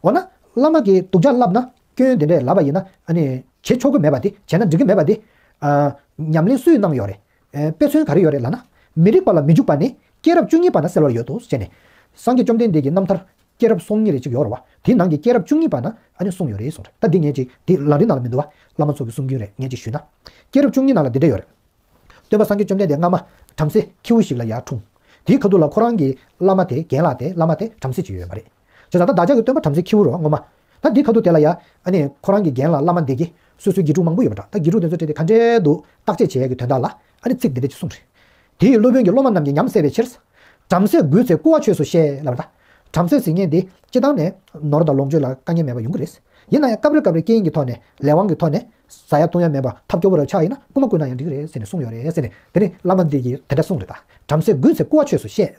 འོ་ན། བླ་མ་གིས་སྡུག་ཅག་ལབ་ན་སྐྱོན་དེ་འདྲས་ལབ་པ་ཡིན་ན་ཨ་ནི་བྱེད་ཆོག་གི་མེད་པ་དེ་བྱས་ན་འགྲིག་གི་མེད་པ་དེ། ཨ། ཉམས་ལེན་སུས་གནང་ཡོད་རེད། ཨ། དཔེ་མཚོན་ག་རེ་ཡོད་རེད་ལབ་ན། མི་རིགས་པ་ལ་མི་འཇུག་པ་ནི་སྐྱེས་རབས་བཅུ་གཉིས་པ་ན་གསལ་བར་ཡོད་དོ་ཟེར་ནས། སངས་རྒྱས་བཅོམ་ལྡན་འདས་ཀྱི་རྣམ་ཐར་སྐྱེས་རབས་སོ་གཉིས་རེ་གཅིག་ཡོད་རེད་བ། དེའི་ནང་གི་སྐྱེས་རབས་བཅུ་གཉིས་པ་ན་ཨ་ནི་གསུངས་ཡོད་རེད་གསུངས་རེད། ད་འདི་ངས་ཅིག་དེ་ལམ་རིམ་ནང་ལ་མི་འདུག་བ། བླ་མ་ཚོ་གི་གསུང་རྒྱུན་རེད། ངས་ཅིག་ཞུས་ན། སྐྱེས་རབས་བཅུ་གཉིས་ནང་ལ་འདི་འདྲ་ཡོད་རེད། སྟོན་པ་སངས་རྒྱས་བཅོམ་ལྡན་འདས་སྔ་མ་བྲམ་ཟེ་ཁྱེའུ་ཞིག་ལ་ཡར་འཁྲུངས། དེའི་ཁ་ཐུག་ལ་ཁོ་རང་གི་བླ་མ་དེ་རྒན་ལགས་དེ་བླ་མ་དེ་བྲམ་ཟེ་ཅིག་ཡོད་པ་རེད། བྱས་ཙང་ད་བདག་ཅག་གི་སྟོན་པ་བྲམ་ཟེ་ཁྱེའུ་རེད་བ་ངོ་མ། ད་དེའི་ཁ་ཐུག་དེ་ལ་ཡ་ཨ་ནི་ཁོ་རང་གི་རྒན་ལགས་བླ་མ་འདི་གིས་སོ་སོའི་དགེ་ཕྲུག་མང་པོ་ཡོད་པ་འདྲ། ད་དགེ་ཕྲུག་དེ་ཚོ་ཁྲིད་དེ་ག་འདྲས་འདུག་བརྟག་དཔྱད་བྱེད་ཡ་གི་དོན་དག་ལ་ཨ་ནི་ཚིག་འདི་འདྲ་ཅིག་གསུངས་རེད། དེ་ཡི་སློབ་དཔོན་གྱིས་སློབ་མ་རྣམས་ཀྱི་ཉམས་བསལ་བའི་ཕྱིར། བྲམ་ཟེས་རྒོད་ཚེ་སྐུར་བ་ཆོས་སུ་བཤད་ལབ་པ་དང་། བྲམ་ཟེ་ཟེར་མཁན་དེ་སྤྱིར་བཏང་ནས་ནོར་དང་ལོངས་སྤྱོད་ལ་དཀའ་ངལ་མེད་པ་ཡོང་གི་རེད། ཡིན་ན་ཡང་སྐབས་རེ་སྐབས་རེ་རྐྱེན་གྱི་ཐོག་ནས་ལས་དབང་གི་ཐོག་ནས་ཟ་ཡ་བཏུང་ཡ་མེད་པ་ཐབས་སྐྱོ་པོ་རེ་ཆགས་ཡིན་ན་རྐུ་མ་རྐུ་ན་ཡང་འགྲིག་གི་རེད་ཟེར་ནས་གསུངས་ཡོད་རེད་ཟེར་ནས། དེ་ནི་བླ་མ་འདི་གིས་དེ་འདྲ་གསུངས་རེད་ད། བྲམ་ཟེས་རྒོད་ཚེ་སྐུར་བ་ཆོས་སུ་བཤད།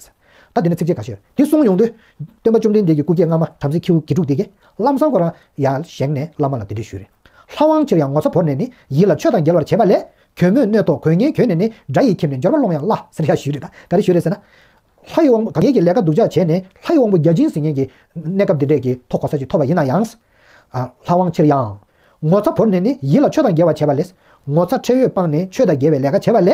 ད་དེ་ནི་ཚིགས་བཅད་འགའ་ཤས་ཡོད། དེ་གསུངས་ཡོང་དུས། སྟོན་པ་བཅོམ་ལྡན་འདས་ཀྱི་སྐུ་སྐྱེ་སྔ་མ་བྲམ་ཟེ་ཁྱེའུ་དགེ་ཕྲུག་དེ་གིས་ལམ་སང་ཁོ་རང་ཡར་བཞེངས་ནས་བླ་མ་ལ་དེ་འདྲ་ཞུས་རེད། ལྷ་དབང་ཕྱིར་ཡང་ངོ་ཚ་བོར་ནས་ནི་ཡིད་ལ་ཆོས་དང་འགལ་བར་བྱེད་པ་ལས། གྱོས་མོས་གནོད་ཐོག་གོས་ངན་གྱོན་ནས་ནི། དགྲ་ཡི་ཁྱིམ་ནས་འབྱོར་པ་སློང་ཡང་སླ་ཟེར་ཡ་ཞུས་རེད་ད། ག་རེ་ཞུས་རེད་ཟེར་ན། ལྷ་ཡི་དབང་པོ་ག་གེ་གི་ལས་ཀ་སྡུག་ཅག་བྱས་ནས་ལྷ་ཡི་དབང་པོ་བརྒྱ་བྱིན་ཟེར་མཁན་གྱི་གནས་སྐབས་འདི་འདྲས་ཀྱི་ཐོག་གོ་ས་ཅིག་ཐོབ་པ་ཡིན་ན་ཡང་། ཨ། ལྷ་དབང་ཕྱིར་ཡང་། ངོ་ཚ་བོར་ནས་ནི་ཡིད་ལ་ཆོས་དང་འགལ་བ་བྱས་པ་ལས། ངོ་ཚ་ཁྲེལ་ཡོད་སྤངས་ནས་ཆོས་དང་འགལ་བའི་ལས་ཀ་བྱས་པ་ལས།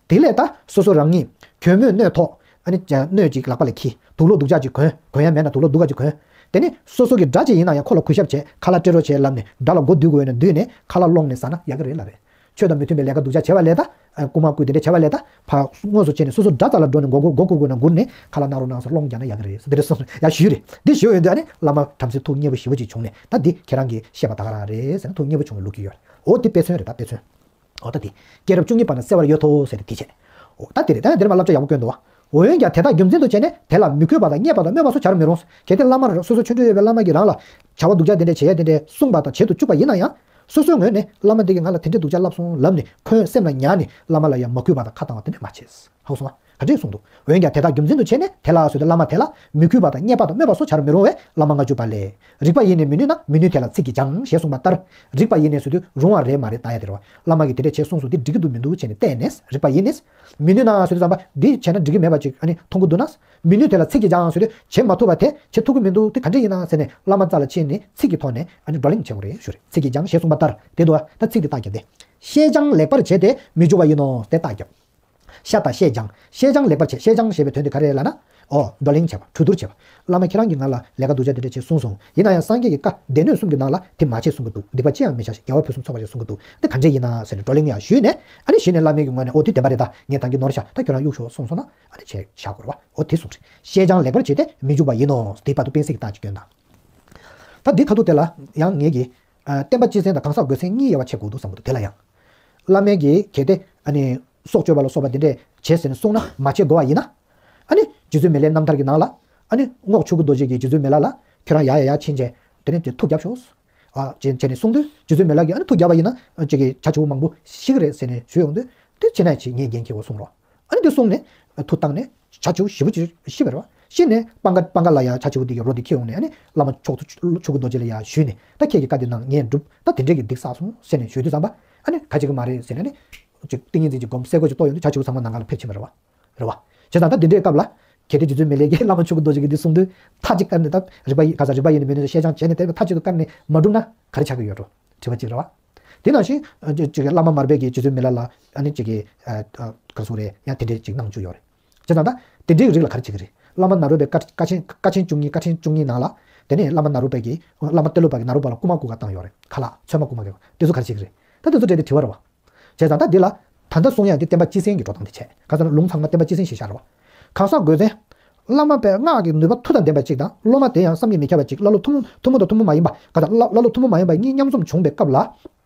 དེ་ལས་ད་སོ་སོ་རང་ཉིད་གྱོས་མོས་གནོད་ཐོག་ཨ་ནི་གནོད་ཅིག་ལག་པ་ལ་འཁྱེར། དུག་ལོག་སྡུག་ཅག་ཅིག་གོན། གོན་ཡ་མེད་ན་དུག་ལོག་སྡུག་ག་ཅིག་གོན། དེ་ནི་སོ་སོ་གི་དགྲ་ཅིག་ཡིན་ན་ཡང་ཁོ་ལ་གུས་ཞབས་བྱས། ཁ་ལག་སྤྲད་རོགས་བྱས་ལབ་ནས་དགྲ་ལ་མགོ་སྡུད་དགོས་ན་སྡུད་ནས་ཁ་ལག་སློང་ནས་ཟ་ན་ཡག་གི་རེད་ལབ་རེད། ཆོས་དང་མི་མཐུན་པའི་ལས་ཀ་སྡུག་ཅག་བྱས་པ་ལས་ད། ཨ། རྐུ་མ་རྐུ་དེ་འདྲ་བྱས་པ་ལས་ད། ཕར་དངོས་སུ་བྱས་ནས་སོ་སོ་དགྲ་རྩ་ལ་འགྲོ་ནས་མགོ་སྒུར་མགོ་སྒུར་དགོས་ན་སྒུར་ནས་ཁ་ལག་གནང་རོགས་གནང་ཟེར་སློང་རྒྱག་ན་ཡག་གི་རེད་ཟེར་དེ་འདྲ་གསུངས་ཡ་ཞུས་རེད། འདི་ཞུས་ཡོང་དུས་ཨ་ནི་བླ་མ་བྲམ་ཟེ་ཐུགས་མཉེས་པོ་ཞེ་པོ་ཅིག་བྱུང་ནས་ད་འདི་ཁྱེད་རང་གིས་བཤད་པ་ད་ག་རང་རེད་ཟེར་ནས་ཐུགས་མཉེས་པོ་བྱུང་བའི་ལོ་རྒྱུས་ཡོད་རེད། འོ་དེ་དཔེ་མཚོན་རེད་ད་དཔེ་མཚོན། འོ་ད་དེ། སྐྱེས་རབས་བཅུ་གཉིས་པ་ན་གསལ་བར་ཡོད་དོ་ཟེར་ཏེ་དེ་བྱས། འོ་ད་དེ་རེད། ད་དེ་རེད་མ་བསླབ་བྱ་ཡག་པོ་བསྐྱོན་འདུག་བ། འོན་ཀྱང་དེ་དག་རྒྱུ་མཚན་དུ་བྱས་ནས་དེ་ལ་མི་གུས་པ་དང་བརྙས་པ་དང་སྨོད་པ་སོགས་བྱར་མི་རུང་། གལ་ཏེ་བླ་མར་སོ་སོ་ཆོས་འབྲེལ་ཡོད་པའི་བླ་མ་གིས་རང་ལ་བྱ་བ་སྡུག་ཅག་དེ་འདྲ་བྱེད་ཡས་དེ་འདྲ་གསུངས་པ་དང་བྱེད་དུ་བཅུག་པ་ཡིན་ན་ཡང་། སོ་སོའི་ངོས་ནས་བླ་མ་འདི་གིས་ང་ལ་དེ་འདྲའི་སྡུག་ཅག་བསླབས་སོང་ལབ་ནས་ཁོས་སེམས་ལ་ཉར་ནས་བླ་མ་ལ་ཡང་མ་གུས་པ་དང་ཁ་བཏང་བ་དེ་འདྲ་མ་བྱེད། ཧ་གོ་སོང་ང་། ག་འདྲས་གསུངས་འདུག་འོན་ཀྱང་དེ་དག་རྒྱུ་མཚན་དུ་བྱས་ནས་དེ་ལ་ཟེར་ཏེ་བླ་མ་དེ་ལ་མི་གུས་པ་དང་བརྙས་པ་དང་སྨོད་པ་སོགས་བྱར་མི་རུང་བས་བླ་མ་ལྔ་བཅུ་པ་ལས། རིགས་པ་ཡིས་ནི་མི་ནུས་ན་མི་ནུས་དེ་ལ་ཚིག་གིས་སྦྱང་ཞེས་གསུངས་པ་ལྟར། རིགས་པ་ཡིས་ནི་ཟེར་དུས་རུང་བ་རེད་མ་རེད་ལྟ་ཡ་དེ་རེད་བ། བླ་མ་གིས་དེ་འདྲས་བྱས་གསུངས་སོང་དེ་འགྲིག་གི་འདུག་མི་འདུག་བྱས་ནས་བལྟས་ནས་རིགས་པ་ཡིས་ནི། མི་ནུས་ན་ཟེར་དུས་ཙམ་པ་འདི་བྱས་ན་འགྲིག་གི་མེད་པ་ཅིག་ཨ་ནི་མཐོང་གི་འདུག་ན། མི་ནུས་དེ་ལ་ཚིག་གིས་སྦྱང་ཟེར་དུས་བྱེད་མ་ཐུབ་པ་དེ་བྱེད་ཐུབ་ཀྱི་མི་འདུག་དེ་ག་འདྲས་ཡིན་ན་ཟེར་ནས་བླ་མ་རྩ་ལ་ཕྱིན་ནས་ཚིག་གི་ཐོག་ནས་ཨ་ནི་བགྲོ་གླེང་བྱེད་དགོས་རེད་ཞུ་རེད། ཚིག་གིས་སྦྱང་ཞེས་གསུངས་པ་ལྟར་དེ་འདུག་ཨ། ད་ཚིག་དེ་རྟགས་བརྒྱབ་སྟེ། བཤད་སྦྱང་ལེགས་པར་བྱས་ཏེ་མི་འཇུག་པ་ཡིན་ནོ་དེ་རྟགས་བརྒྱབ། ཤ་དང་བཤད་སྦྱང་། བཤད་སྦྱང་ལེགས་པར་བྱས། བཤད་སྦྱང་ཞེས་པའི་དོན་དེ་ག་རེ་རེད་ལབ་ན། ཨོ། བགྲོ་གླེང་བྱས་པ། གྲོས་བསྡུར་བྱས་པ། བླ་མ་ཁྱེད་རང་གིས་ང་ལ་ལས་ཀ་སྡུག་ཅག་དེ་འདྲ་བྱེད་གསུངས་སོང་། ཡིན་ན་ཡང་སངས་རྒྱས་ཀྱི་བཀའ་སྡེ་སྣོད་གསུམ་གྱི་ནང་ལ་དེ་མ་བྱེད་གསུང་གི་འདུག་སྡིག་པ་ཅི་ཡང་མི་བྱ་ཞིང་དགེ་བ་ཕུན་སུམ་ཚོགས་པར་བྱེད་གསུང་གི་འདུག་དེ་ག་འདྲས་ཡིན་ན་ཟེར་ནས་བགྲོ་གླེང་ཡང་ཞུས་ནས། ཨ་ནི་གཞི་ནས་བླ་མའི་གི་ངོས་ནས་ཨོ་དེ་བདེན་པ་རེད་ད། ངས་ད་གིན་ནོར་བཞག་ད་ཁྱོད་རང་གཡུག་ཤོག་གསུངས་སོང་ན་ཨ་ནི་བྱས་བཞག་དགོས་རེད་བ། ཨོ་དེ་གསུངས་རེད། བཤད་སྦྱང་ལེགས་པར་བྱས་ཏེ་མི་འཇུག་པ་ཡིན་ནོ། དེའི་བར་དུ་དཔེ་གསལ་གྱི་རྟགས་ཅིག་སྐྱོན་དང་། ད་འདི་ཁ་ཐུག་དེ་ལ་ཡང་ངེད་ཀྱིས། ཨ། བསྟན་པ་སྤྱི་བཙན་དང་གང་ཟག་སྒོས་མཚན་གཉིས་དབྱེ་བ་ཕྱེ་དགོས་འདུག་བསམ་གྱི་འདུག་དེ་ལ་ཡང་། བླ་མས་ཀྱིས་གལ་ཏེ་ཨ་ནི་སྲོག་གཅོད་པ་ལ་སོགས་པ་འདི་འདྲས་བྱེད་ཟེར་ནས་གསུངས་ན་མ་བྱེད་དགོས་པ་ཡིན་ན། ཨ་ནི་རྗེ་བཙུན་མི་ལའི་རྣམ་ཐར་གྱི་ནང་ལ་ཨ་ནི་རྔོག་ཆོས་སྐུ་རྡོ་རྗེ་གིས་རྗེ་བཙུན་མི་ལ་ལ་ཁྱོད་རང་ཡར་ཡར་ཡར་ཕྱིན་བྱས་དེ་ནས་དེ་ཐུགས་རྒྱབ་ཤོག་ཨ། བྱས་བྱས་ནས་གསུངས་དུས་རྗེ་བཙུན་མི་ལ་གིས་ཨ་ནི་ཐུགས་རྒྱབ་པ་ཡིན་ན་ཨ་ཅིག་གིས་བྱ་བྱེད་པོ་མང་པོ་ཤི་གི་རེད་ཟེར་ནས་ཞུས་ཡོང་དུས་དེ་བྱས་ན་ཅིག་ངས་འགན་འཁྱེར་དགོས་གསུངས་རོགས། ཨ་ནི་དེ་གསུངས་ནས་ཐུགས་བཏང་ནས་བྱ་བྱེད་པོ་ཞེ་པོ་ཅིག་ཤི་བ་རེད་བ། ཤི་ནས་སྤང་ཁ་སྤང་ཁ་ལ་ཡ་བྱ་བྱེད་པོ་དེ་གི་རོ་དེ་འཁྱེར་ཡོང་ནས་ཨ་ནི་བླ་མ་མཆོག་ཏུ་ཆོས་སྐུ་རྡོ་རྗེ་ལ་ཡ་ཞུས་ནས་ད་ཁྱེད་ཀྱི་བཀའ་དེ་གནང་ངས་འགྲུབ། ད་དེ་འདྲས་ཀྱི་སྡིག་བསགས་སོང་ཟེར་ནས་ཞུས་དུས་ཙམ་པ་ཨ་ནི་ག་བྱེད་ཀྱི་མ་རེད་ཟེར་ནས་ཨ་ནི་ཅིག་ཏིང་ངེ་འཛིན་གྱི་སྒོམ་གསལ་སྒོ་ཅིག་གཏོགས་ཡོང་དུས་བྱ་བྱེད་པོ་ཚང་མ་ནམ་མཁའ་ལ་ཕེབས་ཕྱིན་པ་རེད་བ། རེད་བ། བྱས་ཙང་ད་དེ་འདྲའི་སྐབས་ལ་གལ་ཏེ་རྗེ་བཙུན་མི་ལས་ཀྱིས་བླ་མ་མཆོག་གི་རྡོ་རྗེ་གི་འདི་གསུངས་དུས་མཐའ་གཅིག་བཀར་ནས་ད་རིག་པ་ཡིན་ག་ས་རིག་པ་ཡིན་ནི་མིན་ནི་བཤད་སྦྱང་བྱས་ནས་དེ་མཐའ་གཅིག་ཏུ་བཀར་ནས་མ་འགྲུབ་ན་ག་རེ་ཆགས་ཀྱི་ཡོད་འགྲོ། དྲི་བ་གཅིག་རེད་བ། དེ་ནང་བཞིན་ཅིག་བླ་མ་མར་པས་ཀྱིས་རྗེ་བཙུན་མི་ལ་ལ་ཨ་ནི་ཅིག་གི་ག་རེ་ཟེར་རེད་ཡང་དེ་འདྲའི་ཅིག་གནང་བཅུག་ཡོད་རེད། བྱས་ཙང་ད་དེ་འདྲའི་རིགས་ལ་ག་རེ་བྱེད་ཀྱི་རེད། བླ་མ་ནཱ་རོ་པའི་བཀའ་བཀའ་ཆེན་བཀའ་ཆེན་བཅུ་གཉིས་བཀའ་ཆེན་བཅུ་གཉིས་ནང་ལ་དེ་ནས་བླ་མ་ནཱ་རོ་པ་གིས་བླ་མ་ཏེ་ལོ་པ་གིས་ནཱ་རོ་པ་ལ་རྐུ་མ་རྐུ་ག་བཏང་ཡོད་རེད། ཁ་ལག་ཚོད་མ་རྐུ་མ་གི་དེ་ཚོ་ག་རེ་བྱེད་ཀྱི་རེད། ད་དེ་ཚོ་སྤྲད་དེ་དྲི་བ་རེད་བ། བྱས་ཙང་ད་འདི་ལ་ད་ལྟ་གསུང་ཡག་འདི་བསྟན་པ་སྤྱི་བཙན་གྱི་འགྲོ་སྟངས་དེ་བྱས། ག་ས་ན་ལུང་ཚང་མ་བསྟན་པ་སྤྱི་བཙན་ཞིག་བཞག་རེད་བ། གང་ཟག་སྒོས་བཙན། བླ་མ་པའི་སྔགས་ཀྱི་ནུས་པ་མཐུ་དང་ལྡན་པ་ཅིག་དང་སློབ་མ་དེ་ཡང་བསམ་གྱིས་མི་ཁྱབ་པ་ཅིག་བླ་སློབ་ཐུན་མོང་ཐུན་མོང་དང་ཐུན་མོང་མ་ཡིན་པ་ག་དང་བླ་བླ་སློབ་ཐུན་མོང་མ་ཡིན་པ་གཉིས་མཉམ་འཛོམས་བྱུང་བའི་སྐབས་ལ།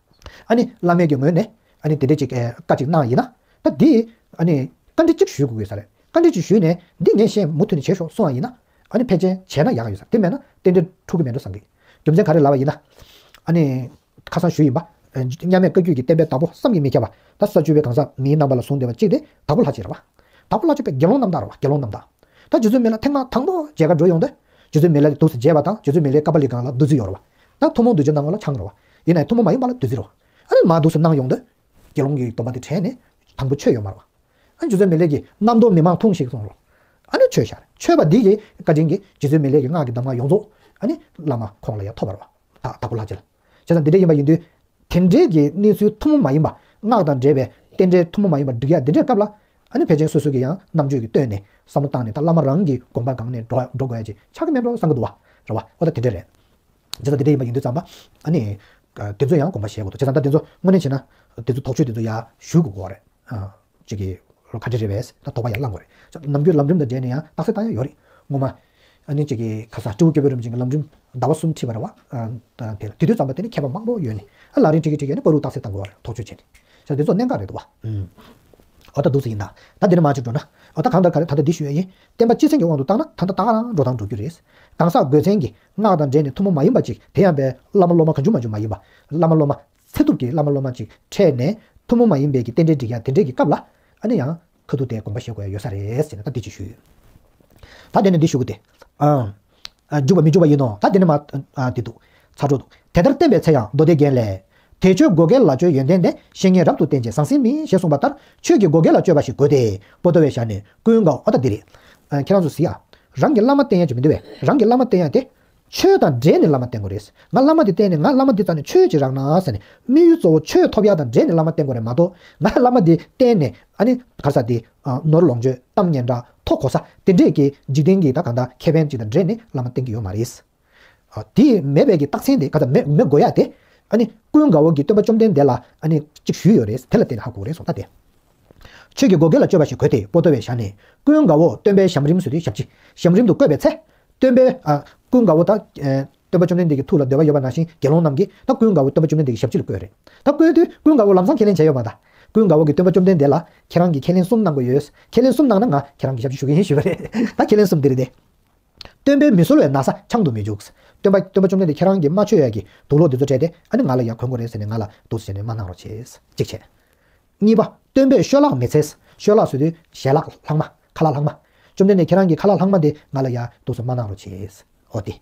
ཨ་ནི་བླ་མའི་གི་ངོས་ནས་ཨ་ནི་དེ་འདྲས་ཅིག་ཨེ་བཀའ་ཅིག་གནང་ཡིན་ན། ད་འདི་ཨ་ནི་བཀའ་འདྲི་གཅིག་ཞུ་དགོས་ཀྱི་ཡོད་ས་རེད། བཀའ་འདྲི་ཅིག་ཞུས་ནས་འདི་ངས་ཤེས་མུ་མཐུད་ནས་བྱེད་ཤོག་གསུངས་པ་ཡིན་ན། ཨ་ནི་ཕལ་ཆེར་བྱས་ན་ཡག་གི་ཡོད་ས་རེད། དེ་མེད་ན་རྟེན་འབྲེལ་འཁྲུག་གི་མེད་འགྲོ་བསམ་གི། རྒྱུ་མཚན་ག་རེ་ལབ་པ་ཡིན་ན། ཨ་ནི་ཁ་སང་ཞུས་ཡིན་པ། ཨ་མཉམ་མེད་བཀའ་བརྒྱུད་ཀྱི་བསྟན་པའི་བདག་པོ་བསམ་གྱིས་མི་ཁྱབ་པ་ད་ས་བཅུ་པའི་གང་ཟག་མིའི་རྣམ་པ་ལ་བཟུང་བསྡད་པ་གཅིག་དེ་དྭགས་པོ་ལྷ་རྗེ་རེད་བ། དྭགས་པོ་ལྷ་རྗེ་པའི་དགེ་སློང་རྣམ་དག་རེད་བ། དགེ་སློང་རྣམ་དག་ད་རྗེ་བཙུན་མི་ལ་ཐེངས་མ་དང་པོ་མཇལ་ཁ་འགྲོ་ཡོང་དུས། རྗེ་བཙུན་མི་ལ་འདུག་སེ་མཇལ་བ་དང་རྗེ་བཙུན་མི་ལའི་ཀ་པ་ལི་གང་ལ་བདུད་རྩི་ཡོད་རེད་བ། ད་ཐུན་མོང་བདུད་རྩི་གནང་བ་ལ་ཆང་རེད་བ། ཡིན་ནའི་ཐུན་མོང་མ་ཡིན་པ་ལ་བདུད་རྩི་རེད་བ། ཨ་ནི་མར་འདུག་སེ་གནང་ཡོང་དུས། དགེ་སློང་གི་སྡོམ་པ་དེ་དྲན་ནས་དང་པོ་མཆོད་ཡོད་མ་རེད་བ། ཨ་ནི་རྗེ་བཙུན་མི་ལ་གིས་རྣམ་རྟོག་མི་མང་འཐུང་ཞིག་གསུངས་རོགས། ཨ་ནི་མཆོད་ཤར་མཆོད་པ་འདི་གི་བཀའ་དྲིན་གྱིས་རྗེ་བཙུན་མི་ལ་གི་སྔགས་ཀྱི་གདམས་ངག་ཡོངས་རྫོགས་ཨ་ནི་བླ་མ་ཁོང་ལ་ཡང་ཐོབ་པ་རེད་བ། ད་དྭགས་པོ་ལྷ་རྗེ་ལ། བྱས་ཙང་འདི་འདྲ་ཡིན་པ་ཡིན་དུས། དེ་འདྲའི་གི་གནས་ཚུལ་ཐུན་མོང་མ་ཡིན་པ། སྔགས་དང་འབྲེལ་བའི་རྟེན་འབྲེལ་ཐུན་མོང་མ་ཡིན་པ་སྒྲིག་ཡ་འདི་འདྲའི་སྐབས་ལ། ཨ་ནི་ཕལ་ཆེར་སོ་སོ་གི་ཡང་རྣམ་དཔྱོད་ཀྱིས་བཏོན་ནས་བསམ་བློ་བཏང་ནས་ད་བླ་མ་རང་གི་དགོངས་པ་སྒང་ནས་འགྲོ་འགྲོ་དགོས་ཡ་ཅིག་ཆགས་ཀྱི་མེད་འགྲོ་བསམ་གྱི་འདུག་བ། རེད་བ། ཨོ་ད་དེ་འདྲ་རེད། བྱས་ཙང་དེ་འདྲ་ཡིན་པ་ཡིན་དུས་ཙམ་པ། ཨ་ནི། དེ་ཚོ་ཡང་དགོངས་པ་བཞེས་དགོས་འདུག་བྱས་ཙང་ད་དེ་ཚོ་དངོས་གནས་བྱས་ན། དེ་ཚོ་དོགས་གཅོད་དེ་ཚོ་ཡ་ཞུ་དགོས་ཀྱི་རེད། ཅིག་གི་ལོ་ཁ་འདྲི་རེད་པས་ད་དོགས་པ་ཡར་བསླང་དགོས་རེད། ནམ་རྒྱུན་ལམ་རིམ་དང་འབྲེལ་ནས་ཡང་རྟགས་གསལ་བཏང་ཡ་ཡོད་རེད། ངོ་མ། ཨ་ནི་ཅིག་གི་ཁ་ས་སྤྲེའུ་སྐྱོ་བོའི་རིམ་བྱོན་གྱི་ལམ་རིམ་ཟླ་བ་གསུམ་ཁྲིད་པ་རེད་བ། ཨ་དེ་དེ་དུས་ཙམ་པ་དེ་ནི་མཁས་པ་མང་པོ་ཡོད་ནི། ཨ་ལག་རིང་ཁྲིད་ཀྱི་ཁྲིད་ཀྱི་ནི་བར་དུ་རྟགས་གསལ་བཏང་དགོས་པ་རེད། དོགས་གཅོད་བྱས་ནས། ས་དེ་ཚོ་གནད་འགག་རེད་འདུག་བ། ཨོ་ད་འདུག་སེ་ཡིན་ད། ད་དེ་ནི་མ་ཅིག་འགྲོ་ན། ཨོ་ད་གང་ལྟར་ག་རེ་ད་ལྟ་འདི་ཞུ་ཡ་ཡིན། བསྟན་པ་སྤྱི་མཚན་གྱི་དབང་དུ་བཏང་ན་ད་ལྟ་ད་ག་རང་འགྲོ་སྟངས་འགྲོ་རྒྱུ་རེད། གང་ཟག་དགོས་མཚན་གྱིས་སྔགས་དང་འབྲེལ་ནས་ཐུན་མོང་མ་ཡིན་པ་ཅིག་དེ་ཡང་པའི་བླ་མ་སློབ་མ་གང་བྱུང་མང་བྱུང་མ་ཡིན་པ། བླ་མ་སློབ་མ། ཚད་ཐུབ་ཀྱི་བླ་མ་སློབ་མ་ཅིག་འཕྲད་ནས་ཐུན་མོང་མ་ཡིན་པའི་གི་རྟེན་འབྲེལ་འགྲིག་ཡ་དེ་འདྲས་ཀྱི་སྐབས་ལ། ཨ་ནི་ཡང་ཁ་ཐུག་དེ་དགོངས་པ་བཞེས་དགོས་ཡ་ཡོད་ས་རེད་ཟེར་ནས་ད་འདི་ཅིག་ཞུས་ཡོད། ད་དེ་ནས་འདི་ཞུ་གི་དེ། ཨང་། འཇུག་པ་མི་འཇུག་པ་ཡིན་ནོ། ད་དེ་ནས་མ། ཨ་དེ་འདུག་ཚར་འགྲོ་འདུག་དེ་ལྟར་བསྟན་པའི་ཚེ་ཡང་མདོ་སྡེ་རྒྱན་ལས། དེ་ཆོས་བགོ་སྐལ་ལ་སྤྱོད་ཡོན་ཏན་ལྡན། བཤེས་གཉེན་རབ་ཏུ་བསྟེན་ཅིང་ཟང་ཟིང་མིན། ཞེས་གསུངས་པ་ལྟར་ཆོས་ཀྱི་བགོ་སྐལ་ལ་སྤྱོད་པ་ཞིག་དགོས་ཏེ། པོ་ཏོ་བའི་ཞལ་ནས་ཀུན་དགའ་བོ། ཨོ་ད་འདི་རེད། ཨ་ཁྱེད་རང་ཚོ་གཟིགས་ཨ། རང་གི་བླ་མ་བསྟེན་ཡ་ཅིག་མི་འདུག་བས། རང་གི་བླ་མ་བསྟེན་ཡ་དེ། ཆོས་དང་འབྲེལ་ནས་བླ་མ་བསྟེན་དགོས་རེད། ང་བླ་མ་དེ་བསྟེན་ནས་ང་བླ་མ་དེ་རྩ་ནས་ཆོས་ཅིག་རག་ན་ཟེར་ནས་དམིགས་ཡུལ་གཙོ་བོ་ཆོས་ཐོབ་ཡ་དང་འབྲེལ་ནས་བླ་མ་བསྟེན་དགོས་རེད་མ་གཏོགས། ང་བླ་མ་དེ་བསྟེན་ནས་ཨ་ནི་ག་རེ་ཟེར་དེ། ནོར་ལོངས་སྤྱོད་གཏམ་སྙན་གྲགས་མཐོ་གོ་ས་དེ་འདྲས་ཀྱི་འཇིག་རྟེན་གྱི་ད་གང་ལྟར་ཁེ་ཕན་ཅིག་དང་འབྲེལ་ནས་བླ་མ་བསྟེན་གྱི་ཡོད་མ་རེད། དེ་མེད་པའི་གི་རྟགས་མཚན་དེ་ག་ཚ་མེད་མི་དགོས་ཡ་དེ། ཨ་ནི་ཀུན་དགའ་བོ་གིས་སྟོན་པ་བཅོམ་ལྡན་འདས་ལ་ཨ་ནི་གཅིག་ཞུས་ཡོད་རེད། དེ་ལ་བརྟེན་ནས་ཧ་གོ་གི་རེད་སོང་ད་དེ། ཆོས་ཀྱི་བགོ་སྐལ་ལ་སྤྱོད་པ་ཞིག་དགོས་ཏེ། པོ་ཏོ་བའི་ཞལ་ནས་ཀུན་དགའ་བོ་སྟོན་པའི་ཞབས་རིམ་ཟེར་དུས་ཞབས་ཕྱི། ཞབས་རིམ་དུ་བཀོད་པའི་ཚེ། སྟོན་པའི་ཨ་ཀུན་དགའ་བོ་ད། སྟོན་པ་བཅོམ་ལྡན་འདས་ཀྱི་ཐུགས་ལ་འདོད་པ་ཡོད་པ་ནང་བཞིན་དགེ་སློང་རྣམས་ཀྱིས་ད་ཀུན་དགའ་བོ་སྟོན་པ་བཅོམ་ལྡན་འདས་ཀྱི་ཞབས་ཕྱི་ལ་བཀོད་རེད། ད་བཀོད་དུས་ཀུན་དགའ་བོ་ལམ་སང་ཁས་ལེན་བྱས་ཡོད་མ་ད། ཀུན་དགའ་བོ་གིས་སྟོན་པ་བཅོམ་ལྡན་འདས་ལ་ཁྱེད་རང་གིས་ཁས་ལེན་གསུམ་གནང་དགོས་ཡོད། ཁས་ལེན་གསུམ་གནང་ན་ང་ཁྱེད་རང་གི་ཞབས་ཕྱི་ཞུ་གི་ཡིན་ཞུས་པ་རེད། ད་ཁས་ལེན་གསུམ་འདི་རེད་དེ། སྟོན་པའི་མི་གསོལ་བའི་ན་བཟའ་ཆང་དུ་མི་འཇུག་སྟོན་པ་སྟོན་པ་བཅོམ་ལྡན་འདས་ཁྱེད་རང་གིས་མ་མཆོད་ཡ་གི་དུག་ལོག་འདི་ཚོ་སྤྲད་དེ་ཨ་ནི་ང་ལ་ཡ་གོན་དགོས་རེད་ཟེར་ནས་ང་ལ་འདུག་སེ་བྱས་ནས་མ་གནང་རོགས་བྱེད། གཅིག་བྱས། གཉིས་པ། སྟོན་པས་ཤོ་ལག་མི་འཚལ། ཤོ་ལག་ཟེར་དུས་ཞལ་ལག་ལྷག་མ། ཁ་ལག་ལྷག་མ། བཅོམ་ལྡན་འདས་ཁྱེད་རང་གི་ཁ་ལག་ལྷག་མ་དེ་ང་ལ་ཡ་འདུག་སེ་མ་གནང་རོགས་བྱེད། འོ་དེ།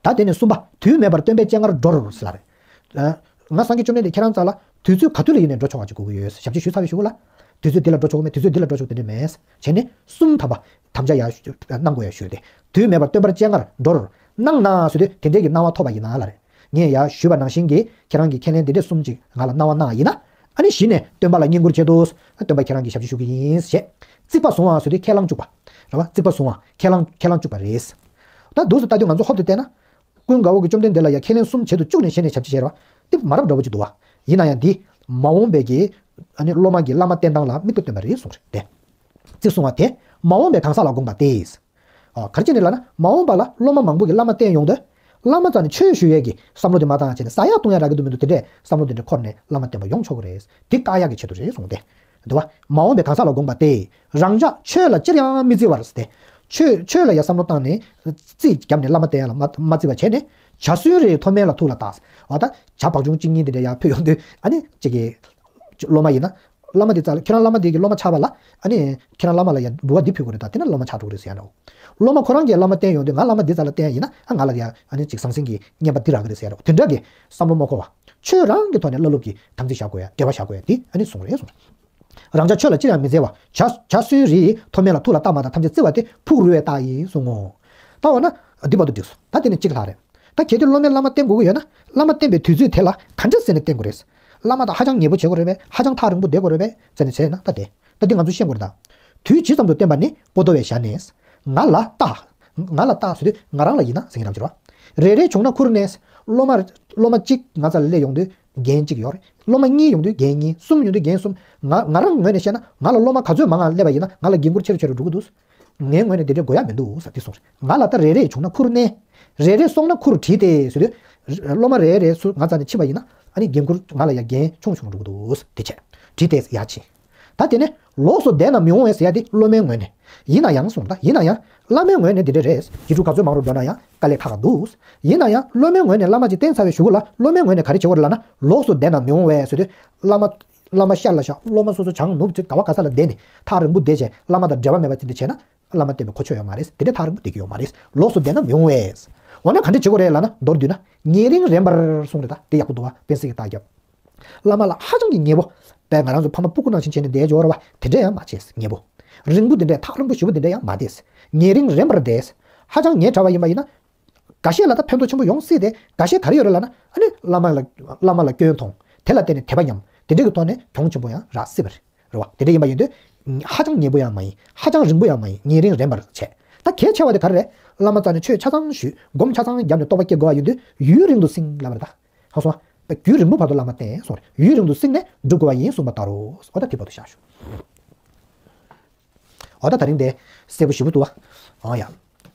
ད་དེ་ནས་གསུམ་པ། དུས་མེད་པར་སྟོན་པའི་སྤྱན་སྔར་འགྲོར་ཟེར་ལ་རེད། ང་སངས་རྒྱས་བཅོམ་ལྡན་འདས་ཁྱེད་རང་རྩ་ལ་དུས་ཚོད་ག་དུས་ལ་ཡིན་ནས་འགྲོ་ཆོག་པ་ཅིག་དགོས་ཀྱི་ཡོད། ཞབས་ཕྱི་ཞུས་ཚར་བའི་གཞུག་ལ། དུས་ཚོད་འདི་ལ་འགྲོ་ཆོག་མེད་དུས་ཚོད་འདི་ལ་འགྲོ་ཆོག་དེ་འདྲ་མེད། བྱས་ནས་གསུམ་ཐམ་པ། དམ་བཅའ་ཡ་གནང་དགོས་ཡ་ཞུས་ཏེ། དུས་མེད་པར་སྟོན་པའི་སྤྱན་སྔར་འགྲོར། གནང་ན་ཟེར་དུས་དེ་འདྲའི་གི་གནང་བ་ཐོབ་པ་ཡིན་ན་ལ་རེད། ངས་ཡ་ཞུས་པ་ནང་བཞིན་གྱི་ཁྱེད་རང་གི་ཁས་ལེན་དེ་འདྲས་གསུམ་ཅིག་ང་ལ་གནང་བ་གནང་བ་ཡིན་ན། ཨ་ནི་གཞི་ནས་སྟོན་པ་ལ་བསྙེན་བཀུར་བྱེད་དུས་སྟོན་པ་ཁྱེད་རང་གི་ཞབས་ཕྱི་ཞུ་གི་ཡིན་ཞེས། རྩིག་པ་བཟུང་བ་ཟེར་དུས་ཁས་བླངས་བཅུག་པ། རེད་བ། རྩིག་པ་བཟུང་བ་ཁས་བླངས་ཁས་བླངས་བཅུག་པ་རེད། ད་འདུག་སེ་ལྟ་དུས་ང་ཚོ་ཧོབ་ཏེ་བལྟས་ན། ཀུན་དགའ་བོ་གིས་བཅོམ་ལྡན་འདས་ལ་ཡ་ཁས་ལེན་གསུམ་བྱེད་དུ་བཅུག་ནས་གཞི་ནས་ཞབས་ཕྱི་བྱས་རེད་བ། དེ་མ་རབས་འདྲ་བོ་ཅིག་འདུག་བ། ཡིན་ན་ཡང་འདི། མ་འོངས་པའི་གི། ཨ་ནི་སློབ་མ་གི་བླ་མ་བསྟེན་སྟངས་ལ་དམིགས་པ་སྟོན་པ་རེད་གསུངས་རེད་དེ། རྩིག་བཟུང་བ་དེ། མ་འོངས་པའི་གང་ཟག་ལ་དགོངས་པ་སྟེ། ཨ། ག་རེ་བྱས་ནས་ལབ་ན་མ་འོངས་པ་ལ་སློབ་མ་མང་པོ་གིས་བླ་མ་བསྟེན་ཡོང་དུས། བླ་མ་རྩ་ནས་ཆོས་ཞུ་ཡས་ཀྱི་བསམ་བློ་དེ་མ་བཏང་བྱས་ནས་ཟ་ཡག་བཏུང་ཡག་རག་གི་འདུག་མི་འདུག་དེ་འདྲས་བསམ་བློ་དེ་འདྲས་འཁོར་ནས་བླ་མ་བསྟེན་པ་ཡོང་ཆོག་གི་རེད། དེ་བཀག་ཡག་གི་ཆེད་དུ་རེད་གསུངས་ཏེ། འདུག་བ། མ་འོངས་པའི་གང་ཟག་ལ་དགོངས་པ་སྟེ། རང་ཅག་ཆོས་ལ་ཅིར་ཡང་མི་བརྩི་བར་ཟེར་ཏེ། ཆོས་ཆོས་ལ་ཡ་བསམ་བློ་བཏང་ནས། རྩིས་བརྒྱབ་ནས་བླ་མ་བསྟེན་ཡག་ལ་མ་མ་བརྩི་བ་བྱས་ནས། བྱ་སུན་རིའི་མཐོ་དམན་ལ་ཐུགས་ལ་བཏགས། འོ་ད། བྱ་བག་ཆུང་གཅིག་གཉིས་དེ་འདྲས་ཡར་ཕུད་ཡོང་དུས་ཨ་ནི་གཅིག་གི་སློབ་མ་ཡིན་ན། བླ་མ་དེ་རྩ་ལ་ཁྱེད་རང་བླ་མ་དེ་གི་སློབ་མ་ཆགས་པ་ལ་ཨ་ནི་ཁྱེད་རང་བླ་མ་ལ་ཡ་འབུལ་བ་འདི་ཕུལ་དགོས་རེད་ད་དེ་ན་སློབ་མ་ཆགས་འགྲོ་གི་རེད་ཟེར་ཡ་འདྲ་བོ། སློབ་མ་ཁོ་རང་གིས་བླ་མ་བསྟེན་ཡོང་དུས་ང་བླ་མ་འདི་རྩ་ལ་བསྟེན་ཡ་ཡིན་ན་ཨ་ང་ལ་ཡ་ཨ་ནི་གཅིག་ཟང་ཟིང་གི་རྔན་པ་འདི་རག་གི་རེད་ཟེར་ཡ་འདྲ་བོ་དེ་འདྲ་གི་བསམ་བློ་མ་འཁོར་བ། ཆོས་རང་གི་ཐོག་ནས་བླ་སློབ་ཀྱི་དམ་ཚིག་བཞག་དགོས་ཡ་འབྲེལ་བ་བཞག་དགོས་ཡ་འདི་ཨ་ནི་གསུངས་རེད་གསུངས། རང་ཅག་ཆོས་ལ་ཅིར་ཡང་མི་བརྩི་བར། བྱ་བྱ་སུན་རིའི་མཐོ་དམན་ལ་ཐུགས་ལ་བཏགས་མ་དང་ཐམས་ཅད་བརྩི་བ་སྟེ་ཕུགས་རུལ་བའི་རྟགས་ཡིན་གསུང་ངོ་། ད་འོ་ན། འདི་བར་དུ་འགྲིག་སོང་། ད་དེ་ནི་གཅིག་ལྷག་རེད། ད་གལ་ཏེ་སློབ་མས་བླ་མ་བསྟེན་དགོས་ཀྱི་ཡོད་ན་བླ་མ་བསྟེན་པའི་དུས་ཚོད་དེ་ལ་ག་འདྲ་ཟེར་ནས་བསྟེན་དགོས་རེད། བླ་མ་དང་ཧ་ཅང་ཉེ་པོ་བྱེད་དགོས་རེད་པས་ཧ་ཅང་ཐག་རིང་པོ་བསྡད་དགོས་རེད་པས་ཟེར་ནས་བྱས་ན་ད་དེ། ད་འདི་ང་ཚོ་ཤེས་དགོས་རེད་ད། དུས་ཇི་ཙམ་དུ་བསྟེན་པ་ནི་པོ་ཏོ་བའི་ཞལ་ནས། ང་ལ་བལྟ། ང་ལ་བལྟ་ཟེར་དུས་ང་རང་ལ་ཡིན་ན་ཟེར་གྱི་རང་ཅིག་རེད་བ། རེ་རེ་བྱུང་ན་ཁུར་ནས། སློབ་མ་སློབ་མ་གཅིག་ང་རྩ་ལ་སླེབས་ཡོང་དུས་རྒན་གཅིག་ཡོད་རེད། སློབ་མ་གཉིས་ཡོང་དུས་རྒན་གཉིས། གསུམ་ཡོང་དུས་རྒན་གསུམ། ང་ང་རང་ངོས་ནས་བཤད་ན་ང་ལ་སློབ་མ་ག་ཚོད་མང་ང་སླེབས་པ་ཡིན་ན་ང་ལ་འགན་ཁུར་ཆེ་རུ་ཆེ་རུ་འགྲོ་གི་འདུག་ངའི་ངོས་ནས་དེ་འདྲའི་དགོས་ཡ་མི་འདུག་ཟེར་དེ་གསུངས་རེད། ང་ལ་ད་རེ་རེ་བྱུང་ན་ཁུར་གནས། རེ་རེ་སོང་ན་ཁུར་བྲིས་ཏེ་ཟེར་དུས། སློབ་མ་རེ་རེ་སུ་ང་རྩ་ནས་ཕྱིན་པ་ཡིན་ན་ཨ་ནི་འགན་ཁུར་ང་ལ་ཡ་འགན་ཆུང་ཆུང་འགྲོ་གི་འདུག་ཟེར་དེ་བྱས། བྲིས་ཏེ་ཡ་ཕྱིན། ད་དེ་ནས་ལོགས་སུ་བསྡད་ན་མི་འོང་བས་ཟེར་ཡ་དེ་སློབ་མའི་ངོས་ནས། ཡིན་ན་ཡང་གསུངས། ད་ཡིན་ན་ཡང་བླ་མའི་ངོས་ནས་དེ་འདྲ་རེད། ཡིག་འབྲུ་ག་ཚོད་མང་རུ་འགྲོ་ན་ཡང་དཀའ་ལས་ཁག་འདུག། ཡིན་ན་ཡང་སློབ་མའི་ངོས་ནས་བླ་མ་ཅིག་བསྟེན་ཚར་བའི་གཞུག་གུ་ལ་སློབ་མའི་ངོས་ནས་ག་རེ་བྱེད་དགོས་རེད་ལབ་ན། ལོགས་སུ་བསྡད་ན་མི་འོང་བས་ཟེར་དུས། བླ་མ། བླ་མ་ཤར་ལ་བཞག། སློབ་མ་སོ་སོ་བྱང་ནུབ་ཅིག་ག་བ་ག་ས་ལ་བསྡད་ནས་ཐག་རིང་པོ་བསྡད་བྱས་བླ་མ་དང་འབྲེལ་བ་མེད་པ་ཅིག་འདི་བྱས་ན། བླ་མ་བསྟེན་པའི་གོ་ཆོད་ཡོད་མ་རེད། དེ་འདྲའི་ཐག་རིང་པོ་བསྡད་ཀྱི་ཡོད་མ་རེད། ལོགས་སུ་བསྡད་ན་མི་འོང་བས། འོ་ན་ག་འདྲ་བྱེད་དགོས་རེད་ལབ་ན། མདོར་བསྡུས་ན་ཉེ་རིང་རན་པར་གསུངས་རེད། ད་དེ་ཡག་པོ་འདུག་བ། དཔེ་སྲིད་ཀྱི་རྟགས་རྒྱབ། བླ་མ་ལ་ཧ་ཅང་གི་ཉེ་པོ། དཔེ་ང་རང་ཚོ་ཕ་མ་སྤུ་གུ་ནང་བཞིན་བྱས་ནས་བསྡད་ཡོད་རེད་བ། དེ་འདྲ་ཡང་མ་བྱས། ཉེ་པོ། རིང་པོ་དེ་འདྲ། ཐག་རིང་པོ་ཞེ་པོ་དེ་འདྲ་ཡང་མ་བསྡད། ཉེ་རིང་རན་པར་བསྡད། ཧ་ཅང་ཉེ་དྲགས་པ་ཡིན་པ་ཡིན་ན། འགའ་ཤས་ལ་ད་ཕན་ཐོགས་ཆེན་པོ་ཡོང་སྲིད་དེ། འགའ་ཤས་ག་རེ་ཡོད་རེད་ལབ་ན། ཨ་ནི་བླ་མ་ལ། བླ་མ་ལ་སྐྱོན་མཐོང་། དེ་ལ་བརྟེན་ནས་དད་པ་ཉམས། དེ་འདྲ་གི་ཐོག་ནས་གྱོང་ཆེན་པོ་ཡང་རག་སྲིད་པ་རེད། རེད་བ། དེ་འདྲ་ཡིན་པ་ཡིན་དུས། ཧ་ཅང་ཉེ་པོ་ཡང་མ་ཡིན། ཧ་ཅང་རིང་པོ་ཡང་མ་ཡིན། ཉེ་རིང་རན་པར་བྱས། ད་གལ་ཆེ་བ་དེ་ག་རེ་རེད། བླ་མ་རྩ་ནས་ཆོས་ཆ་ཚང་ཞུས། སྒོམ་ཆ་ཚང་བརྒྱབ་ནས་རྟོགས་པ་སྐྱེ་དགོས་པ་ཡིན་དུས། ཡུན་རིང་དུ་བསྲིངས་ལབ་པ་རེད་ད། ཧ་སོང་ཨ། རྒྱུན་རིང་པོ་བར་དུ་བླ་མ་བསྟེན་གསུངས་རེད། ཡུན་རིང་དུ་བསྲིངས་ནས་སྒྲུབ་དགོས་པ་ཡིན་གསུངས་པ་ལྟར་རོ། འོ་ད་དེ་བར་དུ་བཞག་ཞུ། འོ་ད་ད་རིང་དེ་གསལ་པོ་ཞེ་པོ་འདུག་བ། ཨང་ཡ།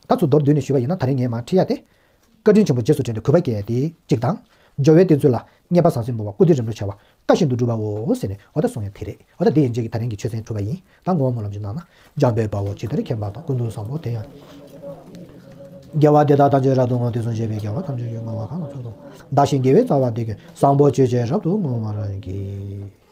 ད་ཚུར་མདོར་བསྡུས་ནས་ཞུས་པ་ཡིན་ན། ད་རིང་ངས་མར་ཁྲིད་ཡ་དེ། བཀའ་དྲིན་ཆེན་པོ་རྗེས་སུ་དྲན་ཏེ་གུས་པ་བསྐྱེད་དེ་གཅིག་དང་། སྦྱོར་བའི་བསྟེན་ཚུལ་ལ། མཉེས་པ་ཟང་ཟིང་མོས་པ་ཀུན་འདུས་རིམ་གྲོ་བྱ་བ། བཀའ་བཞིན་དུ་སྒྲུབ་པའོ་ཟེར་ནས། འོ་ད་གསུང་ཡ་དེ་རེད། འོ་ད་དེ་ཡན་ཆད་ཀྱིས་ད་རིང་གི་ཆོས་ཚན་གྲུབ་པ་ཡིན། ད་བསྔོ་བ་སྨོན་ལམ་ཅིག་གནང་ན། འཇམ་དཔལ་དཔའ་བོས་ཇི་ལྟར་མཁྱེན་པ་དང་། ཀུན་ཏུ་བཟང་པོ་དེ་ཡང་། དགེ་བ་འདི་དག་ཐམས་ཅད་རབ་ཏུ་བསྔོ། དུས་གསུམ་གཤེགས་པའི་རྒྱལ་བ་ཐམས་ཅད་ཀྱིས། བསྔོ་བ་གང་ལ་ཕྱག་འཚལ་ལོ། བདག་གཞན་དགེ་བའི་རྩ་བ་འདི་ཀུན། བཟང་པོ་སྤྱོད་ཕྱིར་རབ་ཏུ་བསྔོ་བར་བགྱི།